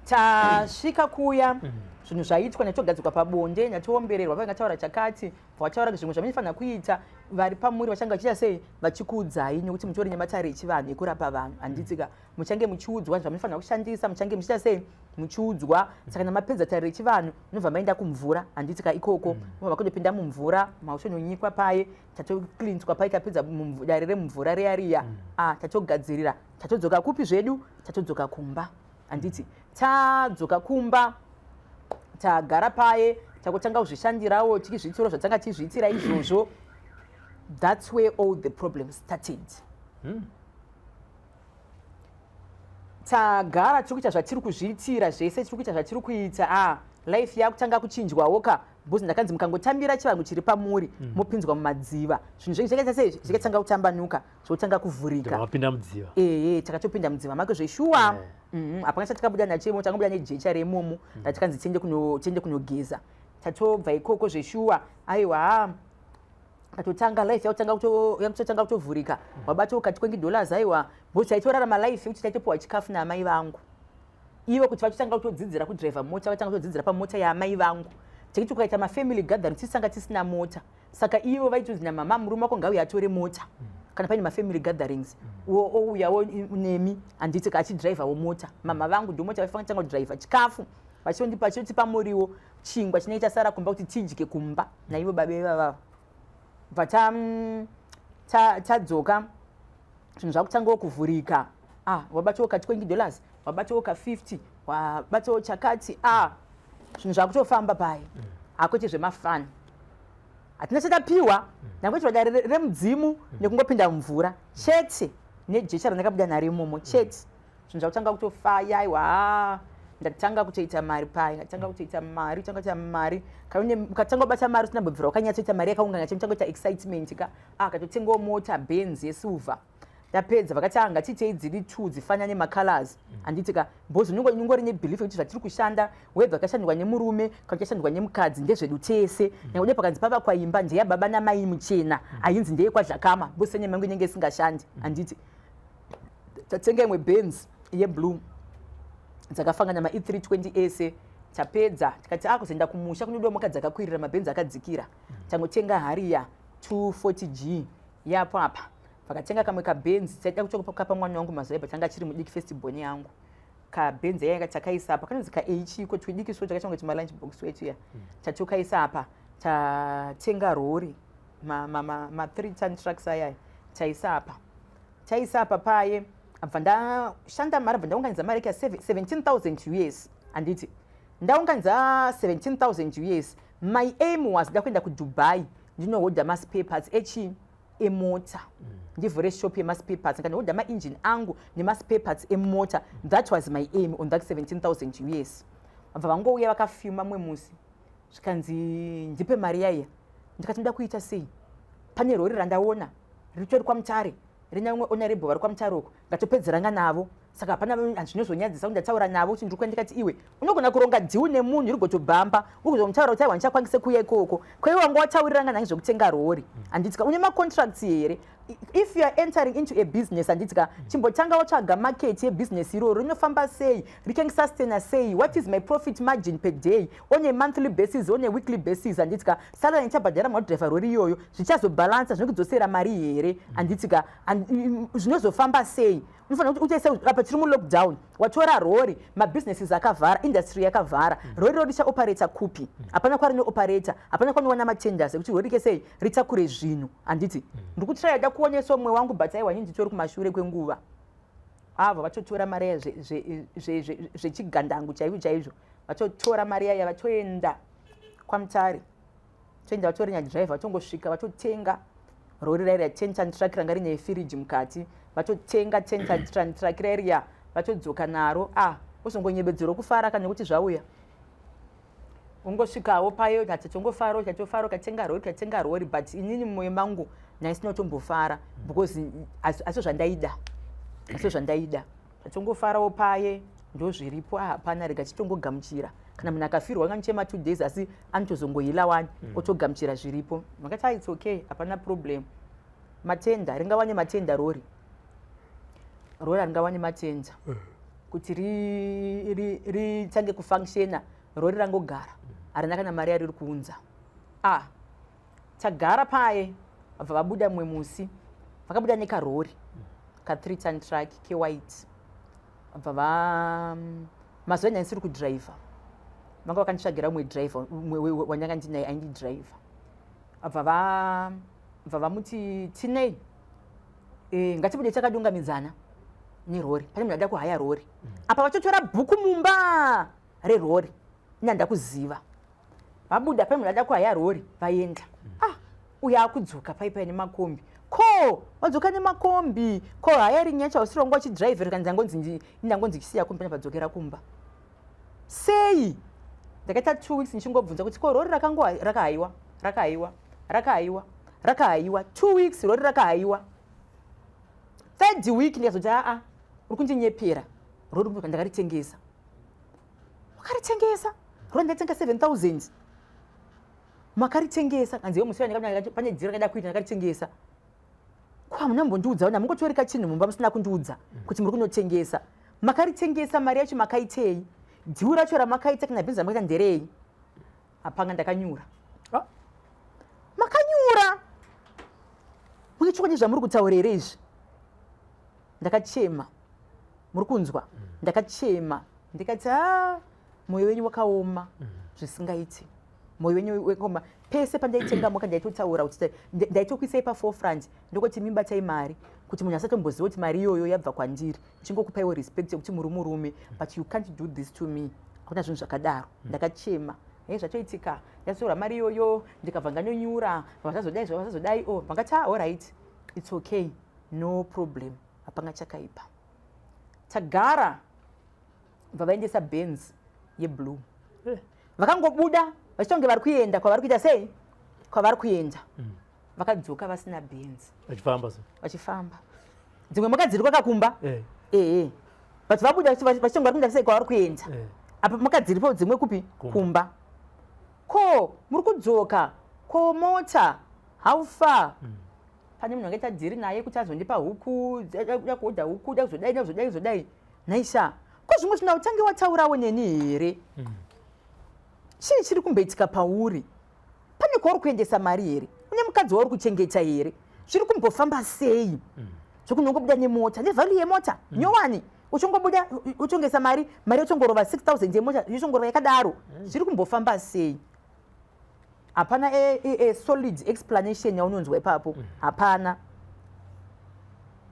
Tasvika kuya, zvinhu zvaitwa, ndatogadzikwa pabonde, ndatoombererwa, vangataura chakati, vataura zvimwe zvamunofanira kuita. Vari pamuri vachange vachiita sei, vachikuudzai, nekuti mutori nematare echivanhu ekurapa vanhu, handiti ka? Muchange muchiudzwa zvamunofanira kushandisa, muchange muchiita sei, muchiudzwa. Saka namapedza tare rechivanhu, munobva maenda kumvura, handiti ka? Ikoko mobva kundopinda mumvura, mautononyikwa paye, tatocleanswa paye. Tapedza dare remumvura riya riya, ah, tatogadzirira, tatodzoka kupi zvedu? Tatodzoka kumba, handiti? Tadzoka kumba, tagara paye, takutanga kuzvishandirawo, tichizviitirawo zvatanga tichizviitira izvozvo. That's where all the problems started. Tagara, tiri kuita zvatiri kuzviitira zvese, tiri kuita zvatiri kuita. Ah, life yakutanga kuchinjwawo ka, because ndakanzi mukangotambira chivanhu chiri pamuri, mopinzwa mumadziva. Zvinhu zvenge zvakaita sei, zvakatanga kutambanuka, zvotanga kuvhurika. Vapinda mudziva? Ehe, takatopinda mudziva make zveshuwa. Hapana chatakabuda nacho imo, tangobuda nejecha remomo ratikanzi tiende kunogeza. Tatobva ikoko zveshuwa, aiwa, katotanga life yakutotanga kutovhurika. Wabata ka $20, aiwa, because taitorarama life yekuti taitopiwa chikafu naamai vangu ivo, kuti vachitanga kutodzidzira kudhiraivha mota, vatanga kutodzidzira pamota yaamai vangu. Tekuti kukaita mafamily gathering, tisanga tisina mota, saka ivo vaitonzi namama, "Murume wako ngauye atore mota kana paine mafamily gatherings, ouyawo nemi," handiti? Achidhiraivhawo mota mama vangu, ndo mota vaifanira kutanga kudhiraivha. Chikafu vachiondipa, vachotipa muriwo, chingwa chinoita sara kumba kuti tidye kumba naivo baba ivavava. Bva tadzoka, zvinhu zvakutangawo kuvhurika. Ah, wabatawo ka $20, wabatawo ka 50, wabatawo chakati. Ah, zvinhu zvakutofamba pai, hakwete zvemafani. Hatina chatapiwa, ndangoitirwa dare remudzimu nekungopinda mumvura chete, nejecha randakabuda naro imomo chete. Zvinhu zvakutanga kutofaya. Aiwa, ndatanga kutoita mari pai, ndatanga kutoita mari, tanga kuita mari. Ukatanga kubata mari usina mbobvira wakanyatsoita mari yakaungana, chinotanga kuita excitement ka. Ah, katotengawo mota, Benz yesilver. Ndapedza, vakati, "Ah, ngatiitei dziri two dzifanane macolors." Handiti ka? Because unongori nebelief yekuti zvatiri kushanda, whether wakashandirwa nemurume kana uchashandirwa nemukadzi, ndezvedu tese. Nyange pakanzi pavakwa imba, ndeyababa namai muchena, hainzi ndeyekwaZvakama, because surname yangu inenge isingashandi, handiti? Tatenga imwe Benz yeblue, dzakafangana ma-E320 ese. Tapedza, tikati akuzoenda kumusha kunodiwa moka dzakakwirira, maBenz akadzikira. Tangotenga Harrier 240G yapo apa. Vakatenga kamwe kaBenz, taida kutokapa mwana wangu mazuva ibva tanga achiri mudiki, first born yangu. KaBenz yanga takaisa apa, kanonzi ka-H iko twidiki so, takaita kunge tumalunch box twetu ya. Tatokaisa apa. Tatenga rori, ma3 ton trucks ayaya, taisa apa, taisa apa paye. Abva ndashanda mari, abva ndaunganidza mari yake 17,000 US, handiti? Ndaunganidza 17,000 US. My aim was da kuenda kuDubai, ndinohodha maspare parts echi emota, ndivhure shop yemaspare parts, ndikanohodha mainjini angu nemaspare parts emota. That was my aim on that 17,000 US. Vabva vangouya vakafuma mumwe musi, zvikanzi, "Ndipe mari yaiya." Ndikati, "Ndoda kuita sei? Pane rori randaona ritori kwaMutare, rina umwe honorable vari kwaMutare uko, ngatopedzeranga navo." Saka hapana zvinozonyadzisa kuti ndataura navo kuti ndiri kuenda. Ndikati, "Iwe unogona kuronga deal nemunhu, irigotobhamba ugozomutaura kuti, 'Aiwa, ndichakwanise kuuya ikoko.' Kwaiwe wanga watauriranga nange zvekutenga rori, handitika? Une macontracts here? If you are entering into a business, handitika, chimbotanga watsvaga market yebusiness iroro, rinofamba sei, ricansustaina sei, what is my profit margin per day, on a monthly basis, on a weekly basis, handitika? Salary ndichabhadhara madhiraivha rori iyoyo, zvichazobhalansa, zvinokudzosera mari here, handitika? Zvinozofamba sei? Unofanira kuti uite sei? Apa tiri mulockdown, watora rori, mabusinesses akavhara, industry yakavhara. Rori ro richaoperata kupi? Hapana kwarinooperator, hapana kwanowana matenders ekuti rori rike sei ritakure zvinhu, handiti? Ndiri kutraya da kuonesa umwe wangu, but aiwa, ini nditori kumashure kwenguva. Avo vatotora mari yaya zvechigandangu chaizvo chaizvo. Vatotora mari yaya, vatoenda kwaMutare, toenda vatorinya driver, vatongosvika vatotenga rori rairiya, 10 ton truck ranga rine firiji mukati. Vatotenga 10 ton truck rairiya, vatodzoka naro. Ah, uzongonyebedzero kufara kana nekuti zvauya, ungosvikawo payo, tatongofaro, tatofaro, katenga rori, katenga rori. But inini mumwoyo mangu ndaisina kutombofara, because asi zvandaida, asi zvandaida. Tatongofarawo paye, ndo zviripo. Ah, hapana, rega titongogamuchira. Kana munhu akafirwa anganichema 2 days, asi anotozongohila wani, otogamuchira zviripo. Makati, "Ah, it's okay, hapana problem." Matenda ringawane matenda rori, rori haringawane matenda kuti ritange kufunctiona. Rori rangogara, harina kana mari yariri kuunza. Ah, tagara paye, vabva vabuda mumwe musi, vakabuda nekarori ka3 ton truck kewhite. Vabva va mazuva enda ndisiri kudhiraivha, vanga vakanditsvagira umwe dhiraivha wandanga ndinaye aindidhiraivha. Bva vamuti, "Tinei, ngatibude takadungamidzana nerori, pane munhu ada kuhaya rori." Apa vatotora bhuku mumba rerori, ina ndakuziva. Vabuda, pane munhu ada kuhaya rori, vaenda. Ah, uyo akudzoka paipai nemakombi. "Ko wadzoka nemakombi? Ko haya rinyacho hausiri wanga uchidhiraivhera?" Kanzi, "Ndangonzi chisiya kombi, pandabvadzokera kumba." Sei ndakaita 2 weeks ndichingobvunza kuti ko rori rakango rakahayiwa, rakahayiwa, rakahayiwa, rakahayiwa? 2 weeks rori rakahayiwa. Third week ndikazoti, "Aa, uri kundinyepera, rori ndakaritengesa." "Wakaritengesa? Rori ndatenga 7000, makaritengesa?" Kanzi, "Musi pane deal rakada kuita, ndakaritengesa." "Ko hamuna mbondiudza? Namungotorika chinhu mumba musina kundiudza kuti muri kunotengesa. Makaritengesa, mari yacho makaitei? Deal racho ramakaita kana bhizinesi ramakaita nderei?" Hapanga ndakanyura. Ah. "Makanyura? Mune chokwadi zvamuri kutaura here izvi?" Ndakachema, muri kunzwa? Ndakachema, ndikati, "A, mwoyo wenyu wakaoma zvisingaiti, mwoyo wenyu wakaoma." Pese pandaitenga moka, ndaitotaura kuti ndaitokuisai paforefront, ndokuti mibatai mari, kuti munhu asatomboziva kuti mari iyoyo yabva kwandiri, ndichingokupaiwo respect yekuti muri murume, but you can't do this to me, hakuna zvinhu zvakadaro. Ndakachema. "E, zvatoitika, ndatorwa mari iyoyo, ndikabva nganyonyura, vazazodai, zvavazazodai." O, vangati, "Ah, alright, it's okay, no problem, hapanga chakaipa." Tagara, bva vaendesa Benz yeblue. Vakangobuda vachitonge vari kuenda kwavari kuita sei, kwavari kuenda, vakadzoka vasina Benz. Vachifamba so? Vachifamba. Dzimwe moka dziri kwakakumba. Ehe, but vabuda vachitonga vari kuenda sei kwavari kuenda. Apa moka dziripo dzimwe kupi? Kumba. Ko muri kudzoka ko mota, how far? Pane munhu angaita dhiri naye kuti azondipa huku, da kuodha huku, da kuzodai, da kuzodai, kuzodai. Naisha, ko zvimwe zvina utange wataurawo neni here? Chii chiri kumboitika pauri? Pane kwauri kuendesa mari here? Une mukadzi wauri kuchengeta here? Zviri kumbofamba sei? Zvokunongobuda nemota, nevalue yemota nyowani, uchongobuda uchongesa mari, mari yochongorova 6000 yemota yochongorova yakadaro. Zviri kumbofamba sei? Hapana a solid explanation yaunonzwa ipapo. Hapana.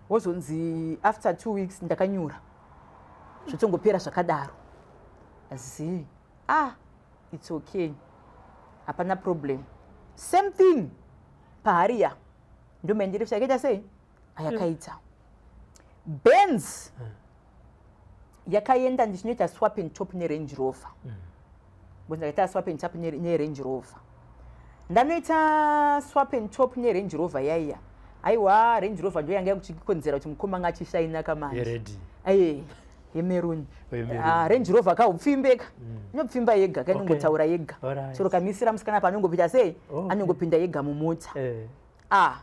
Wozonzi after 2 weeks ndakanyura, zvotongopera zvakadaro. Zii, ah, it's okay, hapana problem. Same thing paHarrier, ndomaendereso yakaita sei ayakaita. Benz yakaenda, ndichinoita swap and top neRange Rover. Because ndakaita swap and top neRange Rover, ndanoita swap and top neRange Rover yaiya. Aiwa, Range Rover ndo yanga yakuchikonzera kuti mukoma anga achishaina kamanje. Yered. Aye, yemaroon. Yemaroon. Ah, Range Rover kaupfimbeka, inopfimba yega, kainongotaura yega. Chero kamisira musikana pa anongopinda sei, anongopinda yega mumota. Ah,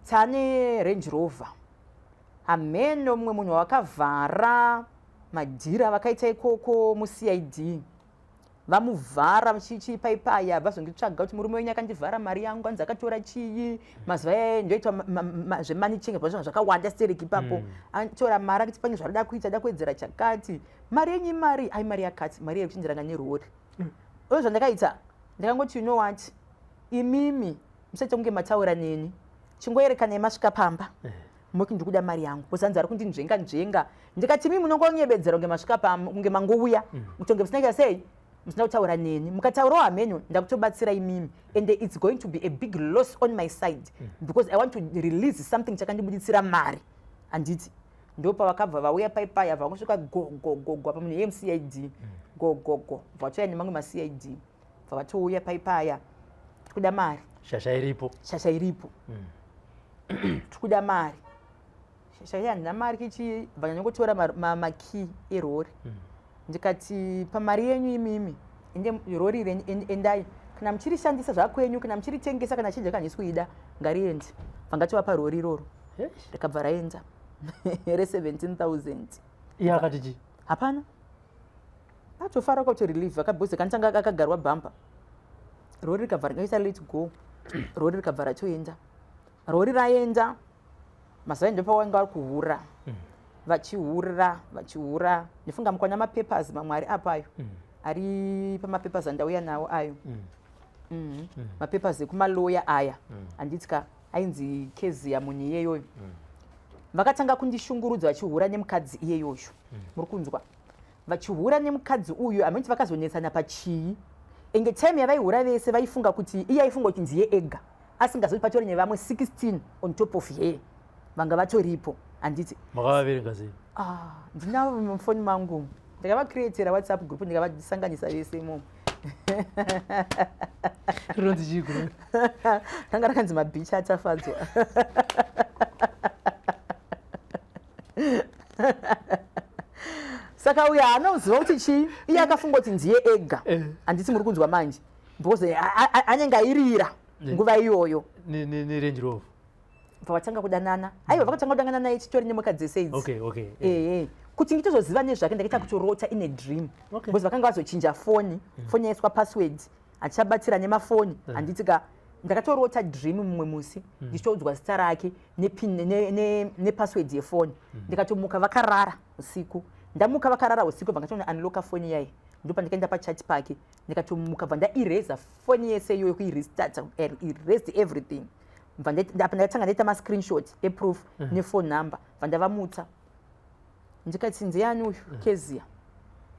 tane Range Rover, hameno mumwe munhu wakavhara madhira vakaita ikoko muCID, vamuvhara chipaipaya, vazonditsvaga kuti murume wenyu akandivhara mari yangu, anzi akatora chii. Mazuva aya ndoitwa zvemoney change, zva zvakawanda stereki ipapo. Atora mari akati pane zvaroda kuita, da kuwedzera chakati. Mari yenyu imari ai, mari yakati, mari yekuchinjiranga nerori. Uye zvandakaita, ndakangoti, you know what, imimi musaita kunge mataura neni, chingoerekanai masvika pamba moki ndikuda mari yangu, because hanzi ari kundinzvenga nzvenga. Ndikati imi munongonyebedzera kunge masvika pamba, kunge mangouya, kutonge musina kuita sei, musina kutaura neni. Mukataurawo hameno ndakutobatsira imimi, and it's going to be a big loss on my side, because I want to release something chakandibuditsira mari, handiti? Ndopavakabva vauya paipaya, vakusvika gogogogo apa munhu yemuCID, gogogo, vatouya nemamwe maCID, bva vatouya paipaya, tikuda mari. Shasha iripo. Shasha iripo, tikuda mari. Shasha iya, handina mari kichi. Bva nyanyokutora makey erori. Ndikati pamari yenyu imimi, ende rori iri endai kana muchirishandisa zvakwenyu, kana muchiritengesa, kana chinja, kana handisi kuida, ngariende. Bva ngatovapa rori iroro, rikabva raenda re17 000. Iye akati chi? Hapana, atofara kwakutorelieve akabhozi kanitanga akagarwa bhampa, rori rikabva rikaita let go, rori rikabva ratoenda. Rori raenda, mazuva ndopawainga vari kuhura, vachihura, vachihura. Ndifunga mukwana mapapers mamwe ari apayo, ari pamapapers andauya nawo ayo. Mapapers ekumaloya aya, handiti ka? Ainzi Kezia munhu iyeyoyo. Vakatanga kundishungurudza vachihura nemukadzi iyeyoyo. Muri kunzwa? Vachihura nemukadzi uyu, hamiti vakazonetsana pachii. Enge time yavaihura vese, vaifunga kuti iye aifunga kuti ndiye ega, asingazoti patori nevamwe 16 on top of her vanga vatoripo, handiti? Makavaverenga sei? Ah, ndinavo mufoni mangu, ndakavacreatera WhatsApp group, ndikavasanganisa vese imomo. Rinonzi chii group? Ranga rakanzi Mabhichi Atafadzwa. Saka uyo haana kuziva kuti chii, iye akafunga kuti ndiye ega, handiti? Muri kunzwa manje? Because anenge airira nguva iyoyo. NeRange Rover. Bva vatanga kudanana. Aiwa, vakatanga kudanana naye chitori nemweka dzese idzi. Ehe, kuti nditozoziva nezvake, ndakaita kutorota in a dream, because vakanga vazochinja foni, foni yaiswa password, handichabatsira nemafoni, handiti ka? Ndakatorota dream mumwe musi ndichitoudzwa zita rake nepin nepassword yefoni. Ndikatomuka vakarara usiku, ndamuka vakarara usiku, bva unlocka foni yayi. Ndopandikaenda pachat pake, ndikatomuka, bva ndaerasa foni yese iyoyo, kuirestarta, erased everything. Bva apa ndakatanga ndaita mascreenshot eproof nephone number. Bva ndavamutsa, ndikati, "Ndiani uyu Kezia?"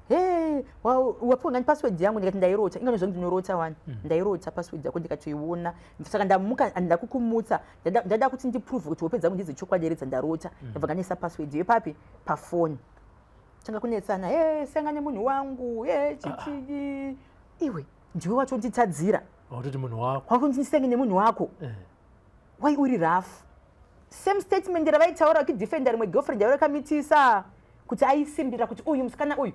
"He, wapiwa ngani password yangu?" Ndikati, "Ndairota." Ingano zvangu ndinorota wani. "Ndairota password yako ndikatoiona, saka ndamuka, handida kukumutsa, ndada kuti ndiprove kuti hope dzangu ndedzechokwadi here dzandarota." Ndabva nganisa password yepapi pafoni. Tanga kunetsana, "He, sanga nemunhu wangu, he, chichii." Iwe ndiwe watonditadzira. Wakutoti munhu wako. Wakundisenge nemunhu wako. Wai uri rafu. Same statement ravaitaura vakidefenda rimwe girlfriend yavo rakamitisa, kuti aisimbira kuti uyu musikana uyu,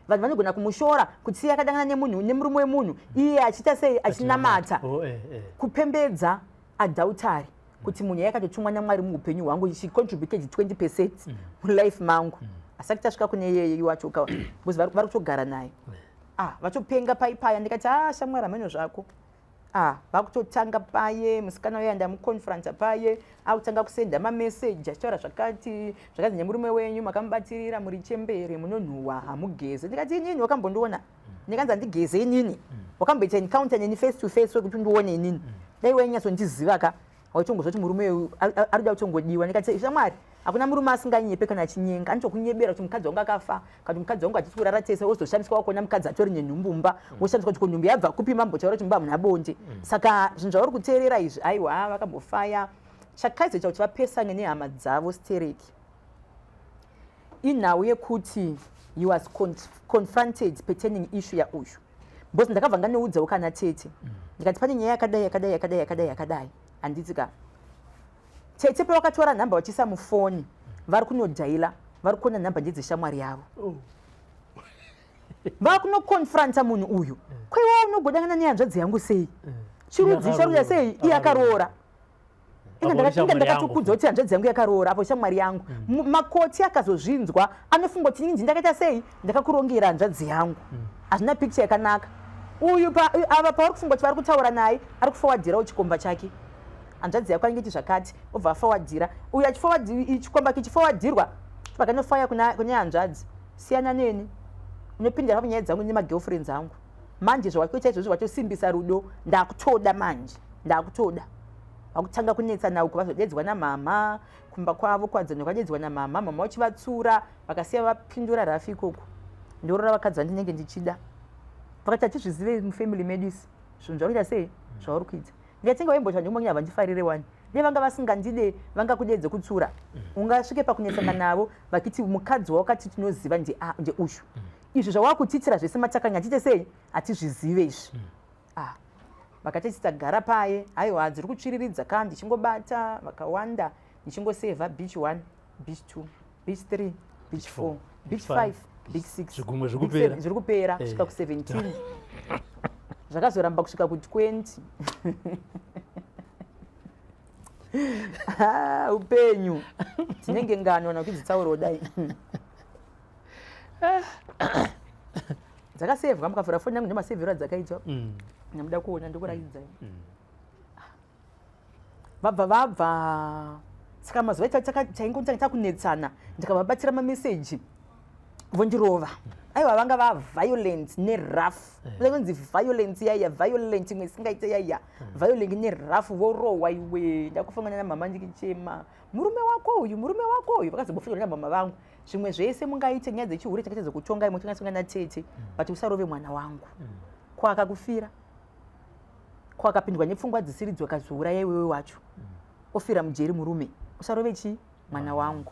vanhu vanogona kumushora kuti sei akadangana nemunhu, nemurume wemunhu, iye achiita sei, achinamata. Oh, eh, eh. Kupembedza adultery, kuti munhu yakatotumwa naMwari muupenyu hwangu. She contributed 20% mulife mangu. Asati tasvika kune iyeye wacho ka, because vari kutogara naye. Ah, vatopenga paipaya. Ndikati, "Ah, shamwari, hameno zvako." Ah, vakutotanga paye. Musikana uya ndamuconfronta paye, akutanga kusenda mameseji achitaura zvakati zvakanzi, "Nemurume wenyu makamubatirira, muri chembere, munonhuhwa, hamugeze." Ndikati, "Inini wakambondiona ndikanzi handigeze? Inini wakamboita encounter neni face to face wekuti undione inini? Dai wainyatsondiziva ka, waitongozva kuti murume uyu ari kuda kutongodiwa." Ndikati, "Shamwari, hakuna murume asinganyepe. Kana achinyenga, anotokunyebera kuti mukadzi wangu akafa, kana kuti mukadzi wangu hatisi kurara tese. Wozoshandiswa wakuona mukadzi atori nenhumbu, woshandiswa kuti ko nhumbu yabva kupi? Mambotaura kuti mumba hamuna bonde. Saka zvinhu zvauri kuteerera izvi, aiwa." Vakambofaya. Chakaizoita kuti vapesane nehama dzavo stereki inhau yekuti he was confronted pertaining issue yauyu, because ndakabva ndanoudzawo kana tete. Ndikati, "Pane nyaya yakadai, yakadai, yakadai, yakadai, yakadai." Handiti ka, tete pavakatora nhamba vachiisa mufoni, vari kunodhaila, vari kuona nhamba ndedzeshamwari yavo. Vakunoconfronta munhu uyu, "Kwaiwa unogodangana nehanzvadzi yangu sei? Chirudzi charuya sei?" Iye akaroora. Inga Apo inga shamwari ndakatokudza yangu. Kuti hanzvadzi yangu yakaroora, apo shamwari yangu. Makoti akazozvinzwa, anofunga kuti inini ndakaita sei, ndakakurongera hanzvadzi yangu. Hazvina picture yakanaka. Uyu ava pavari kufunga kuti vari kutaura naye, ari kufowadhirawo chikomba chake. Hanzvadzi yako anenge iti zvakati, obva afowadhira. Uyu chikomba kichifowadhirwa, vakanofaya kune hanzvadzi, "Siyana neni, unopindira panyaya dzangu nemagirlfriends angu. Manje zvawakuita izvozvo, watosimbisa rudo. Ndakutoda manje, ndakutoda." Vakutanga kunetsana uku, vazodedzwa namama kumba kwavo kwadzano. Vakadedzwa namama, mama vachivatsura, vakasiya vapindura rafi ikoko, "Ndorora vakadzi vandinenge ndichida." Vakati, "Hatizvizive mufamily medu isi zvinhu zvakuita sei zvauri kuita." Ndikatenga vaimboti vanhu vomwe havandifarire wani, dai vanga vasingandide vangakudedze kutsura? Ungasvike pakunetsana navo vakiti mukadzi wawakati tinoziva ndeuyu. Izvi zvawakutiitira zvese matakanya, tiite sei? Hatizvizive izvi." Ah, vakatiti tagara paye. Aiwa, dziri kutsviriridza ka, ndichingobata vakawanda, ndichingosevha beach 1, beach 2, beach 3, beach 4, beach 5, beach 6. Zvigumwe zviri kupera. Zviri kupera kusvika ku17, zvakazoramba kusvika ku20. Ah, upenyu dzinenge ngano na kudzitsaurawo, dai dzakasevhwa. Mukavhura foni yangu, ndomasevhero adzakaitwa. Namuda kuona, ndokuratidzai. Vabva saka mazuva taingotanga takunetsana, ndikavabatsira mameseji, vondirova. Aiwa, vanga vaviolent nerough. Kunzi violence yaiya violent imwe isingaite, yaiya violent nerough. Vorohwa iwe, ndakufangana namama ndikichema, "Murume wako uyu, murume wako uyu." Vakazombofirwa namama vangu. "Zvimwe zvese mungaite, nyaya dzechihure takaita dzekutonga imwe tingatonga natete, but usarove mwana wangu." Kwakakufira, kwakapindwa nepfungwa dzisiridzo, akazouraya iwewe wacho, ofira mujeri murume. "Usarove chii mwana wangu."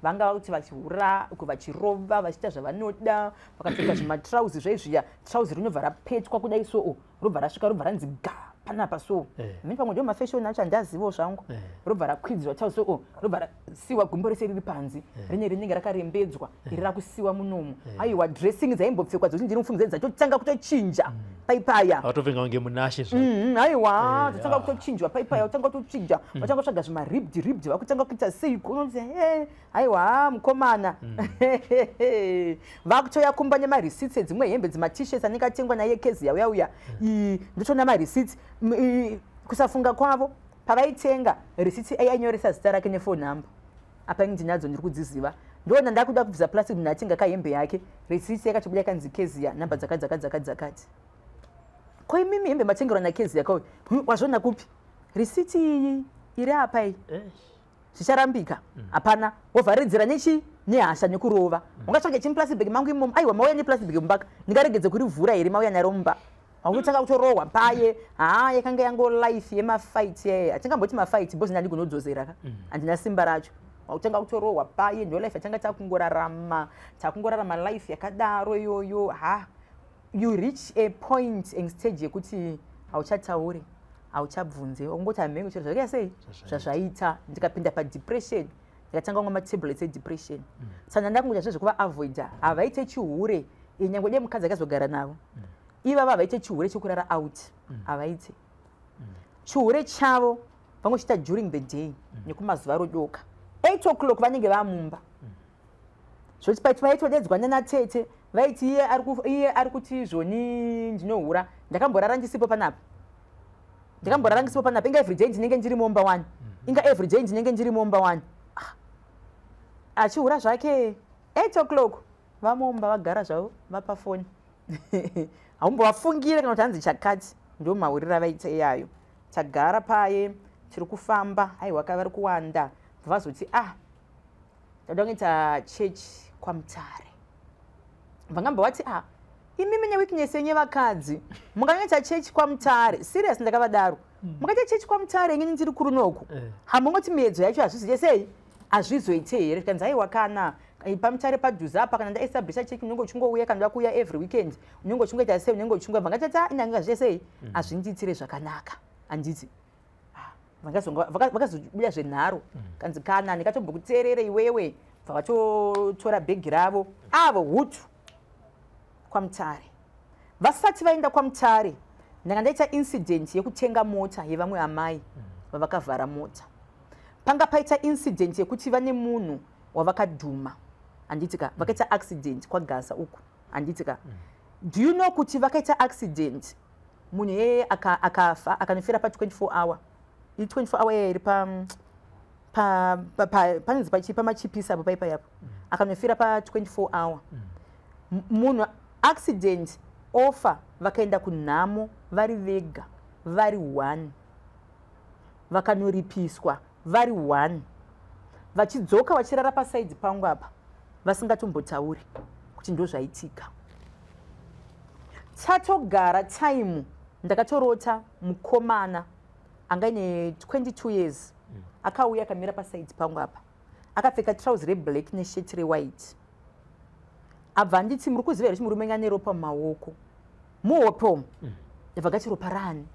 Vanga vakuti vachihura uko, vachirova, vachiita zvavanoda, vakapfeka zvimatrauzi zvaizviya, trauzi rinobva rapetwa kudai soo, robva rasvika, robva ranzi ga panapa so. Mini pamwe ndo mafashoni acho, handazivo zvangu. Robva rakwidzwa trauzi soo, robva rasiwa gumbo rese riri panze. Rine rinenge rakarembedzwa, iri rakusiwa munomu. Aiwa, dressing dzaimbopfekwa dzokuti ndiri mufungidza dzatotanga kutochinja paipaya. Vatopfenga kunge munashe zva. Aiwa, dzotanga kutochinjwa paipaya, utanga kutochinja, vatanga kutsvaga zvimaribbed ribbed, vakutanga kuita sei, unonzi he, aiwa, mukomana. Vakutoya kumba nemareceipts edzimwe hembe, dzimat-shirts anenge atengwa naye kezi yauya uya. Ndotoona mareceipts. Kusafunga kwavo, pavaitenga, receipt ainyoresa zita rake nephone number. Apa ini ndinadzo, ndiri kudziziva. Ndoona ndakuda kubvisa plastic, munhu atenga kahembe yake, receipt yakatobuda yakanzi Kezia, namba dzakati dzakati dzakati dzakati. "Ko imimi hembe matengerwa naKezia kauyu, wazviona kupi risiti iyi iri apa iyi?" Zvicharambika, hapana. Wovharidzira nechi nehasha nekurova. "Ungatsvage chimuplastic bag mangu imomo? Aiwa, mauya neplastic bag mumba, ndingaregedze kurivhura here mauya naro mumba?" Wakutanga kutorohwa paye. Ha, yakanga yango life yemafight yeye. Hatingamboti mafight because ndandikunodzosera ka, handina simba racho. Wakutanga kutorohwa paye. Ndo life yatanga takungorarama, takungorarama life yakadaro iyoyo. Ha, you reach a point and stage yekuti hauchatauri. Hauchabvunze, ungoti hamhengo chero zvakaita sei, zvazvaita. Ndikapinda padepression, ndikatanga kumwa matablets edepression. Saka ndakungoita zve zvekuvaavoida. Havaite chihure. Nyange dai mukadzi akazogara navo, ivava havaite chihure chekurara out. Havaite chihure chavo, vangochiita during the day nekumazuva rodoka 8 o'clock vanenge vamumba. Zvoti paiti vaitodedzwa nanatete, vaiti iye ari kuti zvoni ndinohura. Ndakamborara ndisipo panapa, ndakamborara ndisipo panapa. Inga everyday ndinenge ndiri mumba wani, inga everyday ndinenge ndiri mumba wani. Ah, achihura zvake, 8 o'clock vamumba, vagara zvavo, vapafoni, haumbovafungire kana kuti hanzi chakati. Ndo mahuriro avaita iyayo. Tagara paye, tiri kufamba, aiwa ka, vari kuwanda. Vazoti, "Ah, ndada kuita chechi kwaMutare." Vangamba vati, "Ah, imimi neweakness yenyu yevakadzi, munganoita chechi kwaMutare serious?" Ndakavadaro. "Mungaita chechi kwaMutare, inini ndiri kurunoku?" Hamungoti miedzo yacho hazviziye sei, hazvizoite here? Zvikanzi, "Aiwa, kana paMutare padhuze apa, kana ndaestablisha chechi, unenge uchingouya. Kana ndoda kuuya every weekend, unenge uchingoita sei, unenge uchingouya." Vangatati, "Ah, inanga zviite sei, hazvindiitire zvakanaka, handiti?" Ah, vakazobuda zvenharo. Kanzi, "Kana ndikatombokuteerere iwewe." Bva vatotora bhegi ravo avo, hutu kwaMutare. Vasati vaenda kwaMutare, ndanga ndaita incident yekutenga mota yevamwe amai vavakavhara mota. Panga paita incident yekuti vane munhu wavakadhuma, handiti ka? Vakaita accident kwaGaza uku, handiti ka? Do you know kuti vakaita accident, munhu iyeye akafa, akanofira pa24 hour? Iri 24 hour iyeye iri panonzi pamachipisi apo, paipa yapo. Akanofira pa24 hour. Munhu accident, ofa. Vakaenda kunhamo vari vega, vari one. Vakanoripiswa vari one. Vachidzoka, vachirara paside pangu apa, vasingatombotauri kuti ndo zvaitika. Tatogara time, ndakatorota mukomana anga ine 22 years akauya, akamira paside pangu apa, akapfeka trouser reblack nesheti rewhite. Abva anditi, "Muri kuziva here kuti murume anga neropa mumaoko muhope umu?" Ndabva ngati, "Ropa rani?"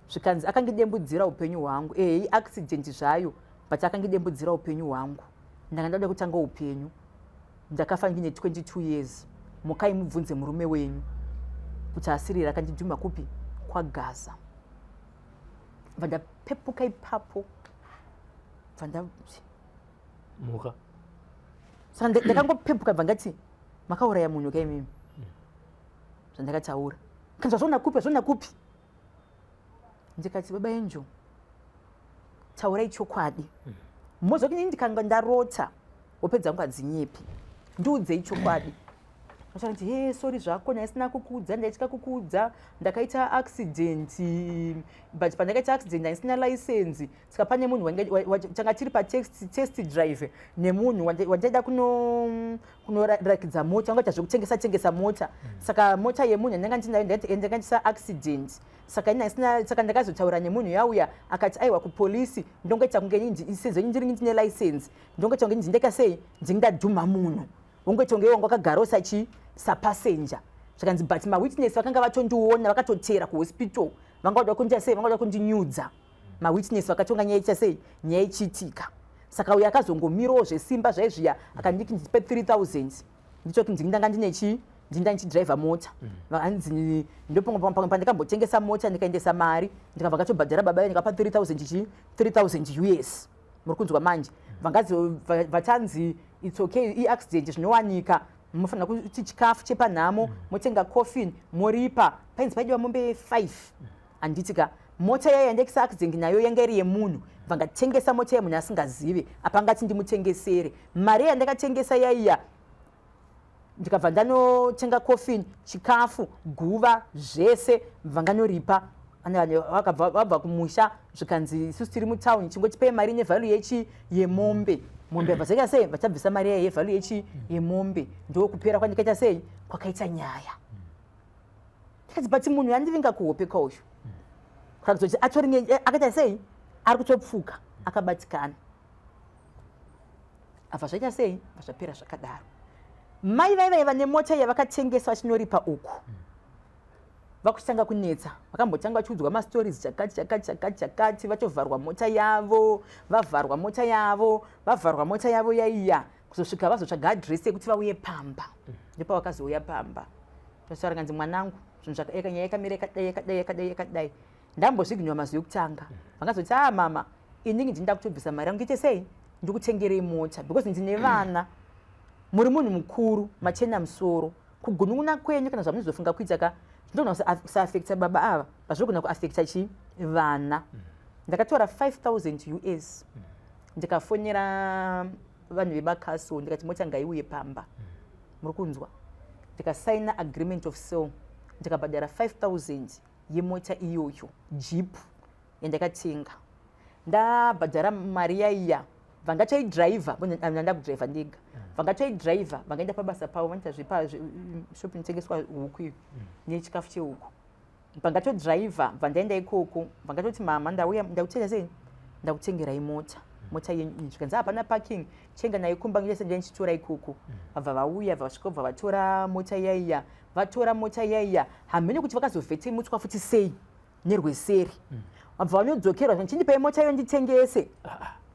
Zvikanzi, "Akangidembudzira upenyu hwangu. Ehe, iaccident zvayo, but akangidembudzira upenyu hwangu. Ndanga ndada kutanga upenyu, ndakafa ndine 22 years. Mukai mubvunze murume wenyu kuti asirira akandidhuma kupi kwaGaza." Bva ndapepuka ipapo, bva nda Muka. Saka ndakangopepuka, bva ngati, "Makauraya munhu kaimimi." Zvandakataura, kanzi, "Zvazvona kupi? Zvazvona kupi?" Ndikati, "Baba Enjo, taurai chokwadi. Moziva kuti inini ndikanga ndarota, hope dzangu hadzinyepi. Ndiudzei chokwadi." Achati, "He, sorry zvako, ndaisina kukuudza, ndaitya kukuudza. Ndakaita accident, but pandakaita accident ndaisina license. Saka pane munhu tanga tiri patest drive nemunhu wandaida kunorakidza mota, wangaita zvekutengesa tengesa mota. Saka mota yemunhu yandanga ndinayo, ndanga ndisa accident. Saka ini handisina. Saka ndakazotaura nemunhu yauya, akati, aiwa, kupolisi ndongoita kunge sezvo ndiri ndine license, ndongoita kunge ndindeka sei, ndinge ndadhuma munhu, wongoita kunge wanga wakagarawo sachi sapassenger." Zvakanzi, "But mawitness vakanga vatondiona, vakatotera kuhospital, vanga vada kundiita sei, vanga vada kundinyudza. Mawitness vakatonga nyaya icha sei, nyaya ichiitika. Saka uyo akazongomirawo zvesimba zvaizviya, akanditi ndipe 3000, ndichoti ndini ndanga ndine chii, ndini ndichidhiraivha mota. Hanzi ndopamwe pandakambotengesa mota, ndikaendesa mari, ndikabva katobhadhara baba, ndikapa 3000 chii, 3000 US. Muri kunzwa manje? Vangazi vatanzi, it's okay, iaccident, zvinowanika. Munofanira kuti chikafu chepanhamo, motenga coffin, moripa." Painzi paidiwa mombe 5, handiti ka? Mota yayo yandaikisa accident nayo yanga iri yemunhu. Vangatengesa mota yemunhu asingazive apa, angati ndimutengesere. Mari yandakatengesa yaiya, ndikabva ndanotenga coffin, chikafu, guva, zvese, vanganoripa. Vakabva vabva kumusha, zvikanzi, "Isusu tiri mutauni, chingotipei mari nevalue yechi yemombe." Mombe yabva zaita sei, vachabvisa mari yayo yevalue yechi yemombe. Ndokupera kwandikaita sei, kwakaita nyaya. Ndikati, "But munhu yandivinga kuhope kauyu, kuratidza kuti atori akaita sei, ari kutopfuka, akabatikana." Abva zvaita sei, bva zvapera zvakadaro. Mai vai vaiva nemota yavakatengesa vachinoripa uku. Vakuchitanga kunetsa, vakambotanga vachiudzwa mastories chakati chakati chakati chakati, vatovharwa mota yavo, vavharwa mota yavo, vavharwa mota yavo yaiya, kuzosvika vazotsvaga adresi yekuti vauye pamba. Ndopavakazouya pamba, totaura kanzi, "Mwanangu, zvinhu nyaya yakamira yakadai, yakadai, yakadai, yakadai." Ndambozviginwa mazuva ekutanga. Vakazoti, "A mama, inini ndinoda kutobvisa mari yangu, ite sei, ndikutengerei mota because ndine vana. Muri munhu mukuru, machena musoro. Kugunun'una kwenyu kana zvamunozofunga kuita ka, zvinogona kusaafecta baba ava, pazvinogona kuafecta chi vana." Ndakatora 5000 US, ndikafonera vanhu vemakaso, ndikati mota ngaiuye pamba. Muri kunzwa? Ndikasaina agreement of sale, ndikabhadhara 5000 yemota iyoyo, Jeep yandakatenga. Ndabhadhara mari yaiya, vangatoidhiraivha, ndanda kudhiraivha ndega, vangatoidhiraivha, vangaenda pabasa pavo, vanoita zveshop inotengeswa huku iyo nechikafu chehuku. Vangatodhiraivha, bva ndaenda ikoko, vangatoti, "Mama, ndauya, ndakutenga sei, ndakutengerai mota, mota yenyu iyi." Zvikanzi, "Hapana parking, chenga nayo kumba, ngese ndichitora ikoko." Vabva vauya, vasvika, bva vatora mota yaiya. Vatora mota yaiya, hamene kuti vakazovhetemutswa futi sei nerweseri. Vabva vanodzokerwa, "Chindipai mota iyo nditengese,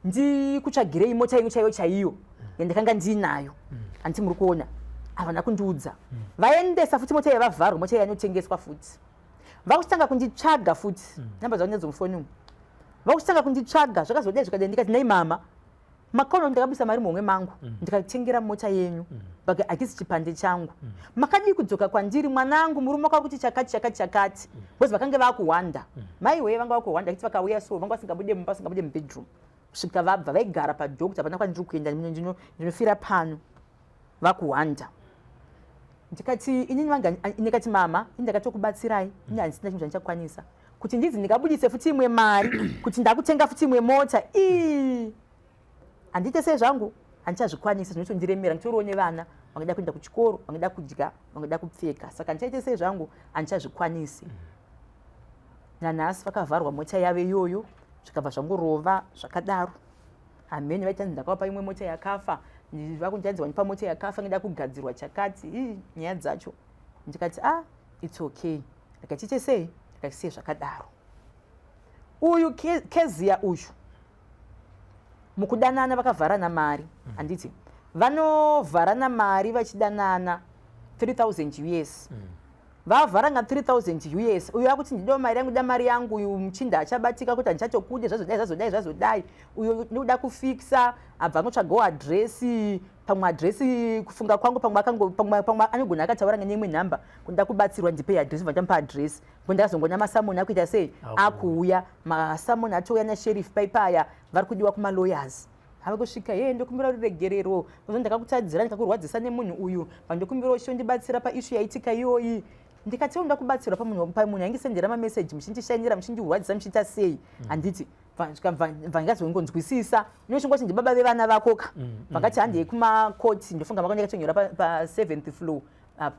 ndikutsvagirei mota yenyu chaiyo chaiyo yandakanga ndiinayo." Handiti muri kuona? Havana kundiudza. Vaendesa futi mota yavavharwa, mota yanotengeswa futi. Vakuchitanga kunditsvaga futi, namba dzavo ndedzomufoni umu. Vakuchitanga kunditsvaga, zvakazodai, zvikadai. Ndikati, "Nai mama, makaona kuti ndakabisa mari muhomwe mangu, ndikatengera mota yenyu, but hakisi chipande changu. Makadii kudzoka kwandiri, mwanangu, murume wako kuti chakati chakati chakati?" Because vakange vakuhwanda, mai wee, vanga vakuhwanda. Kuti vakauya so, vanga vasingabude mumba, vasingabude mubedroom kusvika vabva. Vaigara padokta, "Hapana kwandiri kuenda, ndinofira pano." Vakuhwanda. Ndikati, "Inini vanga," ndikati, "Mama, ini ndakatokubatsirai, ini handisina chinhu chandichakwanisa kuti ndidzi ndingabudise futi imwe mari kuti ndakutenga futi imwe mota. Ii, handiite sei zvangu, handichazvikwanisa, zvinotondiremera. Nditoriwo nevana vangada kuenda kuchikoro, vangada kudya, vangada kupfeka, saka ndichaite sei zvangu, handichazvikwanisi." Nanhasi vakavharwa mota yavo iyoyo, zvikabva zvangorova zvakadaro. Hamene vaitanzi ndakavapa imwe mota yakafa, vakunditanzi wandipa mota yakafa, ngida kugadzirwa chakati. Ii, nyaya dzacho. Ndikati, "Ah, it's okay, ndikatiite sei, ndikati sei zvakadaro." Uyu Kezia uyu, mukudanana vakavharana mari, handiti? Vanovharana mari vachidanana 3000 US. Vavharanga 3000 US, uyu akuti, "Ndidawo mari yangu, da mari yangu." Uyu muchinda achabatika kuti, "Handichatokude, zvazodai, zvazodai, zvazodai." Uyu nekuda kufikisa, abva anotsvagawo adresi pamwe. Adresi, kufunga kwangu, pamwe pamwe anogona akataura neimwe nhamba, kuda kubatsirwa, "Ndipei adresi." Vandamupa adresi, ndakazongoona masummons akuita sei, akuuya masummons, atouya nasheriff paipaya, vari kudiwa kumalawyers. Hava kusvika, "Ye, ndokumbira ruregerero, kuzo ndakakutadzira, ndikakurwadzisa nemunhu uyu, vandokumbira uchiondibatsira paissue yaitika iyoyi." Ndikati, "Unoda kubatsirwa pamunhu aingisendera mameseji, muchindishainira, muchindirwadzisa, muchiita sei?" Handiti vangazongonzwisisa, unochingoti ndibaba vevana vakoka. Vakati, "Handei kumakoti." Ndofunga maka ndakatonyora pa7th floor apa,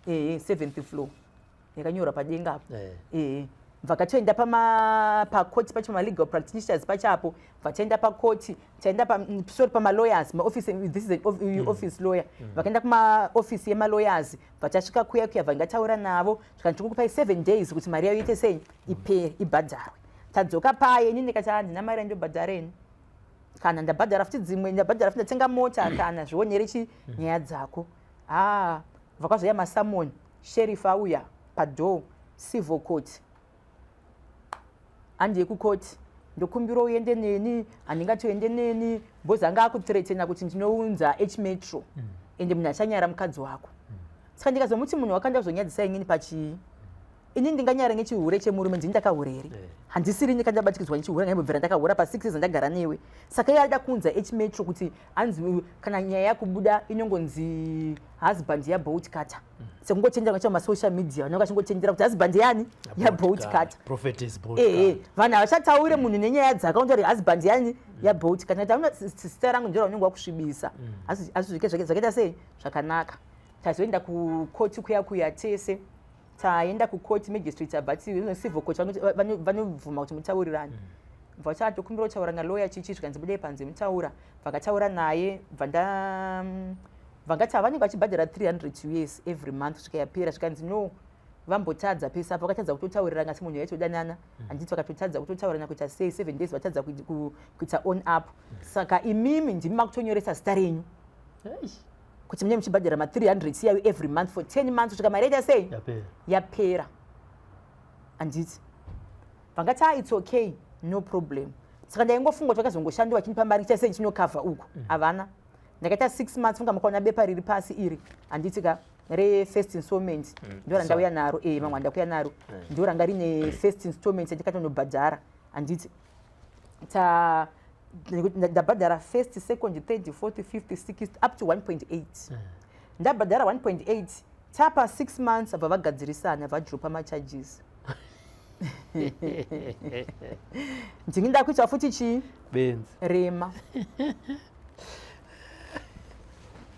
ehe, 7th floor yakanyorwa padenga apa. Ehe, vakatoenda pakoti pacho, pamalegal practitioners pachapo. Vataenda pakoti, taenda, sorry, pamalawyers, maoffice. This is an office lawyer. Vakaenda kumaofisi yemalawyers, vachasvika kuya kuya, vangataura navo, zvikanzi, "Tikukupai 7 days kuti mari yayo ite sei, ipere, ibhadharwe." Tadzoka paye, inini ndikati, "Handina mari yandobhadhareni, kana ndabhadhara futi dzimwe, ndabhadhara futi, ndatenga mota, kana zvionere chi nyaya dzako." Ha, vakazoya masummons, sheriff auya padoor, civil court, "Handei kukoti, ndokumbira uende neni." "Handingatoende neni because anga akuthreatena kuti ndinounza H Metro, ende munhu achanyara mukadzi wako." Saka ndikazomuti, "Munhu wakanda kuzonyadzisa inini pachii? Ini ndinganyara ngechihure chemurume? Ndini ndakahure here? Handisiri ndikandabatikidzwa nechihure, ngaimbobvira ndakahura pa6 years ndagara newe." Saka iye aida kuunza H Metro kuti hanzi kana nyaya yakubuda inongonzi husband yaBolt Cutter, sekungotendera kwacha masocial media, vanenge vachingotendera kuti husband yani yaBolt Cutter. Prophetess Bolt Ehe. Cutter. Vanhu havachataure munhu nenyaya dzake, unotauri husband yani yaBolt Cutter. Kana zita rangu ndiro raunenge wakusvibisa. Asi zvakaita sei, zvakanaka. Tazoenda kukoti kuya kuya tese, taenda kukoti, magistrate abva ati, civil court vanobvuma kuti mutaurirane. Bva chatokumbira kutaura naloya chichi, zvikanzi, "Budai panze mutaura." Vakataura naye, bva nda vangati havanenge vachibhadhara 300 US every month kusvika yapera. Zvikanzi, "No, Vambotadza pese apa, vakatadza kutotaurirana asi munhu yaitodanana. Handiti vakatotadza kutotaurirana kuita sei, 7 days vatadza kuita on up. Saka imimi ndimi makutonyoresa zita renyu kuti mune muchibhadhara ma300 iyayo every month for 10 months kusvika mari yaita sei, yapera. Handiti vangati, ah, it's okay, no problem. Saka ndaingofunga kuti vakazongoshandiwa chinipa mari chiita sei, chinokavha uku. Havana. Ndakaita 6 months. Funga makaona bepa riri pasi iri, handiti ka, refirst installment, ndo randauya naro. Mamwe andakuya naro, ndo ranga rine first installment yandikatonobhadhara, handiti? Ta ndabhadhara first, second, third, fourth, fifth, sixth, up to 1.8. Ndabhadhara 1.8, tapa 6 months, abva vagadzirisana, vadropa macharges. Ndingi ndakuita futi chii? Benzi. Rema.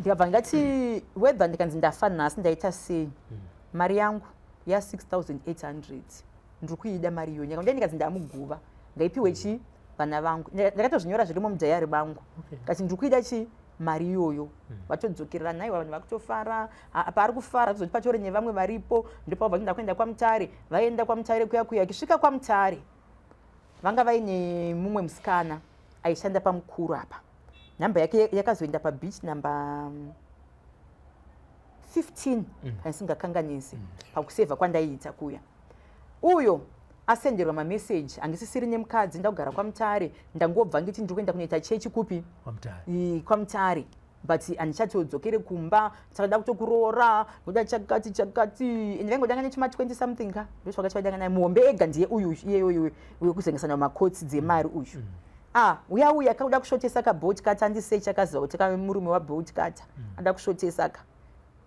Ndikabva ndati whether ndikanzi ndafa nhasi, ndaita sei, mari yangu ya6800 ndiri kuida mari iyoyo. Ndikati ndikanzi ndamuguva, ngaipiwe chi vana vangu. Ndakatozvinyora zvirimo mudhayari mangu. Kati ndiri kuida chi mari iyoyo. Vatodzokerera naiwa, vanhu vakutofara. Paari kufara kuzoti patore nevamwe varipo, ndopabva ndakuenda kwaMutare. Vaenda kwaMutare kuya kuya, kisvika kwaMutare vanga vaine mumwe musikana aishanda pamukuru apa. Nhamba yake yakazoenda pabeach number 15, handisingakanganisi, pakusevha kwandaiita kuya. Uyo asenderwa mameseji, handisisiri nemukadzi, ndakugara kwaMutare, ndangobva ngiti ndiri kuenda kunoita chechi kupi? KwaMutare. KwaMutare, but handichatodzokere kumba, saka nda kutokuroora, ndoda chakati chakati. Ende vaingodanga nechima 20 something ka, ndosvaka chivadanga naye muhombe ega ndiye uyu iye uyu wekuzengesana makotsi dzemari uyu. Ah, uya uya kauda kushotesa kaboat kata, andisecha akaziva kuti ka murume waboat kata ada kushotesa ka,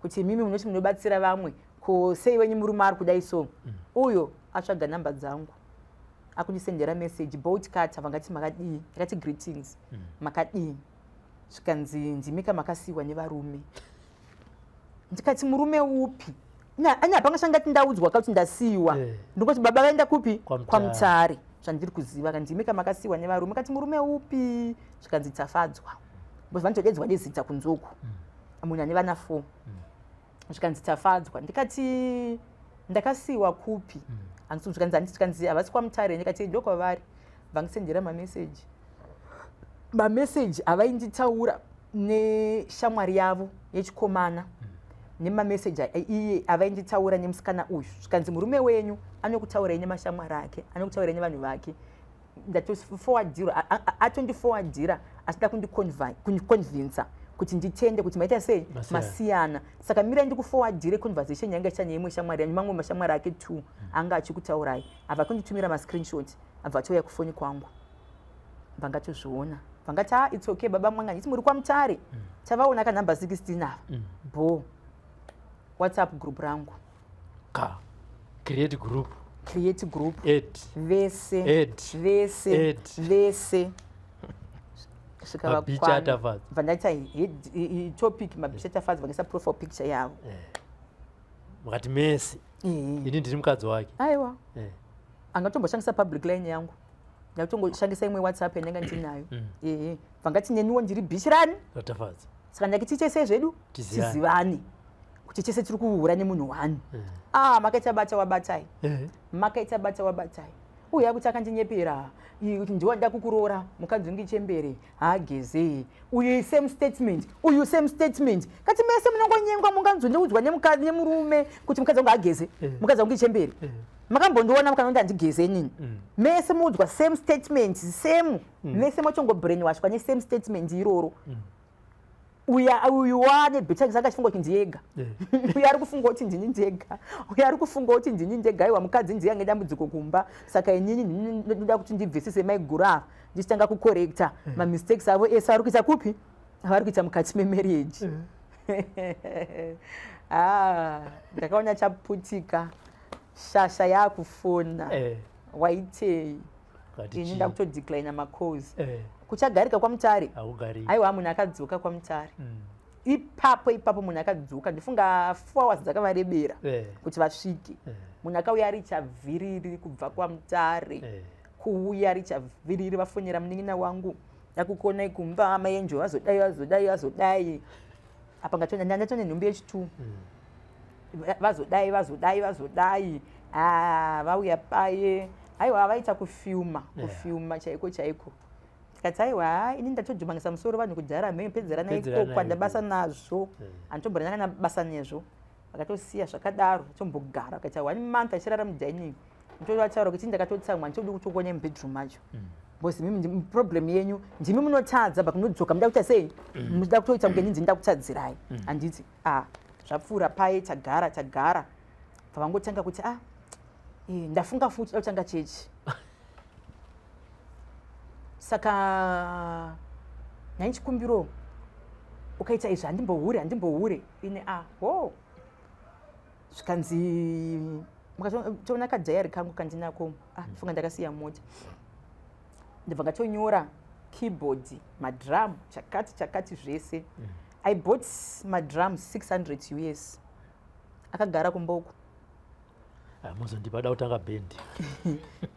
kuti imimi munoti munobatsira vamwe, ko sei wenyu murume ari kudai? So uyo atsvaga namba dzangu, akundisendera message boat kata. Vangati makadii? Ndakati greetings, makadii? Zvikanzi ndimika makasiyiwa nevarume. Ndikati murume upi? Anya hapanga shangati ndaudzwa kuti ndasiyiwa. Ndingoti baba vaenda kupi? KwaMutare. KwaMutare, zvandiri kuziva. Kandimika makasiyiwa nevarume. Kati murume upi? Zvikanzi Tafadzwa, because vanotodedzwa nezita kunzoku, munhu ane vana 4. Zvikanzi Tafadzwa. Ndikati ndakasiyiwa kupi? Handisi. Zvikanzi handiti, zvikanzi havasi kwaMutare. Ndikati ndokwavari. Vangisendera mameseji, mameseji avainditaura neshamwari yavo yechikomana, nemameseji iye avainditaura nemusikana uyu. Zvikanzi murume wenyu anokutaurai nemashamwari ake, anokutaurai nevanhu vake. Ndatoforwardira, atondiforwardira achida kundiconvinsa kuti nditende kuti maita sei? Masiyana. Masiyana. Saka mirai ndikuforwardire conversation yanga ichita neimwe shamwari yanyu, mamwe mashamwari ake two anga achikutaurai. Abva kunditumira mascreenshot, abva atouya kufoni kwangu. Vangatozviona, vangati a it's okay baba mwanga, nditi muri kwaMutare, tavaona kanhamba 16 ava. Bo WhatsApp group rangu. Ka create group. Create group. Add. Vese. Add. Vese. Add. Vese svika. Mabicha. Vakwana. Atafadza. Bva ndaita topic mabicha Tafadza, vangaisa profile picture yavo. Mukati mese ini ndiri mukadzi wake. Aiwa, angatomboshandisa public line yangu, ndakutongoshandisa imwe WhatsApp yandanga ndinayo. Ehe, vangati neniwo ndiri bichi rani? Ratafadza. Saka ndakiti chese zvedu Tizivane. tizivane kuti chese tiri kuhura nemunhu one. Ah, makaita bata wabatai. Makaita bata wabatai. Uya kuti akandinyepera kuti ndiwada kukuroora, mukadzi unge chembere, haageze uyu. Same statement uyu, same statement. Kati mese munongonyengwa, munganzondiudzwa nemukadzi nemurume kuti mukadzi wangu ageze, mukadzi wangu ichembere. Makambondiona mukanoti handigeze inini? Mese muudzwa same statement, same. Mese motongobrainwashwa nesame statement iroro. Uya uyu wane bhicha saka achifunga kuti ndiyega. Uyu ari kufunga kuti ndini ndega, uyu ari kufunga kuti ndini ndega. Aiwa, mukadzi ndiye ange dambudziko kumba, saka inini ndinoda kuti ndibvisise maiguru ava, ndichitanga kucorrecta mamistakes avo ese ari kuita kupi, avari kuita mukati memarriage. Ah, ndakaona chaputika, shasha yaakufona. Waitei? Kati Ini chii? ndakutodeclina macalls. Kuchagarika kwaMutare. Hakugariki. Aiwa, munhu akadzoka kwaMutare ipapo ipapo. Munhu akadzoka, ndifunga 4 hours dzakavarebera kuti vasvike. Munhu akauya ari chavhiriri kubva kwaMutare. Kuuya ari chavhiriri, vafonera munin'ina wangu, ndakukonai kumba, maenjo azodai, azodai, azodai. Apa ndatone nhumbi yechitu. Vazodai, vazodai, vazodai. Ah, vauya paye, aiwa, vaita kufyuma, kufyuma chaiko chaiko. Tikati aiwa, ini ndatodhumangisa musoro vanhu kudhara, mhei pedzerana Pedzerana ikoko, handabasa ikoko. Nazvo, handitomborina kana basa nezvo. Vakatosiya zvakadaro, tombogara, vakaita one month achirara mudining. Ndotovataura kuti ndakatotsamwa, nditodi kutokuona mubedroom macho, because imimi problem yenyu ndimi munotadza, but munodzoka muda kuita sei, muda kutoita kunge ndinzi ndakutadzirai. Handiti? Ah, zvapfuura paye, tagara, tagara, bva vangotanga kuti, ah, ndafunga futi da kutanga chechi. Saka nhai, chikumbiro, ukaita izvi handimbohure, handimbohure ine. Ah, ho, zvikanzi mukatoona kadiary kangu kandinako. Ah, funga ndakasiya mota, ndibva ngatonyora keyboard, madrum, chakati chakati zvese. I bought madrums 600 US, akagara kumboko. Ah, muzondipa da kutanga bhendi.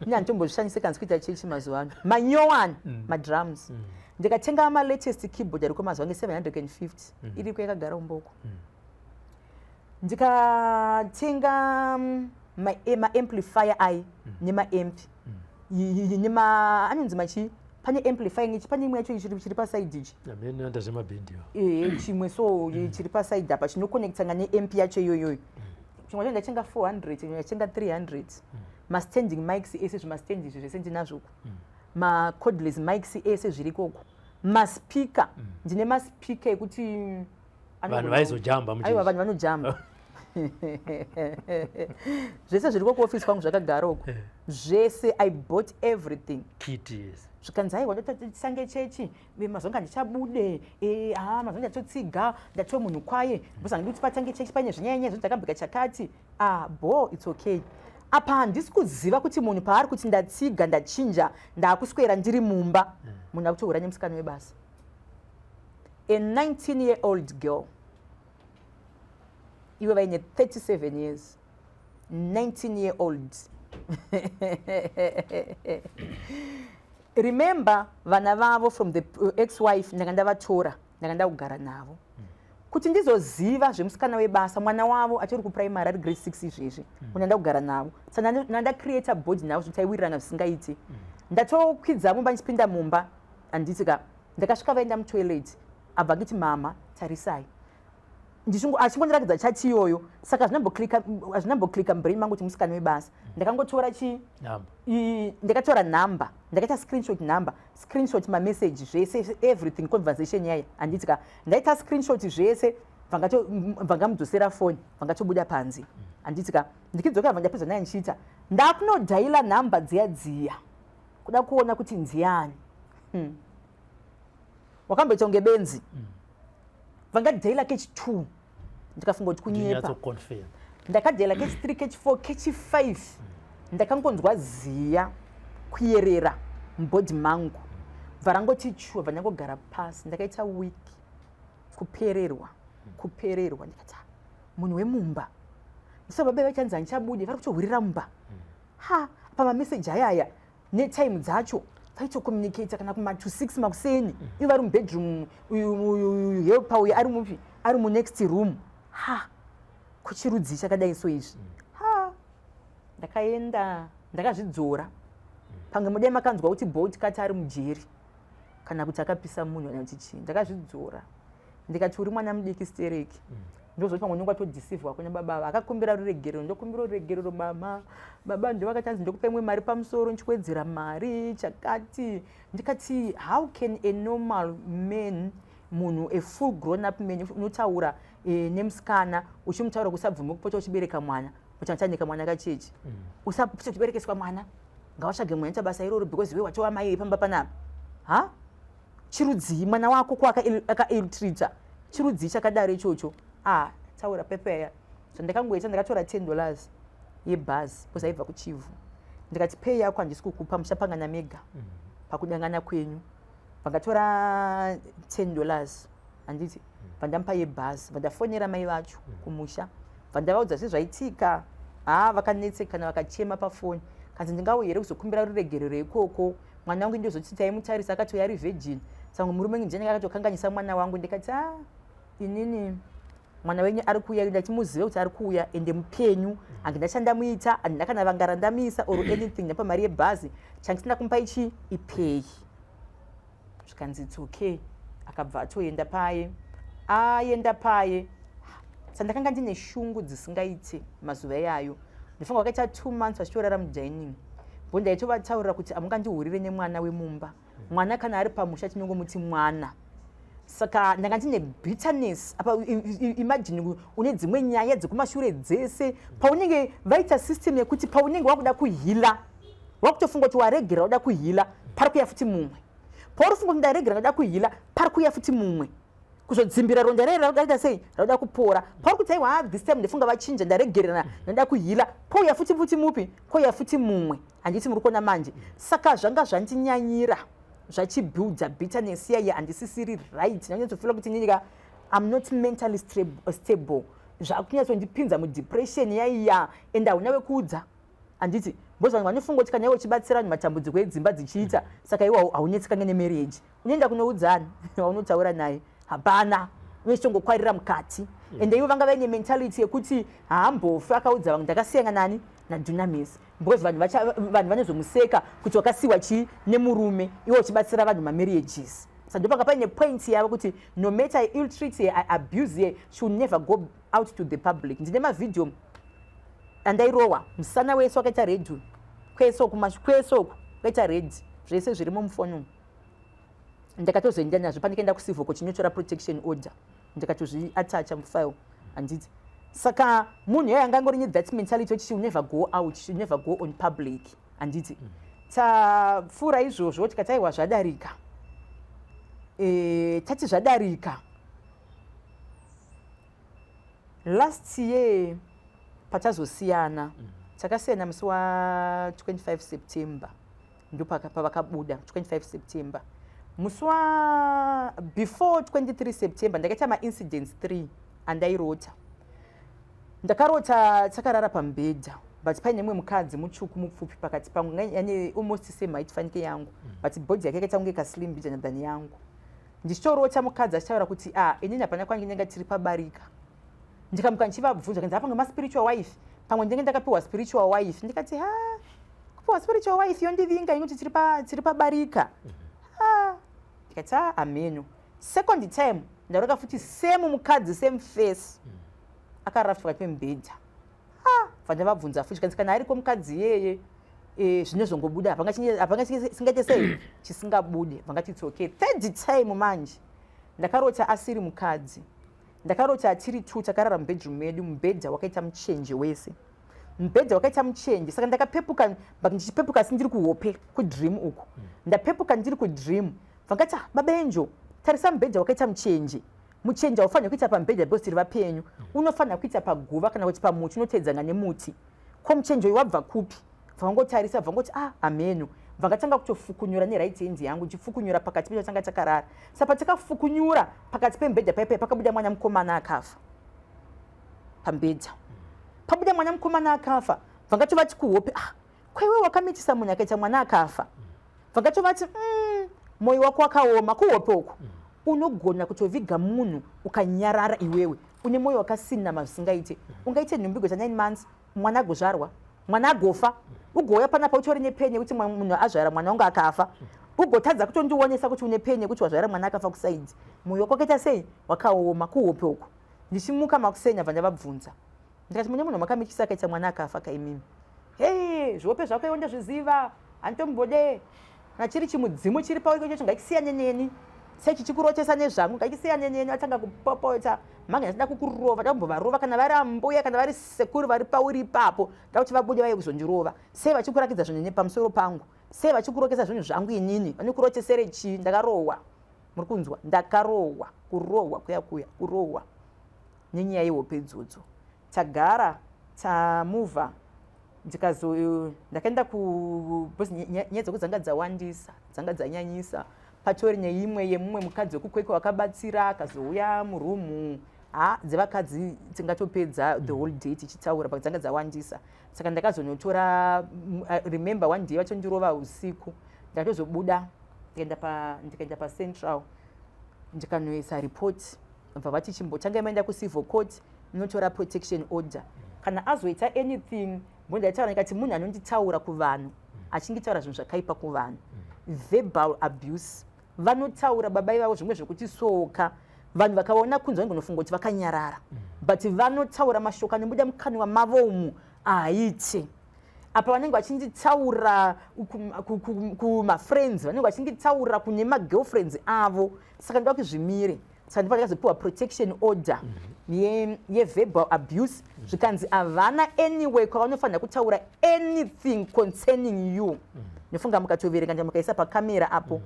Ini handitombozvishandise kanzi kuita chechi mazuva ano manyowani. Madrums ndikatenga malatest keyboard ariko mazuva ange 750, iriko yakagara umboko. Ndikatenga maamplifier ai nemaamp nema anonzi machi, pane amplifier ichi, pane imwe yacho chiri paside ichi. Amene ndazvemabhendi. Ehe, chimwe so chiri paside apa chinokonectanga neamp yacho iyoyoyo. Chimwe chacho ndatenga 400, chimwe ndatenga 300. Mastanding mics ese, zvimastand izvi zvese ndinazvoko, macordless mics ese zvirikoko, maspeaker, ndine maspeaker ekuti Vanhu vaizojamba. Aiwa, vanhu vanojamba. Zvese zviriko kuofisi kwangu zvakagara uko zvese. I bought everything. Kit, yes. Zvikanzi aiwa, ndotisange chechi mazuva anga ndichabude. Ha, mazuva ndatotsiga, ndatove munhu kwaye, because handidi kuti patange chechi paine zvinyanya zvo ndakambika chakati. Ah, bo, it's okay. Apa handisi kuziva kuti munhu paari kuti ndatsiga, ndachinja, ndaakuswera ndiri mumba, munhu akutohura nemusikana webasa, a 19 year old girl, iwe vaine 37 years, 19 year old. Remember, vana vavo from the ex wife ndanga ndavatora, ndanga ndakugara navo kuti ndizoziva zvemusikana webasa. Mwana wavo atori kuprimary, ari grade 6 izvezvi. Kuna ndakugara navo, saka ndandacreata bond navo zvekuti taiwirirana zvisingaiti. Ndatokwidza mumba, ndichipinda mumba, handiti ka, ndakasvika vaenda mutoilet. Abva ngiti, "Mama, tarisai." Achingondiratidza chati iyoyo. Saka hazvinamboclicka mubrain mangu kuti musikana webasa. Ndakangotora chi Namba. Ndakatora nhamba, ndakaita screenshot nhamba, screenshot mameseji zvese, everything, conversation yaya, handiti ka. Ndaita screenshot zvese, bvangamudzosera foni, bvangatobuda panze, handiti ka. Ndichidzoka, bva ndapedza naye ndichiita, ndakunodhaila nhamba dziya dziya kuda kuona kuti ndiani. Wakamboita kunge benzi. Vangadhaila kechi 2, ndikafunga kuti kunyepa. Ndinyatsoconfirm. Ndakadhaila kechi 3, kechi 4, kechi 5, ndakangonzwa ziya kuyerera mubhodhi mangu, bva rangoti chuwa, bva ndangogara pasi. Ndakaita week, kupererwa, kupererwa. Ndikati, "Ah, munhu wemumba ndisa baba vachanzi handichabude, vari kutohurira mumba." Ha, pamameseji ayaya netime dzacho vaitocommunicata kana kuma to 6 makuseni, ivo vari mubedroom, uyu helper uyu ari mupi, ari munext room. Ha, kuchirudzi chakadai so izvi? Ha, ndakaenda, ndakazvidzora. Pamwe mudai makanzwa kuti Bolt kati ari mujeri kana kuti akapisa munhu kana kuti chii. Ndakazvidzora, ndikati, "Uri mwana mudiki stereki." Ndozoti pamwe unenge watodeceivwa kuna baba ava. Akakumbira ruregerero, "Ndokumbira ruregerero mama, baba ndo vakatanzi ndokupa imwe mari pamusoro, ndichiwedzera mari chakati." Ndikati, "How can a normal man, munhu a full grown up man, unotaura nemusikana uchimutaura kusabvume kupota uchibereka mwana, uchanchanika mwana kachechi, usapota uchiberekeswa mwana, ngavatsvage mwana ita basa iroro, because iwe watova mai pamba panapa? Ha, chirudzii mwana wako ko akailltreata? Chirudzii chakadaro ichocho?" Ah, taura pepeya. Zvandakangoita, ndakatora $10 yebhazi because aibva kuChivhu. Ndikati, "Pay yako handisi kukupa, muchapangana mega pakudangana kwenyu." Vangatora $10, handiti? Vandamupa yebhazi, vandafonera mai vacho kumusha, vandavaudza zvezvaitika. Ha, vakanetsekana, vakachema pafoni. Kanzi, "Ndingauye here kuzokumbira ruregerero ikoko? Mwana wangu ndozoti taimutarisa akati ari virgin, saka murume ndinenge akatokanganisa mwana wangu." Ndikati, "A, inini Mwana wenyu ari kuuya, ndati muzive kuti ari kuuya ende mupenyu. Handina chandamuita, handina kana vanga randamisa or anything. Ndapa mari yebhazi, chandisina kumupa ichi ipay. Zvikanzi, "It's okay." Akabva atoenda paye, aenda paye. Sandakanga ndine shungu dzisingaiti mazuva iyayo. Ndifunga vakaita 2 months vachitorara mudining bo. Ndaitovataurira kuti hamungandihurire nemwana wemumba. Mwana kana ari pamusha tinongomuti mwana. Saka ndanga ndine bitterness apa. Imagine une dzimwe nyaya dzekumashure dzese, paunenge vaita system yekuti paunenge wakuda kuheala, wakutofunga kuti waregera uda kuheala, pari kuya futi mumwe. Pauri funga kuti ndaregera ndada kuheala, pari kuya futi mumwe kuzodzimbira ronda rere rakuda sei, rakuda kupora. Pauri kuti aiwa, ah, this time ndifunga vachinja, ndaregerera, ndada kuheala, pouya futi futi mupi, pouya futi mumwe. Handiti muri kuona manje? Saka zvanga zvandinyanyira, zvachibuilda bitterness iyaiya. Handisisiri right, ndanyatsofeela kuti inini ka, I'm not mentally stable. Zvakunyatsondipinza mudepression yaiya, and hauna wekuudza, handiti? Because vanhu vanofunga kuti kana iwe uchibatsira vanhu matambudziko edzimba dzichiita, saka iwe haunetsekange nemarriage. Unoenda kunoudzani waunotaura naye? Hapana, unechitongokwarira mukati. Ende ivo vanga vaine mentality yekuti haambofi akaudza vanhu ndakasiyana nani, naDunamis, because vanhu vanozomuseka kuti wakasiyiwa chii nemurume, iwe uchibatsira vanhu mamarriages. Saka ndopanga paine point yavo kuti no matter I ill treat her, I abuse her, she will never go out to the public. Ndine mavhidhiyo andairohwa, musana wese wakaita red, kwese uku, kwese uku kwakaita red, zvese zvirimo mufoni umu. Ndakatozoenda nazvo pandikaenda kucivil kuchinyotora protection order, ndikatozviattacha mufile, handiti? Saka munhu iyoyo anga angori nethat mentality kuti she will never go out, she will never go on public, handiti? Tapfuura izvozvo, tikati aiwa, zvadarika. Tati zvadarika, last year patazosiyana, takasiyana musi wa25 September, ndopavakabuda 25 September. Musi wa before 23 September ndakaita maincidents 3 andairota. Ndakarota takarara pamubhedha, but paine mumwe mukadzi mutsvuku mupfupi pakati pangu, ane almost same height fanike yangu, but body yake yakaita kunge kaslim mbijana than yangu. Ndichitorota mukadzi achitaura kuti, "A ah, inini hapana kwange ndinga tiri pabarika." Ndikamuka ndichivabvunza, kanzi apamwe maspiritual wife, pamwe ndinge ndakapiwa spiritual wife. Ndikati, "Ha, kupiwa spiritual wife yondivinga inoti tiri pabarika?" Ha, ndikati, "Ha, ameno." Second time ndarota futi same mukadzi, same face, akarara futi pakati pemubhedha. Bva ndavabvunza futi, kanzi kana ariko mukadzi iyeye, zvinozongobuda, hapanga singaite sei chisingabude. Vangati it's okay. Third time manje ndakarota asiri mukadzi. Ndakarota tiri two takarara mubedroom medu, mubhedha wakaita muchenje wese, mubhedha wakaita muchenje. Saka ndakapepuka, but ndichipepuka asi ndiri kuhope, kudream uku. Ndapepuka ndiri kudream, vangati, "Ah, baba Enjo, tarisa mubhedha wakaita muchenje. Muchenje haufanira kuita pamubhedha because tiri vapenyu. Unofanira kuita paguva kana kuti pamuti unotedzana nemuti. Ko muchenje uyu wabva kupi?" Vangotarisa, vangoti, "Ah, ameno." Vangatanga kutofukunyura neright hand yangu, ndichifukunyura pakati pecho tanga takarara. Saka patakafukunyura pakati pemubhedha paipai, pakabuda mwana mukomana akafa pamubhedha. Pabuda mwana mukomana akafa, vangatovati kuhope, "Ah, kwaiwe wakamitisa munhu akaita mwana akafa." Vangatovati, mwoyo wako wakaoma." Kuhope uku unogona kutoviga munhu ukanyarara. Iwewe une mwoyo wakasinama zvisingaite. Ungaite nhumbi goita 9 months, mwana agozvarwa, mwana agofa, ugouya panapa utori nepain yekuti munhu azvara mwana wangu akafa, ugotadza kutondionesa kuti une pain yekuti wazvara mwana akafa kuside. Mwoyo wako wakaita sei? Wakaoma. Kuhope uku, ndichimuka makuseni, abva ndavabvunza, ndikati, "Mune munhu makamitisa akaita mwana akafa kaimimi?" "Hei, zvihope zvako iwo ndozviziva, handitombode. Kana chiri chimudzimu chiri pauri ichocho, ngachisiyane neni. Sei chichikurotesa nezvangu? Ngachisiyane neni." Vatanga kupopota, "Mange ndachida kukurova, da kumbovarova. Kana vari ambuya, kana vari sekuru vari pauri ipapo, da kuti vabude vaiye kuzondirova. Sei vachikurakidza zvinhu pamusoro pangu? Sei vachikurokesa zvinhu zvangu inini? Vanokurotesere chii?" Ndakarohwa, muri kunzwa? Ndakarohwa, kurohwa kuya kuya, kurohwa nenyaya yehope idzodzo. Tagara tamuvha, ndikazo ndakaenda ku because nyaya dzako dzanga dzawandisa, dzanga dzanyanyisa. Patori neimwe yemumwe mukadzi wekuKwekwe wakabatsira, akazouya murumu. Ha, dzevakadzi tingatopedza the whole day tichitaura, but dzanga dzawandisa. Saka ndakazonotora remember one day vatondirova usiku, ndakatozobuda, ndikaenda pacentral, ndikanoisa report. Bva vati chimbotanga maenda kucivil court, munotora protection order. Kana azoita anything, mbondaitaura ndikati munhu anonditaura kuvanhu, achingitaura zvinhu zvakaipa kuvanhu, verbal abuse, vanotaura baba ivavo zvimwe zvekuti soka vanhu vakaona kunze vangonofunga kuti vakanyarara, but vanotaura mashoko anobuda mukanwa mavo umu ahaite. Apa vanenge vachinditaura kumafriends, vanenge vachinditaura kune magirlfriends avo. Saka ndoda kuti zvimire. Saka ndipo ndakazopiwa protection order yeverbal abuse. Zvikanzi havana anyway kwavanofanira kutaura anything concerning you. Ndofunga mukatoverenga, mukaisa pakamera apo,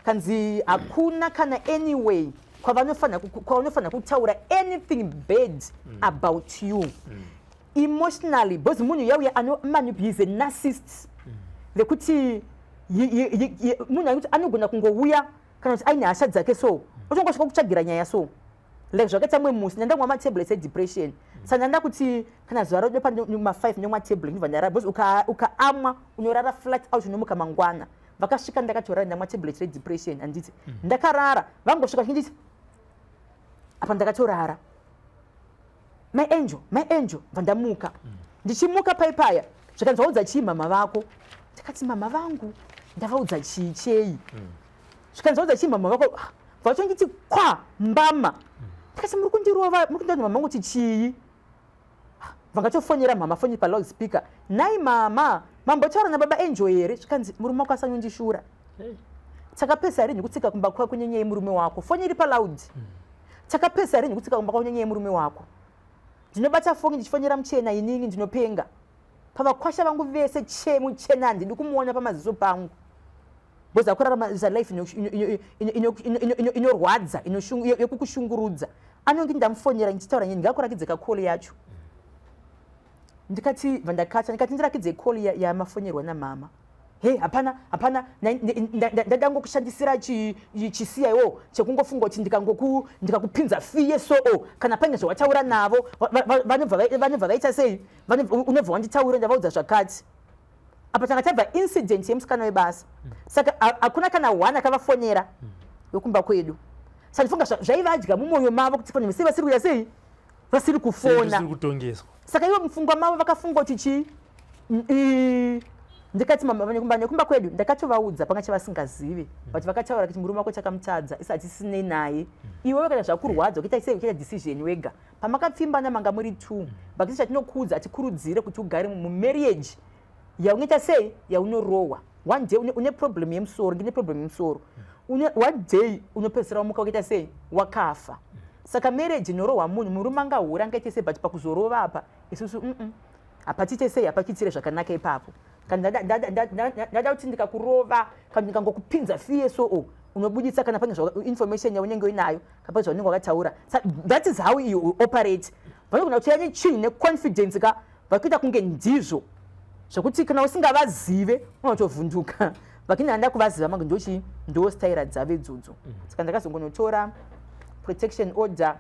kanzi hakuna kana anyway kwavanofanira kutaura anything bad about you emotionally, because munhu yauya is a narcissist, vekuti munhu anoti anogona kungouya kana kuti aine hasha dzake, so otongosvika kutsvagira nyaya. So like zvakaita mumwe musi, ndandamwa matablets edepression. Saka ndanda kuti kana zuva rodo pama5 ndomwa tablet, ndobva ndarara, because ukaamwa unorara flat out, unomuka mangwana. Vakasvika ndakatorara, ndamwa tablet redepression, handiti? Ndakarara, vangosvika chinditi apa ndakatorara, "My Angel, My Angel." Bva ndamuka. Ndichimuka paipaya, zvikanzi, "Waudza chii mama vako?" Ndakati, "Mama vangu ndavaudza chii chei?" Zvikanzi, "Waudza chii mama vako?" Ah, vatongiti kwa mbama. Ndakati, "Muri kundirova, muri kundiudza mama vangu kuti chii?" Ah, vangatofonera mama foni paloud speaker. "Nai mama, mambotaura nababa Angel here?" Zvikanzi, "Murume wako asanyondishura." Hey. "Takapesa rinhi kutsika kumba kwako nenyaya yemurume wako?" Foni iri paloud. "Takapesa rinhi kutsika kumba kwako nenyaya yemurume wako?" Ndinobata foni ndichifonera muchena. Inini ndinopenga pavakwasha vangu vese, che muchena handidi kumuona pamaziso pangu, because akurarama life inorwadza, yekukushungurudza. Anonge ndamufonera ndichitaura nyini, ngakurakidze kacall yacho. Ndikati vandakata, ndikati, "Ndirakidze call yamafonerwa namama." "He, hapana, hapana, ndadangokushandisira chisiya iwo chekungofunga kuti ndikakupinza fiye soo, kana paine zvawataura navo vanobva vaita sei, unobva wanditaura ndavaudza zvakati." Apa tanga tabva incident yemusikana webasa, saka hakuna kana one akavafonera wekumba kwedu. Saka ndifunga zvaivadya mumwoyo mavo kuti fanhu sei vasiri kuita, sei vasiri kufona. Tisiri kutongeswa. Saka ivo mupfungwa mavo vakafunga kuti chii? Ndikati mama nekumba kwedu ndakatovaudza, panga chavasingazivi, but vakataura kuti murume wako chakamutadza, isi hatisinei naye. Iwewe kana zvakurwadza ukaita sei, uchiita decision wega. Pamakapfimbana manga muri two, but isi chatinokuudza, hatikurudzire kuti ugare mumarriage yaunoita sei, yaunorohwa. One day une problem yemusoro, ndine problem yemusoro. One day unopedzisira wamuka ukaita sei, wakafa. Saka marriage inorohwa munhu, murume angahura, angaite sei, but pakuzorova apa isusu hapatiite sei, hapachiitire zvakanaka ipapo. Kana ndada kuti ndikakurova kana ndikangokupinza fiye soo, unobuditsa kana pane information yaunenge uinayo, kana pane zvaunenge wakataura. That is how you operate. Vanogona kutoya nechinhu neconfidence ka, vakuita kunge ndizvo, zvokuti kana usingavazive unotovhunduka. Vakini handa kuvaziva mange, ndochi ndo staira dzavo idzodzo. Saka ndakazongonotora protection order,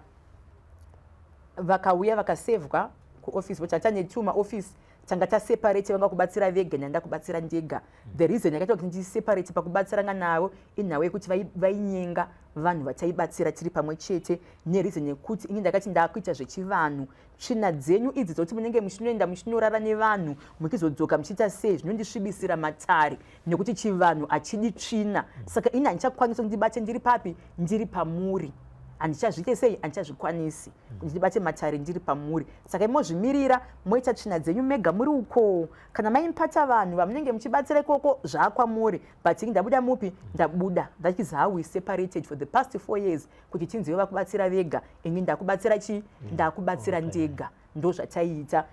vakauya vakasevhwa kuoffice, but tane two maoffice, tanga taseparate. Vanga kubatsira vega, nanda kubatsira ndega. The reason yakaita kuti ndiseparate pakubatsirana navo inhau yekuti vainyenga vanhu vataibatsira tiri pamwe chete, nereason yekuti ini ndakati ndakuita zvechivanhu. Tsvina dzenyu idzi dzokuti munenge muchinoenda muchinorara nevanhu, muchizodzoka muchiita sei, zvinondisvibisira matare, nekuti chivanhu hachidi tsvina. Saka ini handichakwanisi kuti ndibate ndiri papi, ndiri pamuri. Handichazviite sei, handichazvikwanisi kuti ndibate matare ndiri pamuri. Saka imozvimirira, moita tsvina dzenyu mega muri uko. Kana maimpata vanhu vamunenge muchibatsira ikoko, zvaakwamuri, but ini ndabuda mupi, ndabuda. That is how we separated for the past 4 years, kuti tinzive vakubatsira vega, ini ndakubatsira chii, ndakubatsira ndega. Ndo zvataiita.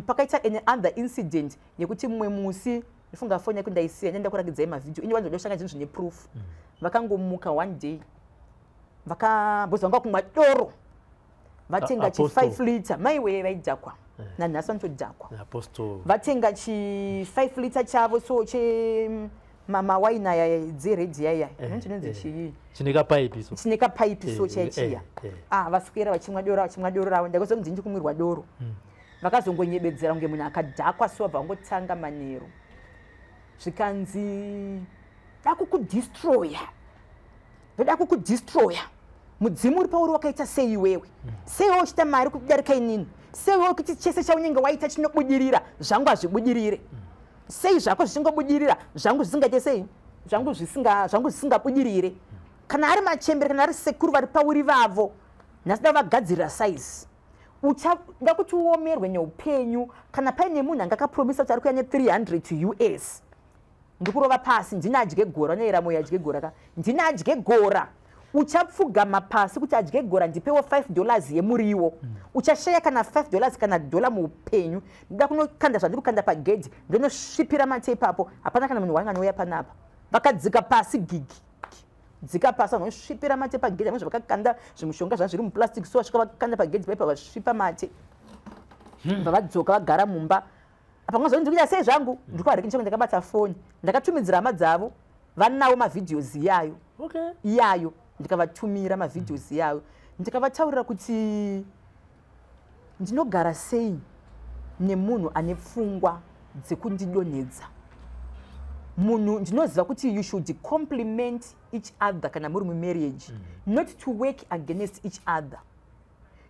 Pakaita an other incident yekuti mumwe musi, ndifunga foni yako ndaisiya, ndaenda kurakidzai mavhidhio. Ini vanzoda kushanga zvinhu zvine proof. Vakangomuka one day, vaka because vanga kumwa doro, vatenga chi Apostle. 5 liter. Maiwe, vaidhakwa, nanhasi vanotodhakwa. Apostle. Vatenga chi 5 liter chavo, so che mawaini aya dzered yaya, chinonzi chii? Chine kapaipi so. Chine kapaipi so, chaichiya. Ah, vaswera vachimwa doro, vachimwa doro ravo. Ndakazonzi ndiri kumwirwa doro. Vakazongonyebedzera kunge munhu akadhakwa, so vabva vangotanga manheru, zvikanzi, "Da kukudestroya, ndoda kukudestroya." Mudzimu uri pauri wakaita sei iwewe? Sei iwewe uchiita mari kudarika inini? Sei iwewe kuti chese chaunenge waita chinobudirira, zvangu hazvibudirire? Sei zvako zvichingobudirira, zvangu zvisingaite sei? Zvangu zvisinga zvangu zvisingabudirire. Kana ari machembere, kana ari sekuru vari pauri vavo, nhasi da vagadzirira size. Uchada kuti uomerwe neupenyu. Kana paine munhu anga akapromisa kuti ari kuya ne300 US, ndikurova pasi, ndini adye gora. Unoyera moyo adye gora ka, ndini adye gora. Uchapfugama pasi kuti adye gora, ndipewo $5 yemuriwo. Uchashaya kana $5 kana dhola muupenyu. Ndoda kunokanda zvandiri kukanda pagedhi, ndonosvipira mate ipapo. Hapana kana munhu wanga anouya panapa. Vakadzika pasi gigi dzika pasi, vanhu vanosvipira mate pagedhi. Amwe zvavakakanda zvimushonga zvanga zviri muplastic, so vasvika vakanda pagedhi paipa, vasvipa mate, vavadzoka vagara mumba. Apa ngazvo ndikuita sei zvangu? Ndikuhariki ndichange ndakabata foni, ndakatumidzira hama dzavo, vanawo mavideos iyayo. Iyayo ndikavatumira mavideos iyayo, ndikavataurira kuti ndinogara sei nemunhu ane pfungwa dzekundidonhedza. Munhu ndinoziva kuti you should compliment each other kana muri mumarriage, not to work against each other.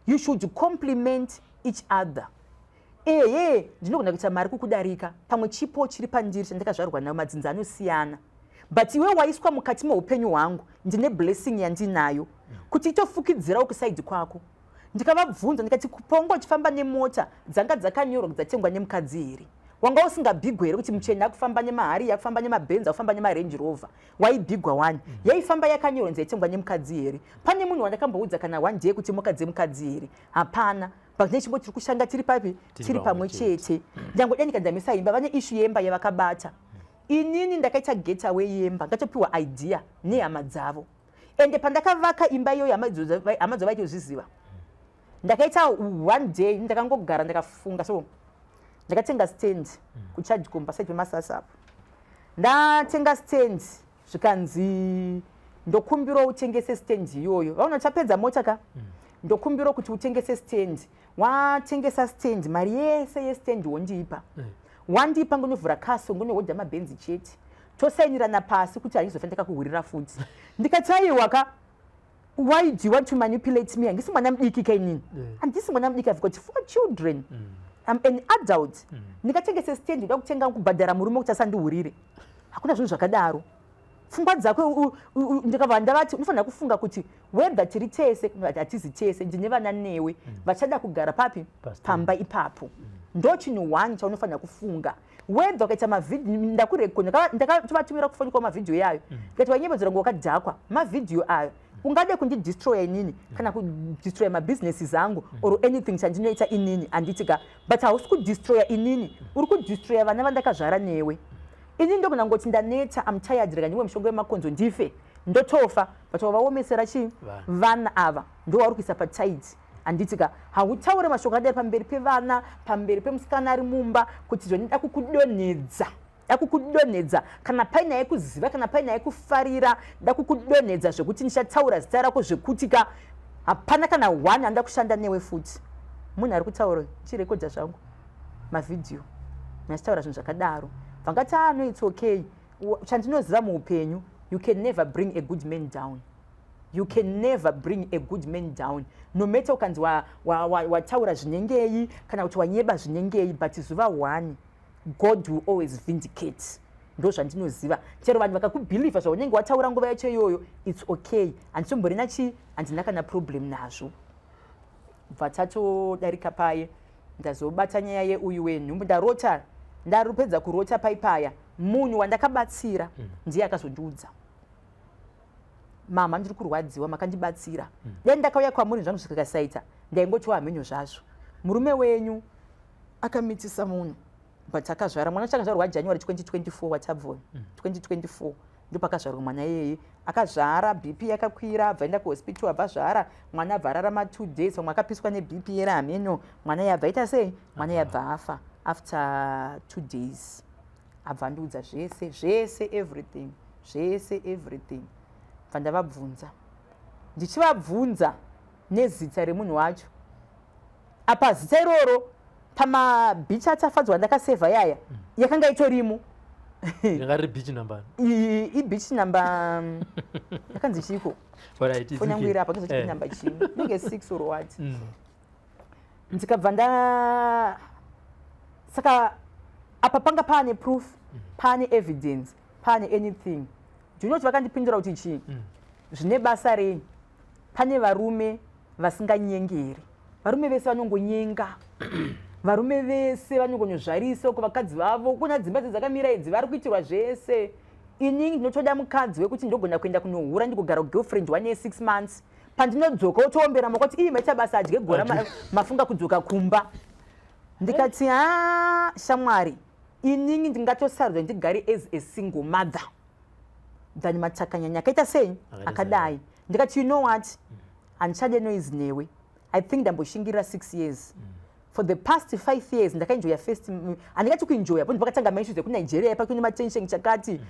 You should compliment each other. Ehe, ndinogona kuita mari kukudarika, pamwe chipo chiri pandiri chandakazvarwa nayo, madzinza anosiyana, but iwe waiswa mukati meupenyu hwangu, ndine blessing yandinayo kuti itofukidzirawo kusaidi kwako. Ndikavabvunza ndikati, "Pongo uchifamba nemota dzanga dzakanyorwa kuti dzatengwa nemukadzi here, wanga usingabhigwe here kuti muchena akufamba nemaHarrier, akufamba nemaBenz, akufamba nemaRange Rover? Waibhigwa wani? Yaifamba yakanyorwa nzi yaitengwa nemukadzi here? Pane munhu wandakamboudza kana one day kuti mukadzi yemukadzi here? Hapana." But nechimbo tiri kushanda tiri papi? Tiri pamwe chete. Nyange ndikadzamisa imba, vane issue yemba yavakabata. Inini ndakaita getaway yemba, ndatopiwa idea nehama dzavo. Ende pandakavaka imba iyoyo, hama dzavo vaitozviziva. Ndakaita one day, ndakangogara ndakafunga, so ndakatenga stand kuChadcom paside pemasasa apo. Ndatenga stand, zvikanzi, "Ndokumbirawo utengese stand iyoyo." Vaona uchapedza mota ka. "Ndokumbirawo kuti utengese stand. Watengesa stand, mari yese yestand wondipa. Wandipa, ngonovhura kaso, ngonohodha mabhenzi chete. Tosainirana pasi kuti handizofa ndakakuhurira futi." Ndikati, "Aiwa ka, why do you want to manipulate me? Handisi mwana mudiki ka inini." Handisi mwana mudiki. I've got four children. I'm an adult. Ndingatengese stand uda kutenga kubhadhara murume kuti asandihurire? Hakuna zvinhu zvakadaro. Pfungwa dzako, ndikabva ndavati, unofanira kufunga kuti whether tiri tese, hatizi tese, ndine vana newe vachada kugara papi? Pamba ipapo. Ndo chinhu one chaunofanira kufunga. Whether ukaita mavhidhiyo, ndakurekodha, ndakatovatumira kufoni kwa mavhidhiyo yayo. Ndikati, "Wanyembedzera ngo wakadhakwa mavhidhiyo ayo. Ungade kundidestroya inini kana kudestroya mabusinesses angu or anything chandinoita inini, handiti ka? But hausi kudestroya inini, uri kudestroya vana vandakazvara newe. Inini ndogona ngoti ndaneta, am tired, rega ndimwe mishonga yemakonzo ndife, ndotofa. But wavaomesera chii vana ava? Ndo wauri kuisa patight, handiti ka? Hautaure mashoko adai pamberi pevana, pamberi pemusikana ari mumba, kuti zvonida kukudonhedza, da kukudonhedza. Kana painaye kuziva, kana painaye kufarira, da kukudonhedza zvekuti ndichataura zita rako zvekuti ka hapana kana one anoda kushanda newe futi." Munhu ari kutaura, chirekodha zvangu mavhidhiyo nachitaura zvinhu zvakadaro. Vangati, "Ah, no, it's okay." Chandinoziva muupenyu, you can never bring a good man down. You can never bring a good man down, no matter ukanzi wataura zvinengei kana kuti wanyeba zvinengei, but zuva one God will always vindicate. Ndo zvandinoziva. Chero vanhu vakakubhilivha zvaunenge wataura nguva yacho iyoyo, it's okay. Handitomborina chii, handina kana problem nazvo. Bva tatodarika paye, ndazobata nyaya yeuyu wenhumbu. Ndarota, ndarupedza kurota paipaya, munhu wandakabatsira ndiye akazondiudza, "Mama, ndiri kurwadziwa, makandibatsira. Dai ndakauya kwamuri zvangu zvikakasaita, ndaingotiwa hamhenyo zvazvo. Murume wenyu akamitisa munhu, but akazvara mwana." Chakazvarwa January 2024, watabvona 2024 ndopakazvarwa mwana iyeye. Akazvara, BP yakakwira, abva enda kuhospital, abva zvara mwana, abva ararama 2 days. Vamwe akapiswa neBP yera, hameno. Mwana yabva aita sei? Mwana yabva afa after 2 days. Abva andiudza zvese zvese, everything, zvese, everything. Bva ndavabvunza, ndichivabvunza nezita remunhu wacho. Apa zita iroro pamabhicha atafadzwa ndakasevha yaya yakanga itorimo. Ringa riri beach number. Ibeach number yakanzi chiko? Alright, it's Foni yangu okay. iri apa, ndozoti number chii, inenge 6 or what. Ndikabva nda, saka apa panga paane proof, paane evidence, paane anything. Do you know kuti vakandipindura kuti chii? "Zvine basa rei? Pane varume vasinganyengeri. Varume vese vanongonyenga, varume vese vanongonozvarisa kuvakadzi vavo. Kuna dzimba dzakamira idzi, vari kuitirwa zvese. Inini ndinotoda mukadzi wekuti ndogona kuenda kunohura, ndigogara kugirlfriend one year, 6 months. Pandinodzoka otoombera maoko kuti ii, maita basa, adye gora, mafunga kudzoka kumba." Ndikati, "Ha, shamwari, inini ndingatosarudza ndigare as a single mother than matakanyanya akaita sei?" Akaita. Akadai. Ndikati, "You know what, handichade noise newe. I think ndamboshingirira 6 years. For the past 5 years ndakaenjoya first, handingati kuenjoya, bo ndipakatanga maissues ekunigeria, pakune matension chakati.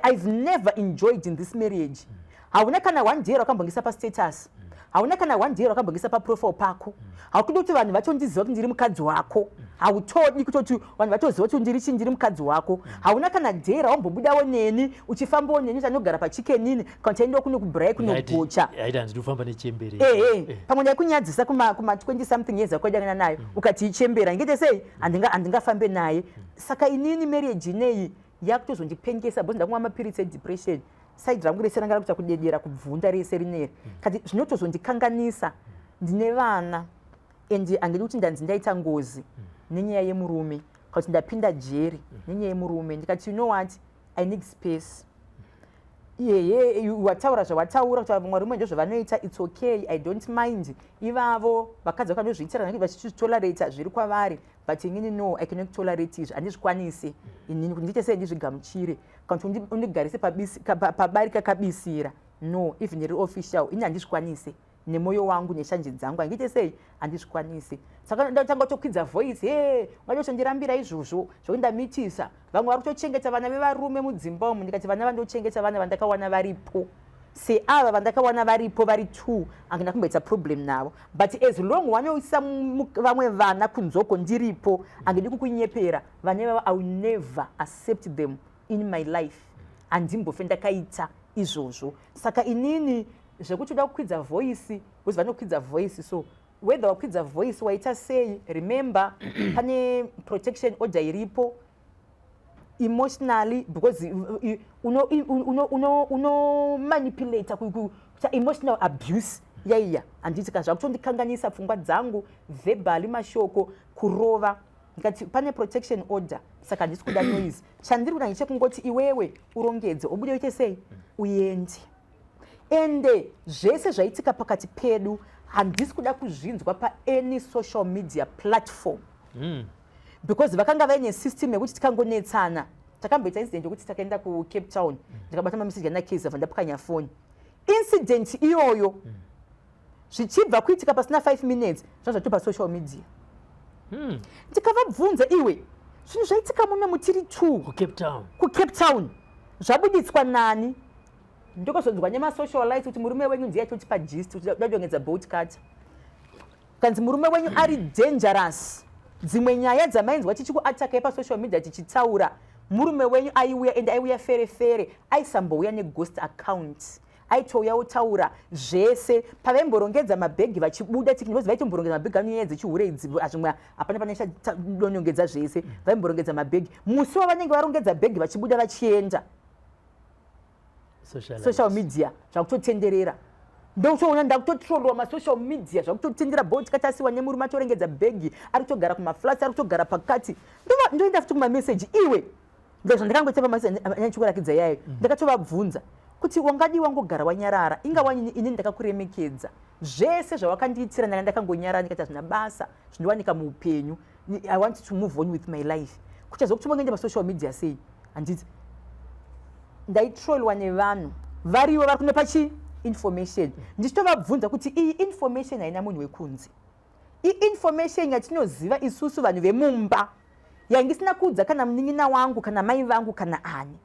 I've never enjoyed in this marriage. Hauna kana one day rakambongisa pastatus, hauna kana one day rakambongisa paprofile pako. Haukudi kuti vanhu vatondiziva kuti ndiri mukadzi wako, hautodi kutoti vanhu vatoziva kuti ndiri chii, ndiri mukadzi wako. Hauna kana day raumbobudawo neni, uchifambawo neni, tanogara paChicken Inn, kana taendawo kuno kubraai kunogocha." Aiti, "Handidi kufamba nechembere." Ehe, pamwe ndaikunyadzisa kuma 20 something years akwadangana nayo, ukati ichembera, ngete sei, handingafambe naye. Saka inini marriage ineyi yakutozondipengesa, because ndakumwa mapiritsi edepression. Side rangu rese ranga rakuita kudedera, kubvunda rese rineri, kati zvinotozondikanganisa. Ndine vana and handidi kuti ndanzi ndaita ngozi nenyaya yemurume, kana kuti ndapinda jeri nenyaya yemurume." Ndikati, "You know what, I need space. Iyehe, wataura zvawataura kuti vamwe varume ndozvavanoita. It's okay, I don't mind. Ivavo vakadzi vakanozviitira vanenge vachizvitolerata, zviri kwavari. But inini, no, I cannot tolerate izvi. Handizvikwanisi inini kuti ndiite sei, ndizvigamuchire, kana kuti undigarise pabarika kabisira. No, even riri official, ini handizvikwanisi nemwoyo wangu neshanje dzangu. Handiite sei, handizvikwanisi." Saka ndatanga kutokwidza voice, "He, ungatotondirambira izvozvo zvokuti ndamitisa? Vamwe vari kutochengeta vana vevarume mudzimba umu." Ndikati, "Vana vandochengeta, vana vandakawana varipo seava, vandakawana varipo vari two, handina kumboita problem navo. But as long wanoisa vamwe vana kunzoko ndiripo, handidi kukunyepera, vana ivavo I will never accept them in my life. Handimbofe ndakaita izvozvo. Saka inini zvekuti uda kukwidza voice, because vanokwidza voice, so whether wakwidza voice, waita sei, remember pane protection order iripo. Emotionally, because unomanipulata kuita emotional abuse yaiya, handiti ka? Zvakutondikanganisa pfungwa dzangu, verbally, mashoko, kurova. Ndikati pane protection order, saka handisi kuda noise. Chandiri kuda ndechekungoti iwewe urongedze, ubude, uite sei, uende. Ende zvese zvaitika pakati pedu handisi kuda kuzvinzwa paany social media platform." Because vakanga vaine system yekuti tikangonetsana, takamboita incident yekuti takaenda kuCape Town, ndikabata mameseji ana Keza, ndapwanya foni. Incident iyoyo zvichibva kuitika, pasina 5 minutes zva zvato pasocial media. Ndikavabvunza, "Iwe, zvinhu zvaitika muno mutiri two kuCape Town, kuCape Town, zvabuditswa nani?" Ndokozonzwa nemasocialites kuti murume wenyu ndiye atotipa gist kuti dadongedza bolt cutter. Kanzi murume wenyu ari dangerous. Dzimwe nyaya dzamainzwa tichikuatakai pasocial media tichitaura, murume wenyu aiuya, ende aiuya ferefere, aisambouya neghost account, aitouya otaura zvese. Pavaimborongedza mabhegi vachibuda, because vaitomborongedza mabhegi anonyaya dzechihure idzi, zvimwe hapana pane chadonongedza zvese. Vaimborongedza mabhegi, musi wavanenge varongedza bhegi vachibuda vachienda, social media zvakutotenderera. Ndotoona ndakutotrolwa masocial media, zvakutotendera, bolt katasiwa nemurume, atorengedza bhegi, ari kutogara kumaflats, ari kutogara pakati. Ndoenda futi kumameseji, iwe, ndozvandakangoita pamachikurakidza yayo. Ndakatovabvunza kuti, "Wangadi wangogara wanyarara? Inga wani inini ndakakuremekedza, zvese zvawakandiitira ndanga ndakangonyarara, ndikaita zvina basa zvinowanika muupenyu. I want to move on with my life. Kuchazokuti wangoenda pasocial media sei?" Handiti ndaitrolwa nevanhu varivo vari kunopa chi information? Ndichitovabvunza kuti iyi information haina munhu wekunze, iinformation yatinoziva isusu vanhu vemumba, yangisina kuudza kana munin'ina wangu, kana mai vangu, kana ani.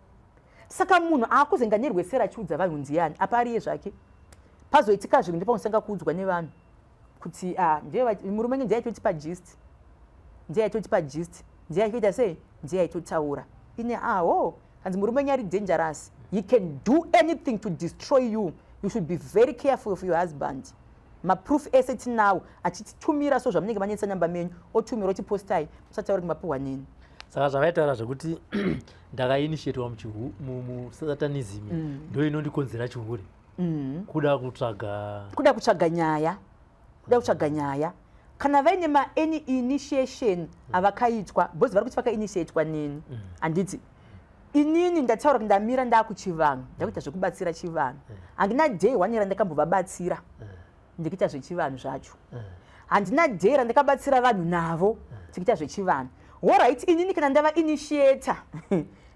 Saka munhu aakuzenga nerwesera achiudza vanhu ndiani? Apa ariye zvake. Pazoitika zvinhu, ndopaunosanga kuudzwa nevanhu kuti, ah, murume nge ndiye aitotipa gist, ndiye aitotipa gist, ndiye aitoita sei, ndiye aitotaura." Ine aho kanzi murume wenyu ari dangerous, he can do anything to destroy you, you should be very careful of your husband. Maproof ese tinawo, achititumira. So zvamunenge manetsa namba menyu, otumira, otipostai, musataura kuti mapuhwa neni. Saka zvavaitaura zvekuti ndakainitiatwa musatanism ndo inondikonzera chihure, kuda kutsvaga Kuda kutsvaga nyaya, kuda kutsvaga nyaya. Kana vaine maany initiation avakaitwa, because vari kuti vakainitiatwa neni, handiti? Inini ndataura kuti ndamira, ndaakuchivanhu, ndakuita zvekubatsira chivanhu. Handina day one randakambovabatsira ndikuita zvechivanhu zvacho. Handina day randakabatsira vanhu navo tikuita zvechivanhu. Alright, inini kana ndava initiator,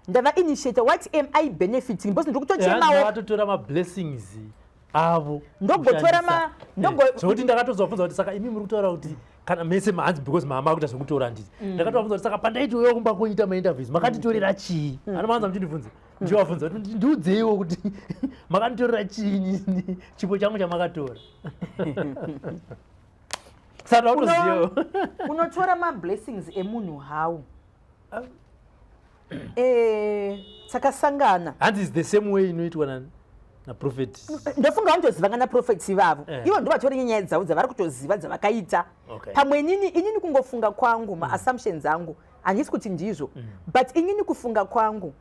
ndava initiator, what am I benefiting? Because ndiri kutochemawo. Vatotora mablessings avo. Ndogotora Zvokuti ndakatozovabvunza kuti saka imi muri kutaura kuti kana mese mahanzi, because mama akuita zvekutora, handiti? Ndakatovabvunza kuti saka pandaitouya kumba kuita mainterviews makanditorera chii? Ana maanza muchindibvunza, ndichivabvunza kuti ndiudzeiwo kuti makanditorera chii, chipo changu chamakatora. Saka ndautozivawo. Unotora mablessings emunhu how? Takasangana. Hanzi is the same way inoitwa naprophet. Ndofunga vanotozivanga naprofeti ivavo. Ivo ndo vatori nenyaya dzavo dzavari kutoziva dzavakaita. Pamwe inini kungofunga kwangu, maassumptions angu, handisi kuti ndizvo, but inini kufunga kwangu,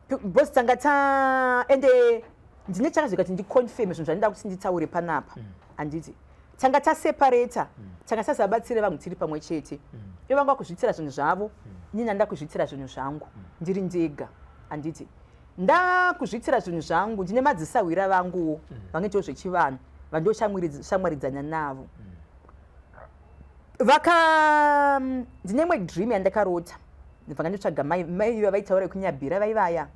because tanga ta ende ndine chakazvika kuti ndiconfirme zvinhu zvandida kuti nditaure panapa, handiti? Tanga taseparata, tanga tasabatsire vanhu tiri pamwe chete. Ivo vanga kuzviitira zvinhu zvavo, inini handida kuzviitira zvinhu zvangu ndiri ndega, handiti? Ndakuzviitira zvinhu zvangu, ndine madzisahwira vanguwo vangaitawo zvechivanhu, vandoshamwaridzana navo. Vaka ndine imwe dream yandakarota, ndibva nditsvaga mai vavaitaura yekuNyabhira, vaivaya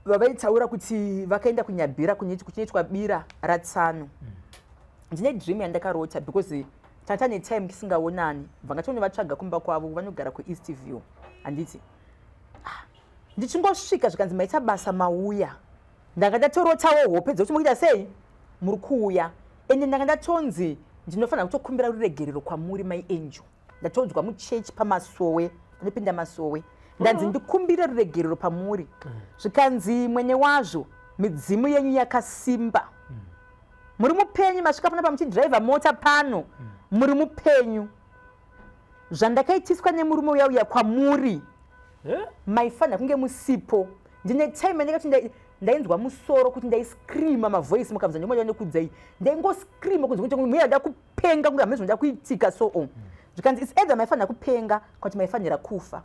vavaitaura kuti vakaenda kuNyabhira kuchinoitwa bira ratsano. Ndine dream yandakarota because tanga tane time tisingaonani, bva ngatonovatsvaga kumba kwavo, vanogara kuEast View, handiti? Ah, ndichingosvika zvikanzi, "Maita basa mauya." Ndanga ndatorotawo hope dzekuti mukuita sei, muri kuuya, ende ndanga ndatonzi ndinofanira kutokumbira ruregerero kwamuri, Mai Angel. Ndatonzwa muchechi pamasowe, panopinda masowe, ndanzi ndikumbire ruregerero pamuri. Zvikanzi, "Mwene wazvo, midzimu yenyu yakasimba, muri mupenyu, masvika panapa muchidhiraivha mota pano, muri mupenyu. Zvandakaitiswa nemurume uya uya kwamuri, maifanira kunge musipo." Ndine time yandakati ndainzwa musoro kuti ndaiscreama mavoice, mukabvunza ndimoda nekudzai, ndaingoscreama kunze kuti muya da kupenga, kunge hamene zvinoda kuitika. So zvikanzi, "It's either maifanira kupenga, kana kuti maifanira kufa,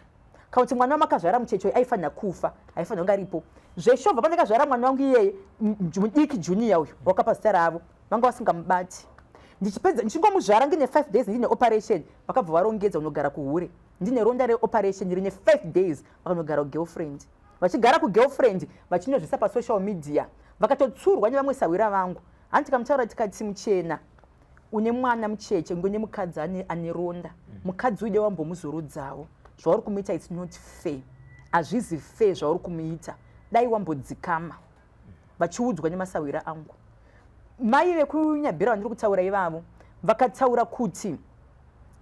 kana kuti mwana wamakazvara mucheche uyu aifanira kufa, aifanira kunge aripo." Zveshovha pandakazvara mwana wangu iyeye mudiki, Junior uyu wakapa zita ravo, vanga vasingamubati. Ndichipedza, ndichingomuzvara ndine 5 days ndine operation, vakabva varongedza unogara kuhure. Ndine ronda reoperation rine 5 days, vakanogara kugirlfriend. Vachigara kugirlfriend, vachinozvisa pasocial media, vakatotsurwa nevamwe sahwira vangu. Hanti tikamutaura tikati, "Muchena, une mwana mucheche, ngo nemukadzi ane ronda, mukadzi uide wambomuzorodzawo. Zvauri kumuita, it's not fair, hazvizi fair zvauri kumuita, dai wambodzikama." Vachiudzwa nemasahwira angu. Mai vekuNyabhira vandiri kutaura ivavo vakataura kuti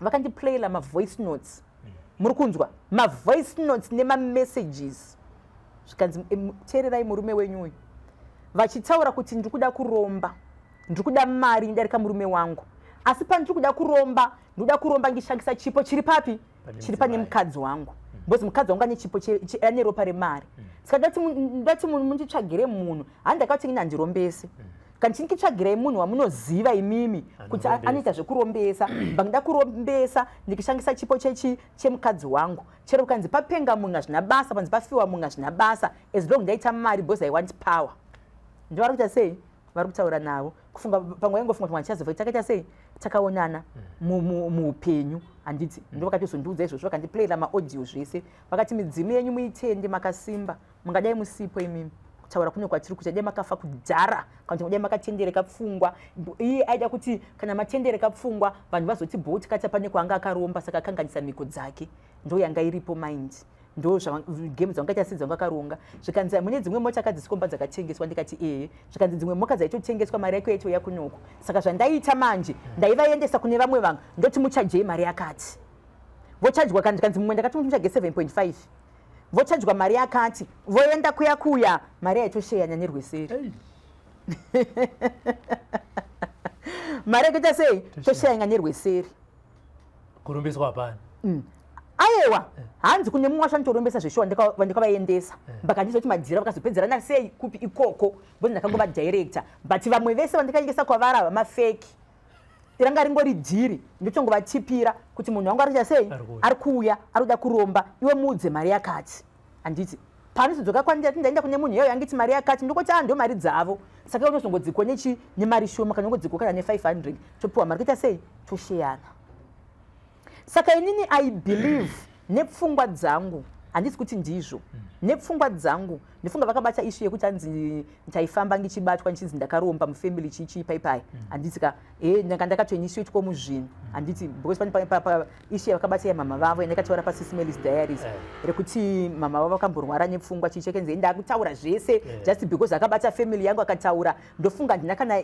vakandiplayela mavoice notes. Muri kunzwa mavoice notes nemamessages. Zvikanzi, "Teererai murume wenyu uyu." Vachitaura kuti, "Ndiri kuda kuromba, ndiri kuda mari inodarika murume wangu, asi pandiri kuda kuromba, ndikuda kuromba ndichishandisa chipo chiri papi? Chiri pane mukadzi wangu, because mukadzi wangu ane chipo ane ropa remari. Saka ndati munditsvagire munhu." Handi ndakati ini handirombese. "Kana chinditsvagirai munhu wamunoziva imimi kuti anoita zvekurombesa, bva kurombesa ndikishandisa chipo chechi chemukadzi wangu. Chero kanzi papenga munhu hazvina basa, panzi pafiwa munhu hazvina basa, as long ndaita mari, because I want power." Ndivari kuita sei, vari kutaura navo. Kufunga pamwe vaingofunga kuti vandichazobva takaita sei, takaonana muupenyu, handiti? Ndo vakatozondiudza izvozvo, vakandiplayera maaudio zvese. Vakati, "Midzimu yenyu muitende, makasimba. Mungadai musipo imimi kutaura kuno kwatiri kuita, dai makafa kudhara, kana kuti dai makatendereka pfungwa." Iye aida kuti kana matendereka pfungwa, vanhu vazoti bhoti kati pane kwaanga akaromba, saka akanganisa mhiko dzake. Ndo yanga iripo mind, ndo game dzangaita sei, dzanga akaronga. Zvikanzi, "Mune dzimwe mota kadzisikomba dzakatengeswa." Ndikati, "Ehe." Zvikanzi, "Dzimwe moka dzaitotengeswa, mari yako yaitouya kunoko. Saka zvandaiita manje, ndaivaendesa kune vamwe vanhu, ndoti muchajei mari yakati, vochajwa." Kana zvikanzi, "Mumwe ndakati muchage 7.5." Vochajwa mari yakati, voenda kuya kuya, mari yaitosheyana nerweseri. Mari yakaita sei? Tosheyana nerweseri. Kurumbiswa hapana. Ayewa, hanzi kune mumwe wacho anotorombesa zveshuwa, ndikavaendesa mbakandizoti madhira vakazopedzerana sei kupi ikoko, because ndakangova director. But vamwe vese vandikaendesa kwavari ava mafeki, ranga ringori dhiri, ndotongovatipira kuti munhu wangu arikuita sei, ari kuuya, ari kuda kuromba, iwe muudze mari yakati. Handiti panozodzoka kwandati ndaenda kune munhu iyoyo angiti mari yakati, ndokoti a ndo mari dzavo, saka unozongodzikwa nechi nemari shoma, kana ungodzikwa kana ne500, topiwa mari kuita sei, tosheyana. Saka inini I believe nepfungwa dzangu, handisi kuti ndizvo, nepfungwa dzangu ndifunga vakabata issue yekuti hanzi ndaifamba ngichibatwa nchinzi ndakaromba mufamily chichi paipai, handiti ka? E, ndanga ndakatoinitiatwa muzvinhu, handiti? Because pane pa issue yavakabata yamama vavo yandakataura paSis Melly's Diaries, rekuti mama vavo vakamborwara nepfungwa chichi, chakenzi ndakutaura zvese just because akabata family yangu akataura. Ndofunga handina kana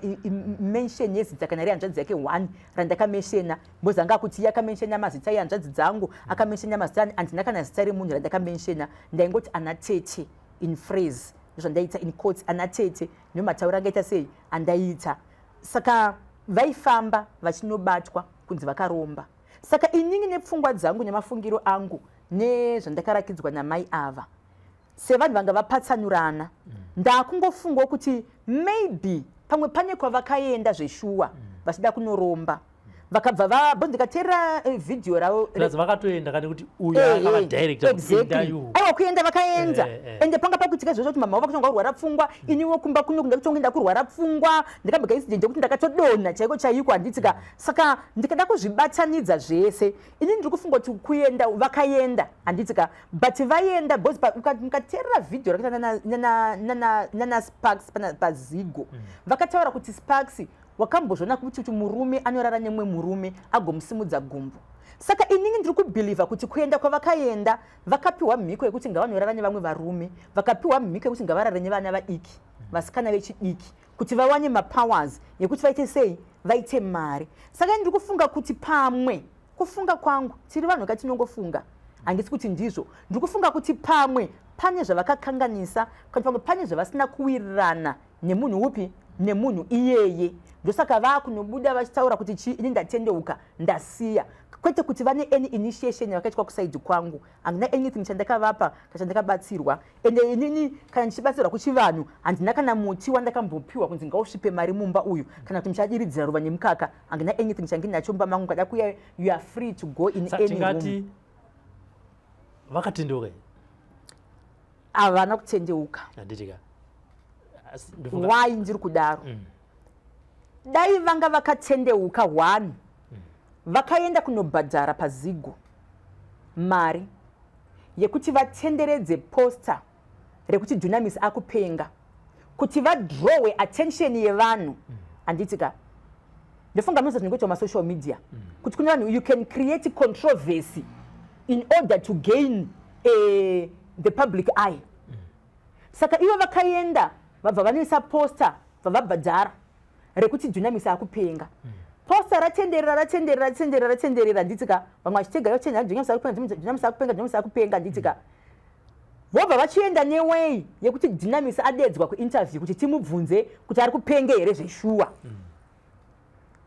mention yezita kana rehanzvadzi yake one randakamentiona, because anga kuti iye akamentiona mazita ehanzvadzi dzangu, akamentiona mazita, handina kana zita remunhu randakamentiona. Ndaingoti ana tete in phrase, ndozvandaita in quotes, ana tete, ndomatauro angaita sei andaiita. Saka vaifamba vachinobatwa kunzi vakaromba. Saka inini nepfungwa dzangu nemafungiro angu nezvandakarakidzwa namai ava, sevanhu vanga vapatsanurana, ndakungofungawo kuti maybe pamwe pane kwavakaenda zveshuwa vachida kunoromba, vakabva va ndikateerera vhidhiyo ravo. Plus vakatoenda kane kuti uyu akavadirecta. Aiwa, kuenda vakaenda. Ende panga pakuitika zvozvo kuti mama vavo vakutonga kurwara pfungwa, iniwo kumba kuno ndakutonge ndakurwara pfungwa, ndakambika incident yekuti ndakatodonha chaiko chaiko, handitsika? Saka ndikada kuzvibatanidza zvese, ini ndiri kufunga kuti kuenda vakaenda, handitsika? But vaenda because mukateerera vhidhiyo rakaita nana Sparks paZigo, vakataura kuti Sparks wakambozviona kuti murume anorara nemumwe murume agomusimudza gumbo. Saka inini ndiri kubelieva kuti kuenda kwavakaenda, vakapiwa mhiko yekuti ngavanorara nevamwe varume, vakapiwa mhiko yekuti ngavarare nevana vadiki, vasikana vechidiki, kuti vawane mapowers yekuti vaite sei, vaite mari. Saka ndiri kufunga kuti pamwe, kufunga kwangu, tiri vanhu katinongofunga, handisi kuti ndizvo, ndiri kufunga kuti pamwe pane zvavakakanganisa, kana pamwe pane zvavasina kuwirirana nemunhu upi nemunhu iyeye, ndosaka vaakunobuda vachitaura kuti chii, ini ndatendeuka, ndasiya. Kwete kuti vane any initiation yavakaitwa kuside kwangu, handina anything chandakavapa kachandakabatsirwa. Ende inini kana ndichibatsirwa kuchivanhu, handina kana muti wandakambopiwa kunzi ngausvipe mari mumba uyu, kana kuti muchadiridzira ruva nemukaka. Handina anything chandinacho mumba mangu. Kada kuya, you are free to go in any room. Tingati vakatendeuka here? Havana kutendeuka. Handitika? Why ndiri kudaro? Dai vanga vakatendeuka, one, vakaenda kunobhadhara paZigo mari yekuti vatenderedze poster rekuti Dunamis akupenga, kuti vadrawe attention yevanhu, handiti ka? Ndofunga munoziva zvinongoitwa masocial media, kuti kune vanhu, you can create controversy in order to gain the public eye. Saka ivo vakaenda, vabva vanoisa poster, vavabhadhara rekuti Dunamis akupenga. Poster ratenderera, ratenderera, ratenderera, ratenderera, handiti ka? Vamwe vachitega vachitenda, "Dunamis akupenga, Dunamis akupenga, Dunamis akupenga," handiti ka? Vobva vachienda neway yekuti Dunamis adedzwa kuinterview kuti timubvunze kuti ari kupenge here zveshuwa,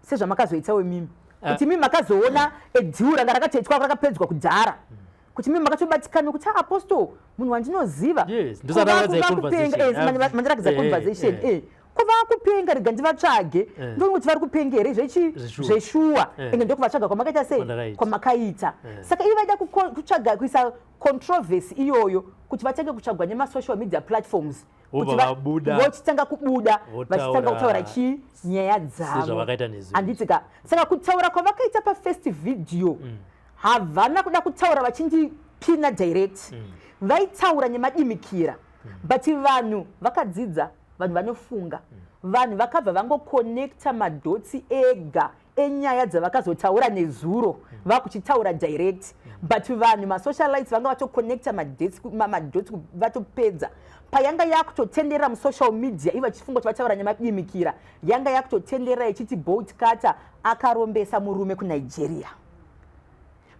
sezvamakazoitawo imimi, kuti mimi makazoona deal ranga rakatoitwa, rakapedzwa kudhara, kuti mimi makatobatikana kuti, "Ah, apostle, munhu wandinoziva Yes, ndosaka kupenga." Conversation. Mandirakidza conversation. Kuva kupenga, rega ndivatsvage, ndoona kuti vari kupenga here zvechi Zveshuwa. Zveshuwa. Ende ndokuvatsvaga kwamakaita sei? Kwandakaita. Kwamakaita. Saka ivo vaida kutsvaga kuisa controversy iyoyo kuti vatange kutsvagwa nemasocial media platforms, Vobva kuti vabuda. vochitanga kubuda Votaura vachitanga kutaura chii, nyaya dzavo sezvavakaita nezuro. Handiti ka? Saka kutaura kwavakaita pafirst video, havana kuda kutaura vachindipina direct, vaitaura nemadimikira, but vanhu vakadzidza, vanhu vanofunga, vanhu vakabva vangoconnecta madots ega enyaya dzavakazotaura nezuro vakuchitaura direct. But vanhu, masocialites, vanga vatoconnecta madots, vatopedza. Payanga yakutotenderera musocial media, ivo vachifunga kuti vataura nemadimikira, yanga yakutotenderera ichiti Bolt Cutter akarombesa murume kuNigeria.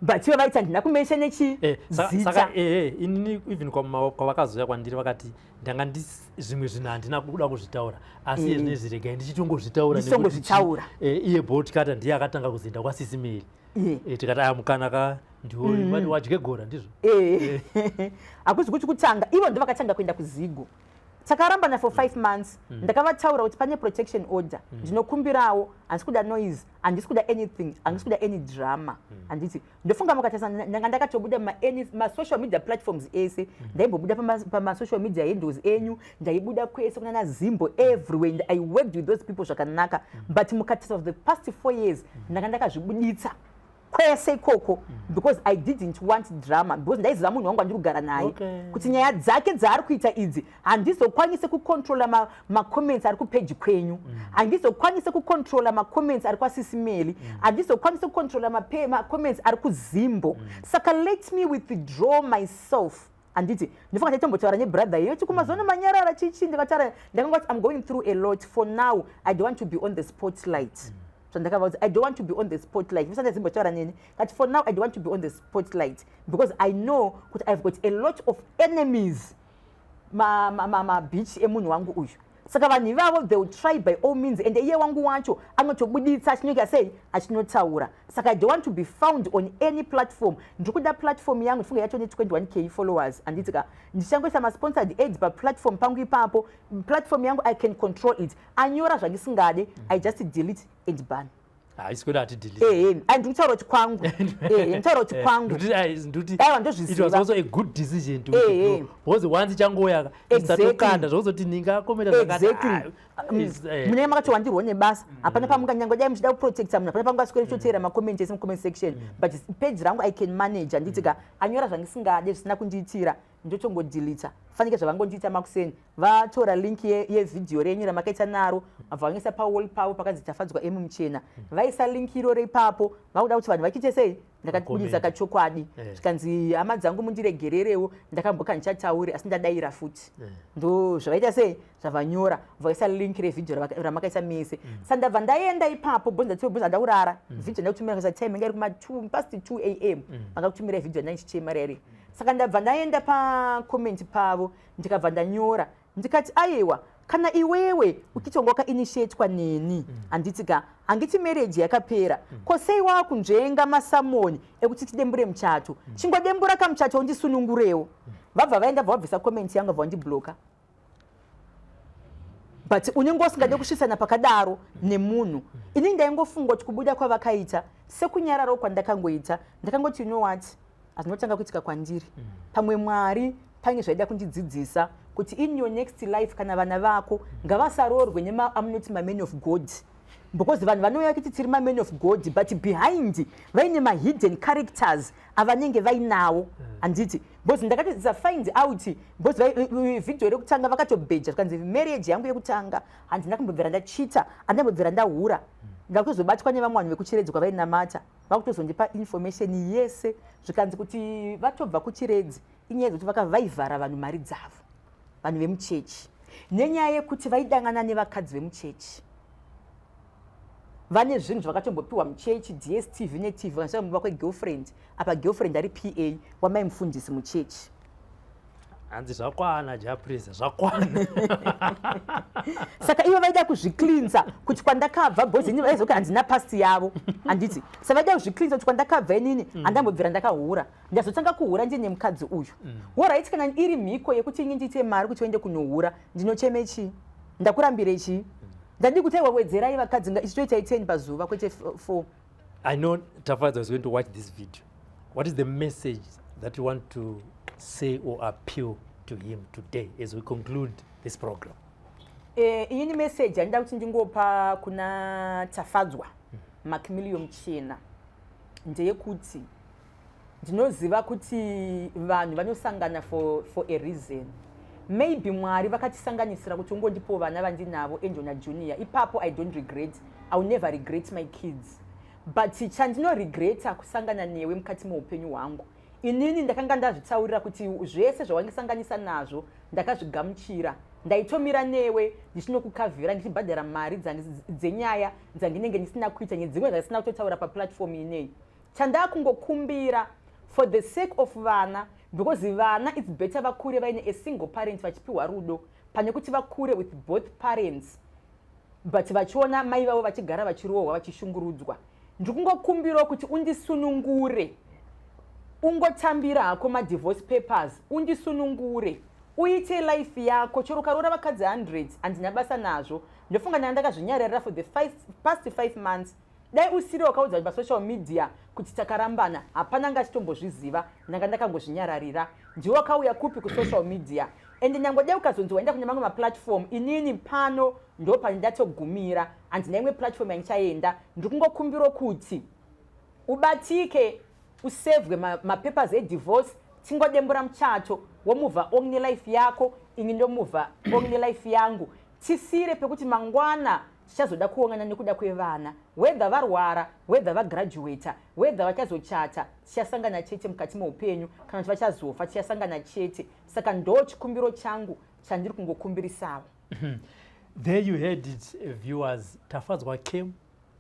But ivo vaiti handina kumentiona chi Saka zita. Inini even kwavakazoya kwandiri vakati ndanga zvimwe zvinhu handina kuda kuzvitaura, asi iye zvinezvi regai ndichitongozvitaura. Ndichitongozvitaura. Iye Boltcutter ndiye akatanga kuzoenda kwaSisi Meli. Tikati aya mukana ka ndiwo vati wadye gora ndizvo. Hakuzi kuti kutanga, ivo ndo vakatanga kuenda kuZigo. Takarambana for 5 months. Ndakavataura kuti pane protection order, ndinokumbirawo, handisi kuda noise, handisi kuda anything, handisi kuda any drama, handiti? Ndofunga mukatarisa, ndanga ndakatobuda masocial media platforms ese. Ndaimbobuda pamasocial media handles enyu, ndaibuda kwese kunana Zimbo, everywhere. And I worked with those people zvakanaka, but mukatarisa of the past 4 years, ndanga ndakazvibuditsa kwese ikoko because I didn't want drama, because ndaiziva munhu wangu wandiri kugara naye kuti nyaya dzake dzaari kuita idzi, handizokwanisi kucontrola macomments ari kupeji kwenyu, handizokwanisi kucontrola macomments ari kwaSisi Meli, handizokwanisi kucontrola macomments ari kuZimbo. Saka let me withdraw myself, handiti? Ndofunga ndaitombotaura nebrother iyo kuti kumazuva ano manyarara chichi. Ndikataura, ndakangoti I'm going through a lot. For now I don't want to be on the spotlight. Zvandakava kuti I don't want to be on the spotlight, visati zimbotaura neni kati for now I don't want to be on the spotlight because I know kuti I've got a lot of enemies, mabitch emunhu wangu uyu. Saka vanhu ivavo, they will try by all means, and iye wangu wacho anotobuditsa achinoita sei, achinotaura. Saka I don't want to be found on any platform. Ndiri kuda platform yangu, ndifunga yacho ne21K followers, handiti ka? Ndichangoisa masponsored ads paplatform pangu ipapo. Platform yangu, I can control it. Anyora zvandisingade, I just delete and ban. Haisi kuda ati delete. Ehe, andiri kutaura kuti kwangu, ehe, nditaura kuti kwangu. Nduti Aiwa, it ndozviziva. Was also a good decision to withdraw, because once changoya isatokanda zvozoti ningakometa. Munenge makatowandirwa nebasa. Hapana pamunganyange dai muchida kuprotecta munhu, hapana pamungaswere kutoteera macomment ese mucomment section. But page rangu I can manage, handiti ka? Anyora zvandisingade, zvisina kundiitira, ndotongodeleta. Fanike zvavangondiita makuseni, vatora link yevhidhiyo renyu ramakaita naro, vabva vangoisa pawall pavo pakanzi Tafadzwa M Muchena. Vaisa link iroro ipapo, vakuda kuti vanhu vachiite sei? Ndakabudisa kachokwadi. Zvikanzi hama dzangu mundiregererewo, ndakamboka ndichatauri, asi ndadayira futi. Ndo zvavaita sei, zvavanyora, vaisa link revhidhiyo ramakaisa mese. Saka ndabva ndaenda ipapo bhozi handakurara. Vhidhiyo ndakutumira kaisa time inga iri kuma 2 past 2 a.m. Vakakutumira vhidhiyo ndandichichema rere. Saka ndabva ndaenda pacomment pavo, ndikabva ndanyora ndikati, aiwa, kana iwewe uchitonga wakainitiatwa neni, handiti ka? Handiti marriage yakapera? Ko sei waakunzvenga masamoni ekuti tidembure muchato? Chingodembura kamuchato undisunungurewo. Vabva vaenda, bva vabvisa comment yangu, bva vandibloka. But unenge usingade kusvisana pakadaro nemunhu. Inini ndaingofunga kuti kubuda kwavakaita sekunyararawo kwandakangoita, ndakangoti, you know what, hazvinotanga kuitika kwandiri. Pamwe Mwari pane zvaida kundidzidzisa kuti in your next life, kana vana vako ngavasaroorwe nemaamunoti maman of God, because vanhu vanouya kuti tiri maman of God, but behind vaine mahidden characters avanenge vainawo, handiti? Because ndakati find out, because vhidhiyo rekutanga vakatobheja, zvikanzi marriage yangu yekutanga handina kumbobvira ndachita, handina kumbobvira ndahura. Ndakutozobatwa nevamwe vanhu vekuChiredzi kwavainamata, vakutozondipa information yese. Zvikanzi kuti vatobva kuChiredzi inyaya dzekuti vakavaivhara vanhu mari dzavo, vanhu vemuchechi, nenyaya yekuti vaidangana nevakadzi vemuchechi. Vane zvinhu zvavakatombopiwa muchechi, DStv neTV, vakasvika kwegirlfriend apa, girlfriend ari PA wamai mufundisi muchechi. Hanzi zvakwana, Japrisa, zvakwana. Saka ivo vaida kuzvicleansa kuti kwandakabva, because ini vaiziva kuti handina past yavo, handiti? Saka vaida kuzvicleansa kuti kwandakabva inini handambobvira ndakahura, ndazotanga kuhura ndine mukadzi uyu. Alright, kana iri mhiko yekuti ini ndiite mari kuti uende kunohura, ndinocheme chii? Ndakurambire chii? Ndadi kuti aiwa, wedzerai vakadzi, isu toitai 10 pazuva kwete 4. I know Tafadza is going to watch this video. What is the message that you want to say or appeal to him today as we conclude this program? Inini message yandida kuti ndingopa kuna Tafadzwa Macmillion Muchena ndeyekuti ndinoziva kuti vanhu vanosangana for a reason. Maybe Mwari vakatisanganisira kuti ungondipowo vana vandinavo, Angel naJunior. Ipapo I don't regret, I will never regret my kids, but chandinoregreta kusangana newe mukati meupenyu hwangu. Inini ndakanga ndazvitsaurira kuti zvese zvawandisanganisa nazvo ndakazvigamuchira. Ndaitomira newe ndichinokukavhira, ndichibhadhara mari dzenyaya dzandinenge ndisina kuita nedzimwe dzandisina kutotaura paplatform inei. Chandakungokumbira for the sake of vana, because vana, it's better vakure vaine a single parent vachipiwa rudo, pane kuti vakure with both parents but vachiona mai vavo vachigara vachirohwa, vachishungurudzwa. Ndiri kungokumbirawo kuti undisunungure, ungotambira hako madivorce papers, undisunungure, uite life yako. Chero ukaroora vakadzi 100, handina basa nazvo. Ndofunga ndanga ndakazvinyararira for the past 5 months. Dai usiri wakaudza kuti pasocial media kuti takarambana, hapana anga achitombozviziva. Ndanga ndakangozvinyararira. Ndiwe wakauya kupi? Kusocial media. Ende nyange dai ukazonzi waenda kune mamwe maplatform, inini pano ndo pandatogumira, handina imwe platform yandichaenda. Ndiri kungokumbiro kuti ubatike, uservwe mapapers edivorce, tingodembura muchato, womove on nelife yako, ini ndomove on nelife yangu. Tisire pekuti mangwana tichazoda kuongana nekuda kwevana, whether varwara, whether vagraduata, whether vachazochata, tichasangana chete mukati meupenyu. Kana kuti vachazofa, tichasangana chete. Saka ndo chikumbiro changu chandiri kungokumbirisawo. There you heard it, viewers. Tafadzwa came,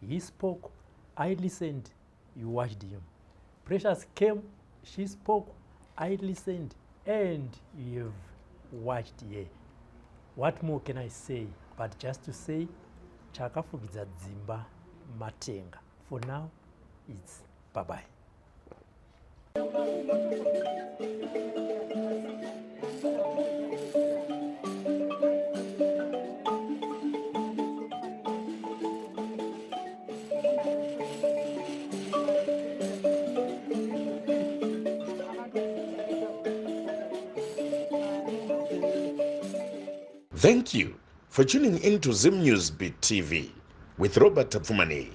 he spoke, I listened, you watched him. Precious came, she spoke, I listened, and you've watched her. What more can I say but just to say, chakafukidza dzimba matenga. For now, it's bye-bye. Thank you for tuning in to Zim News Beat TV with Robert Tafumani.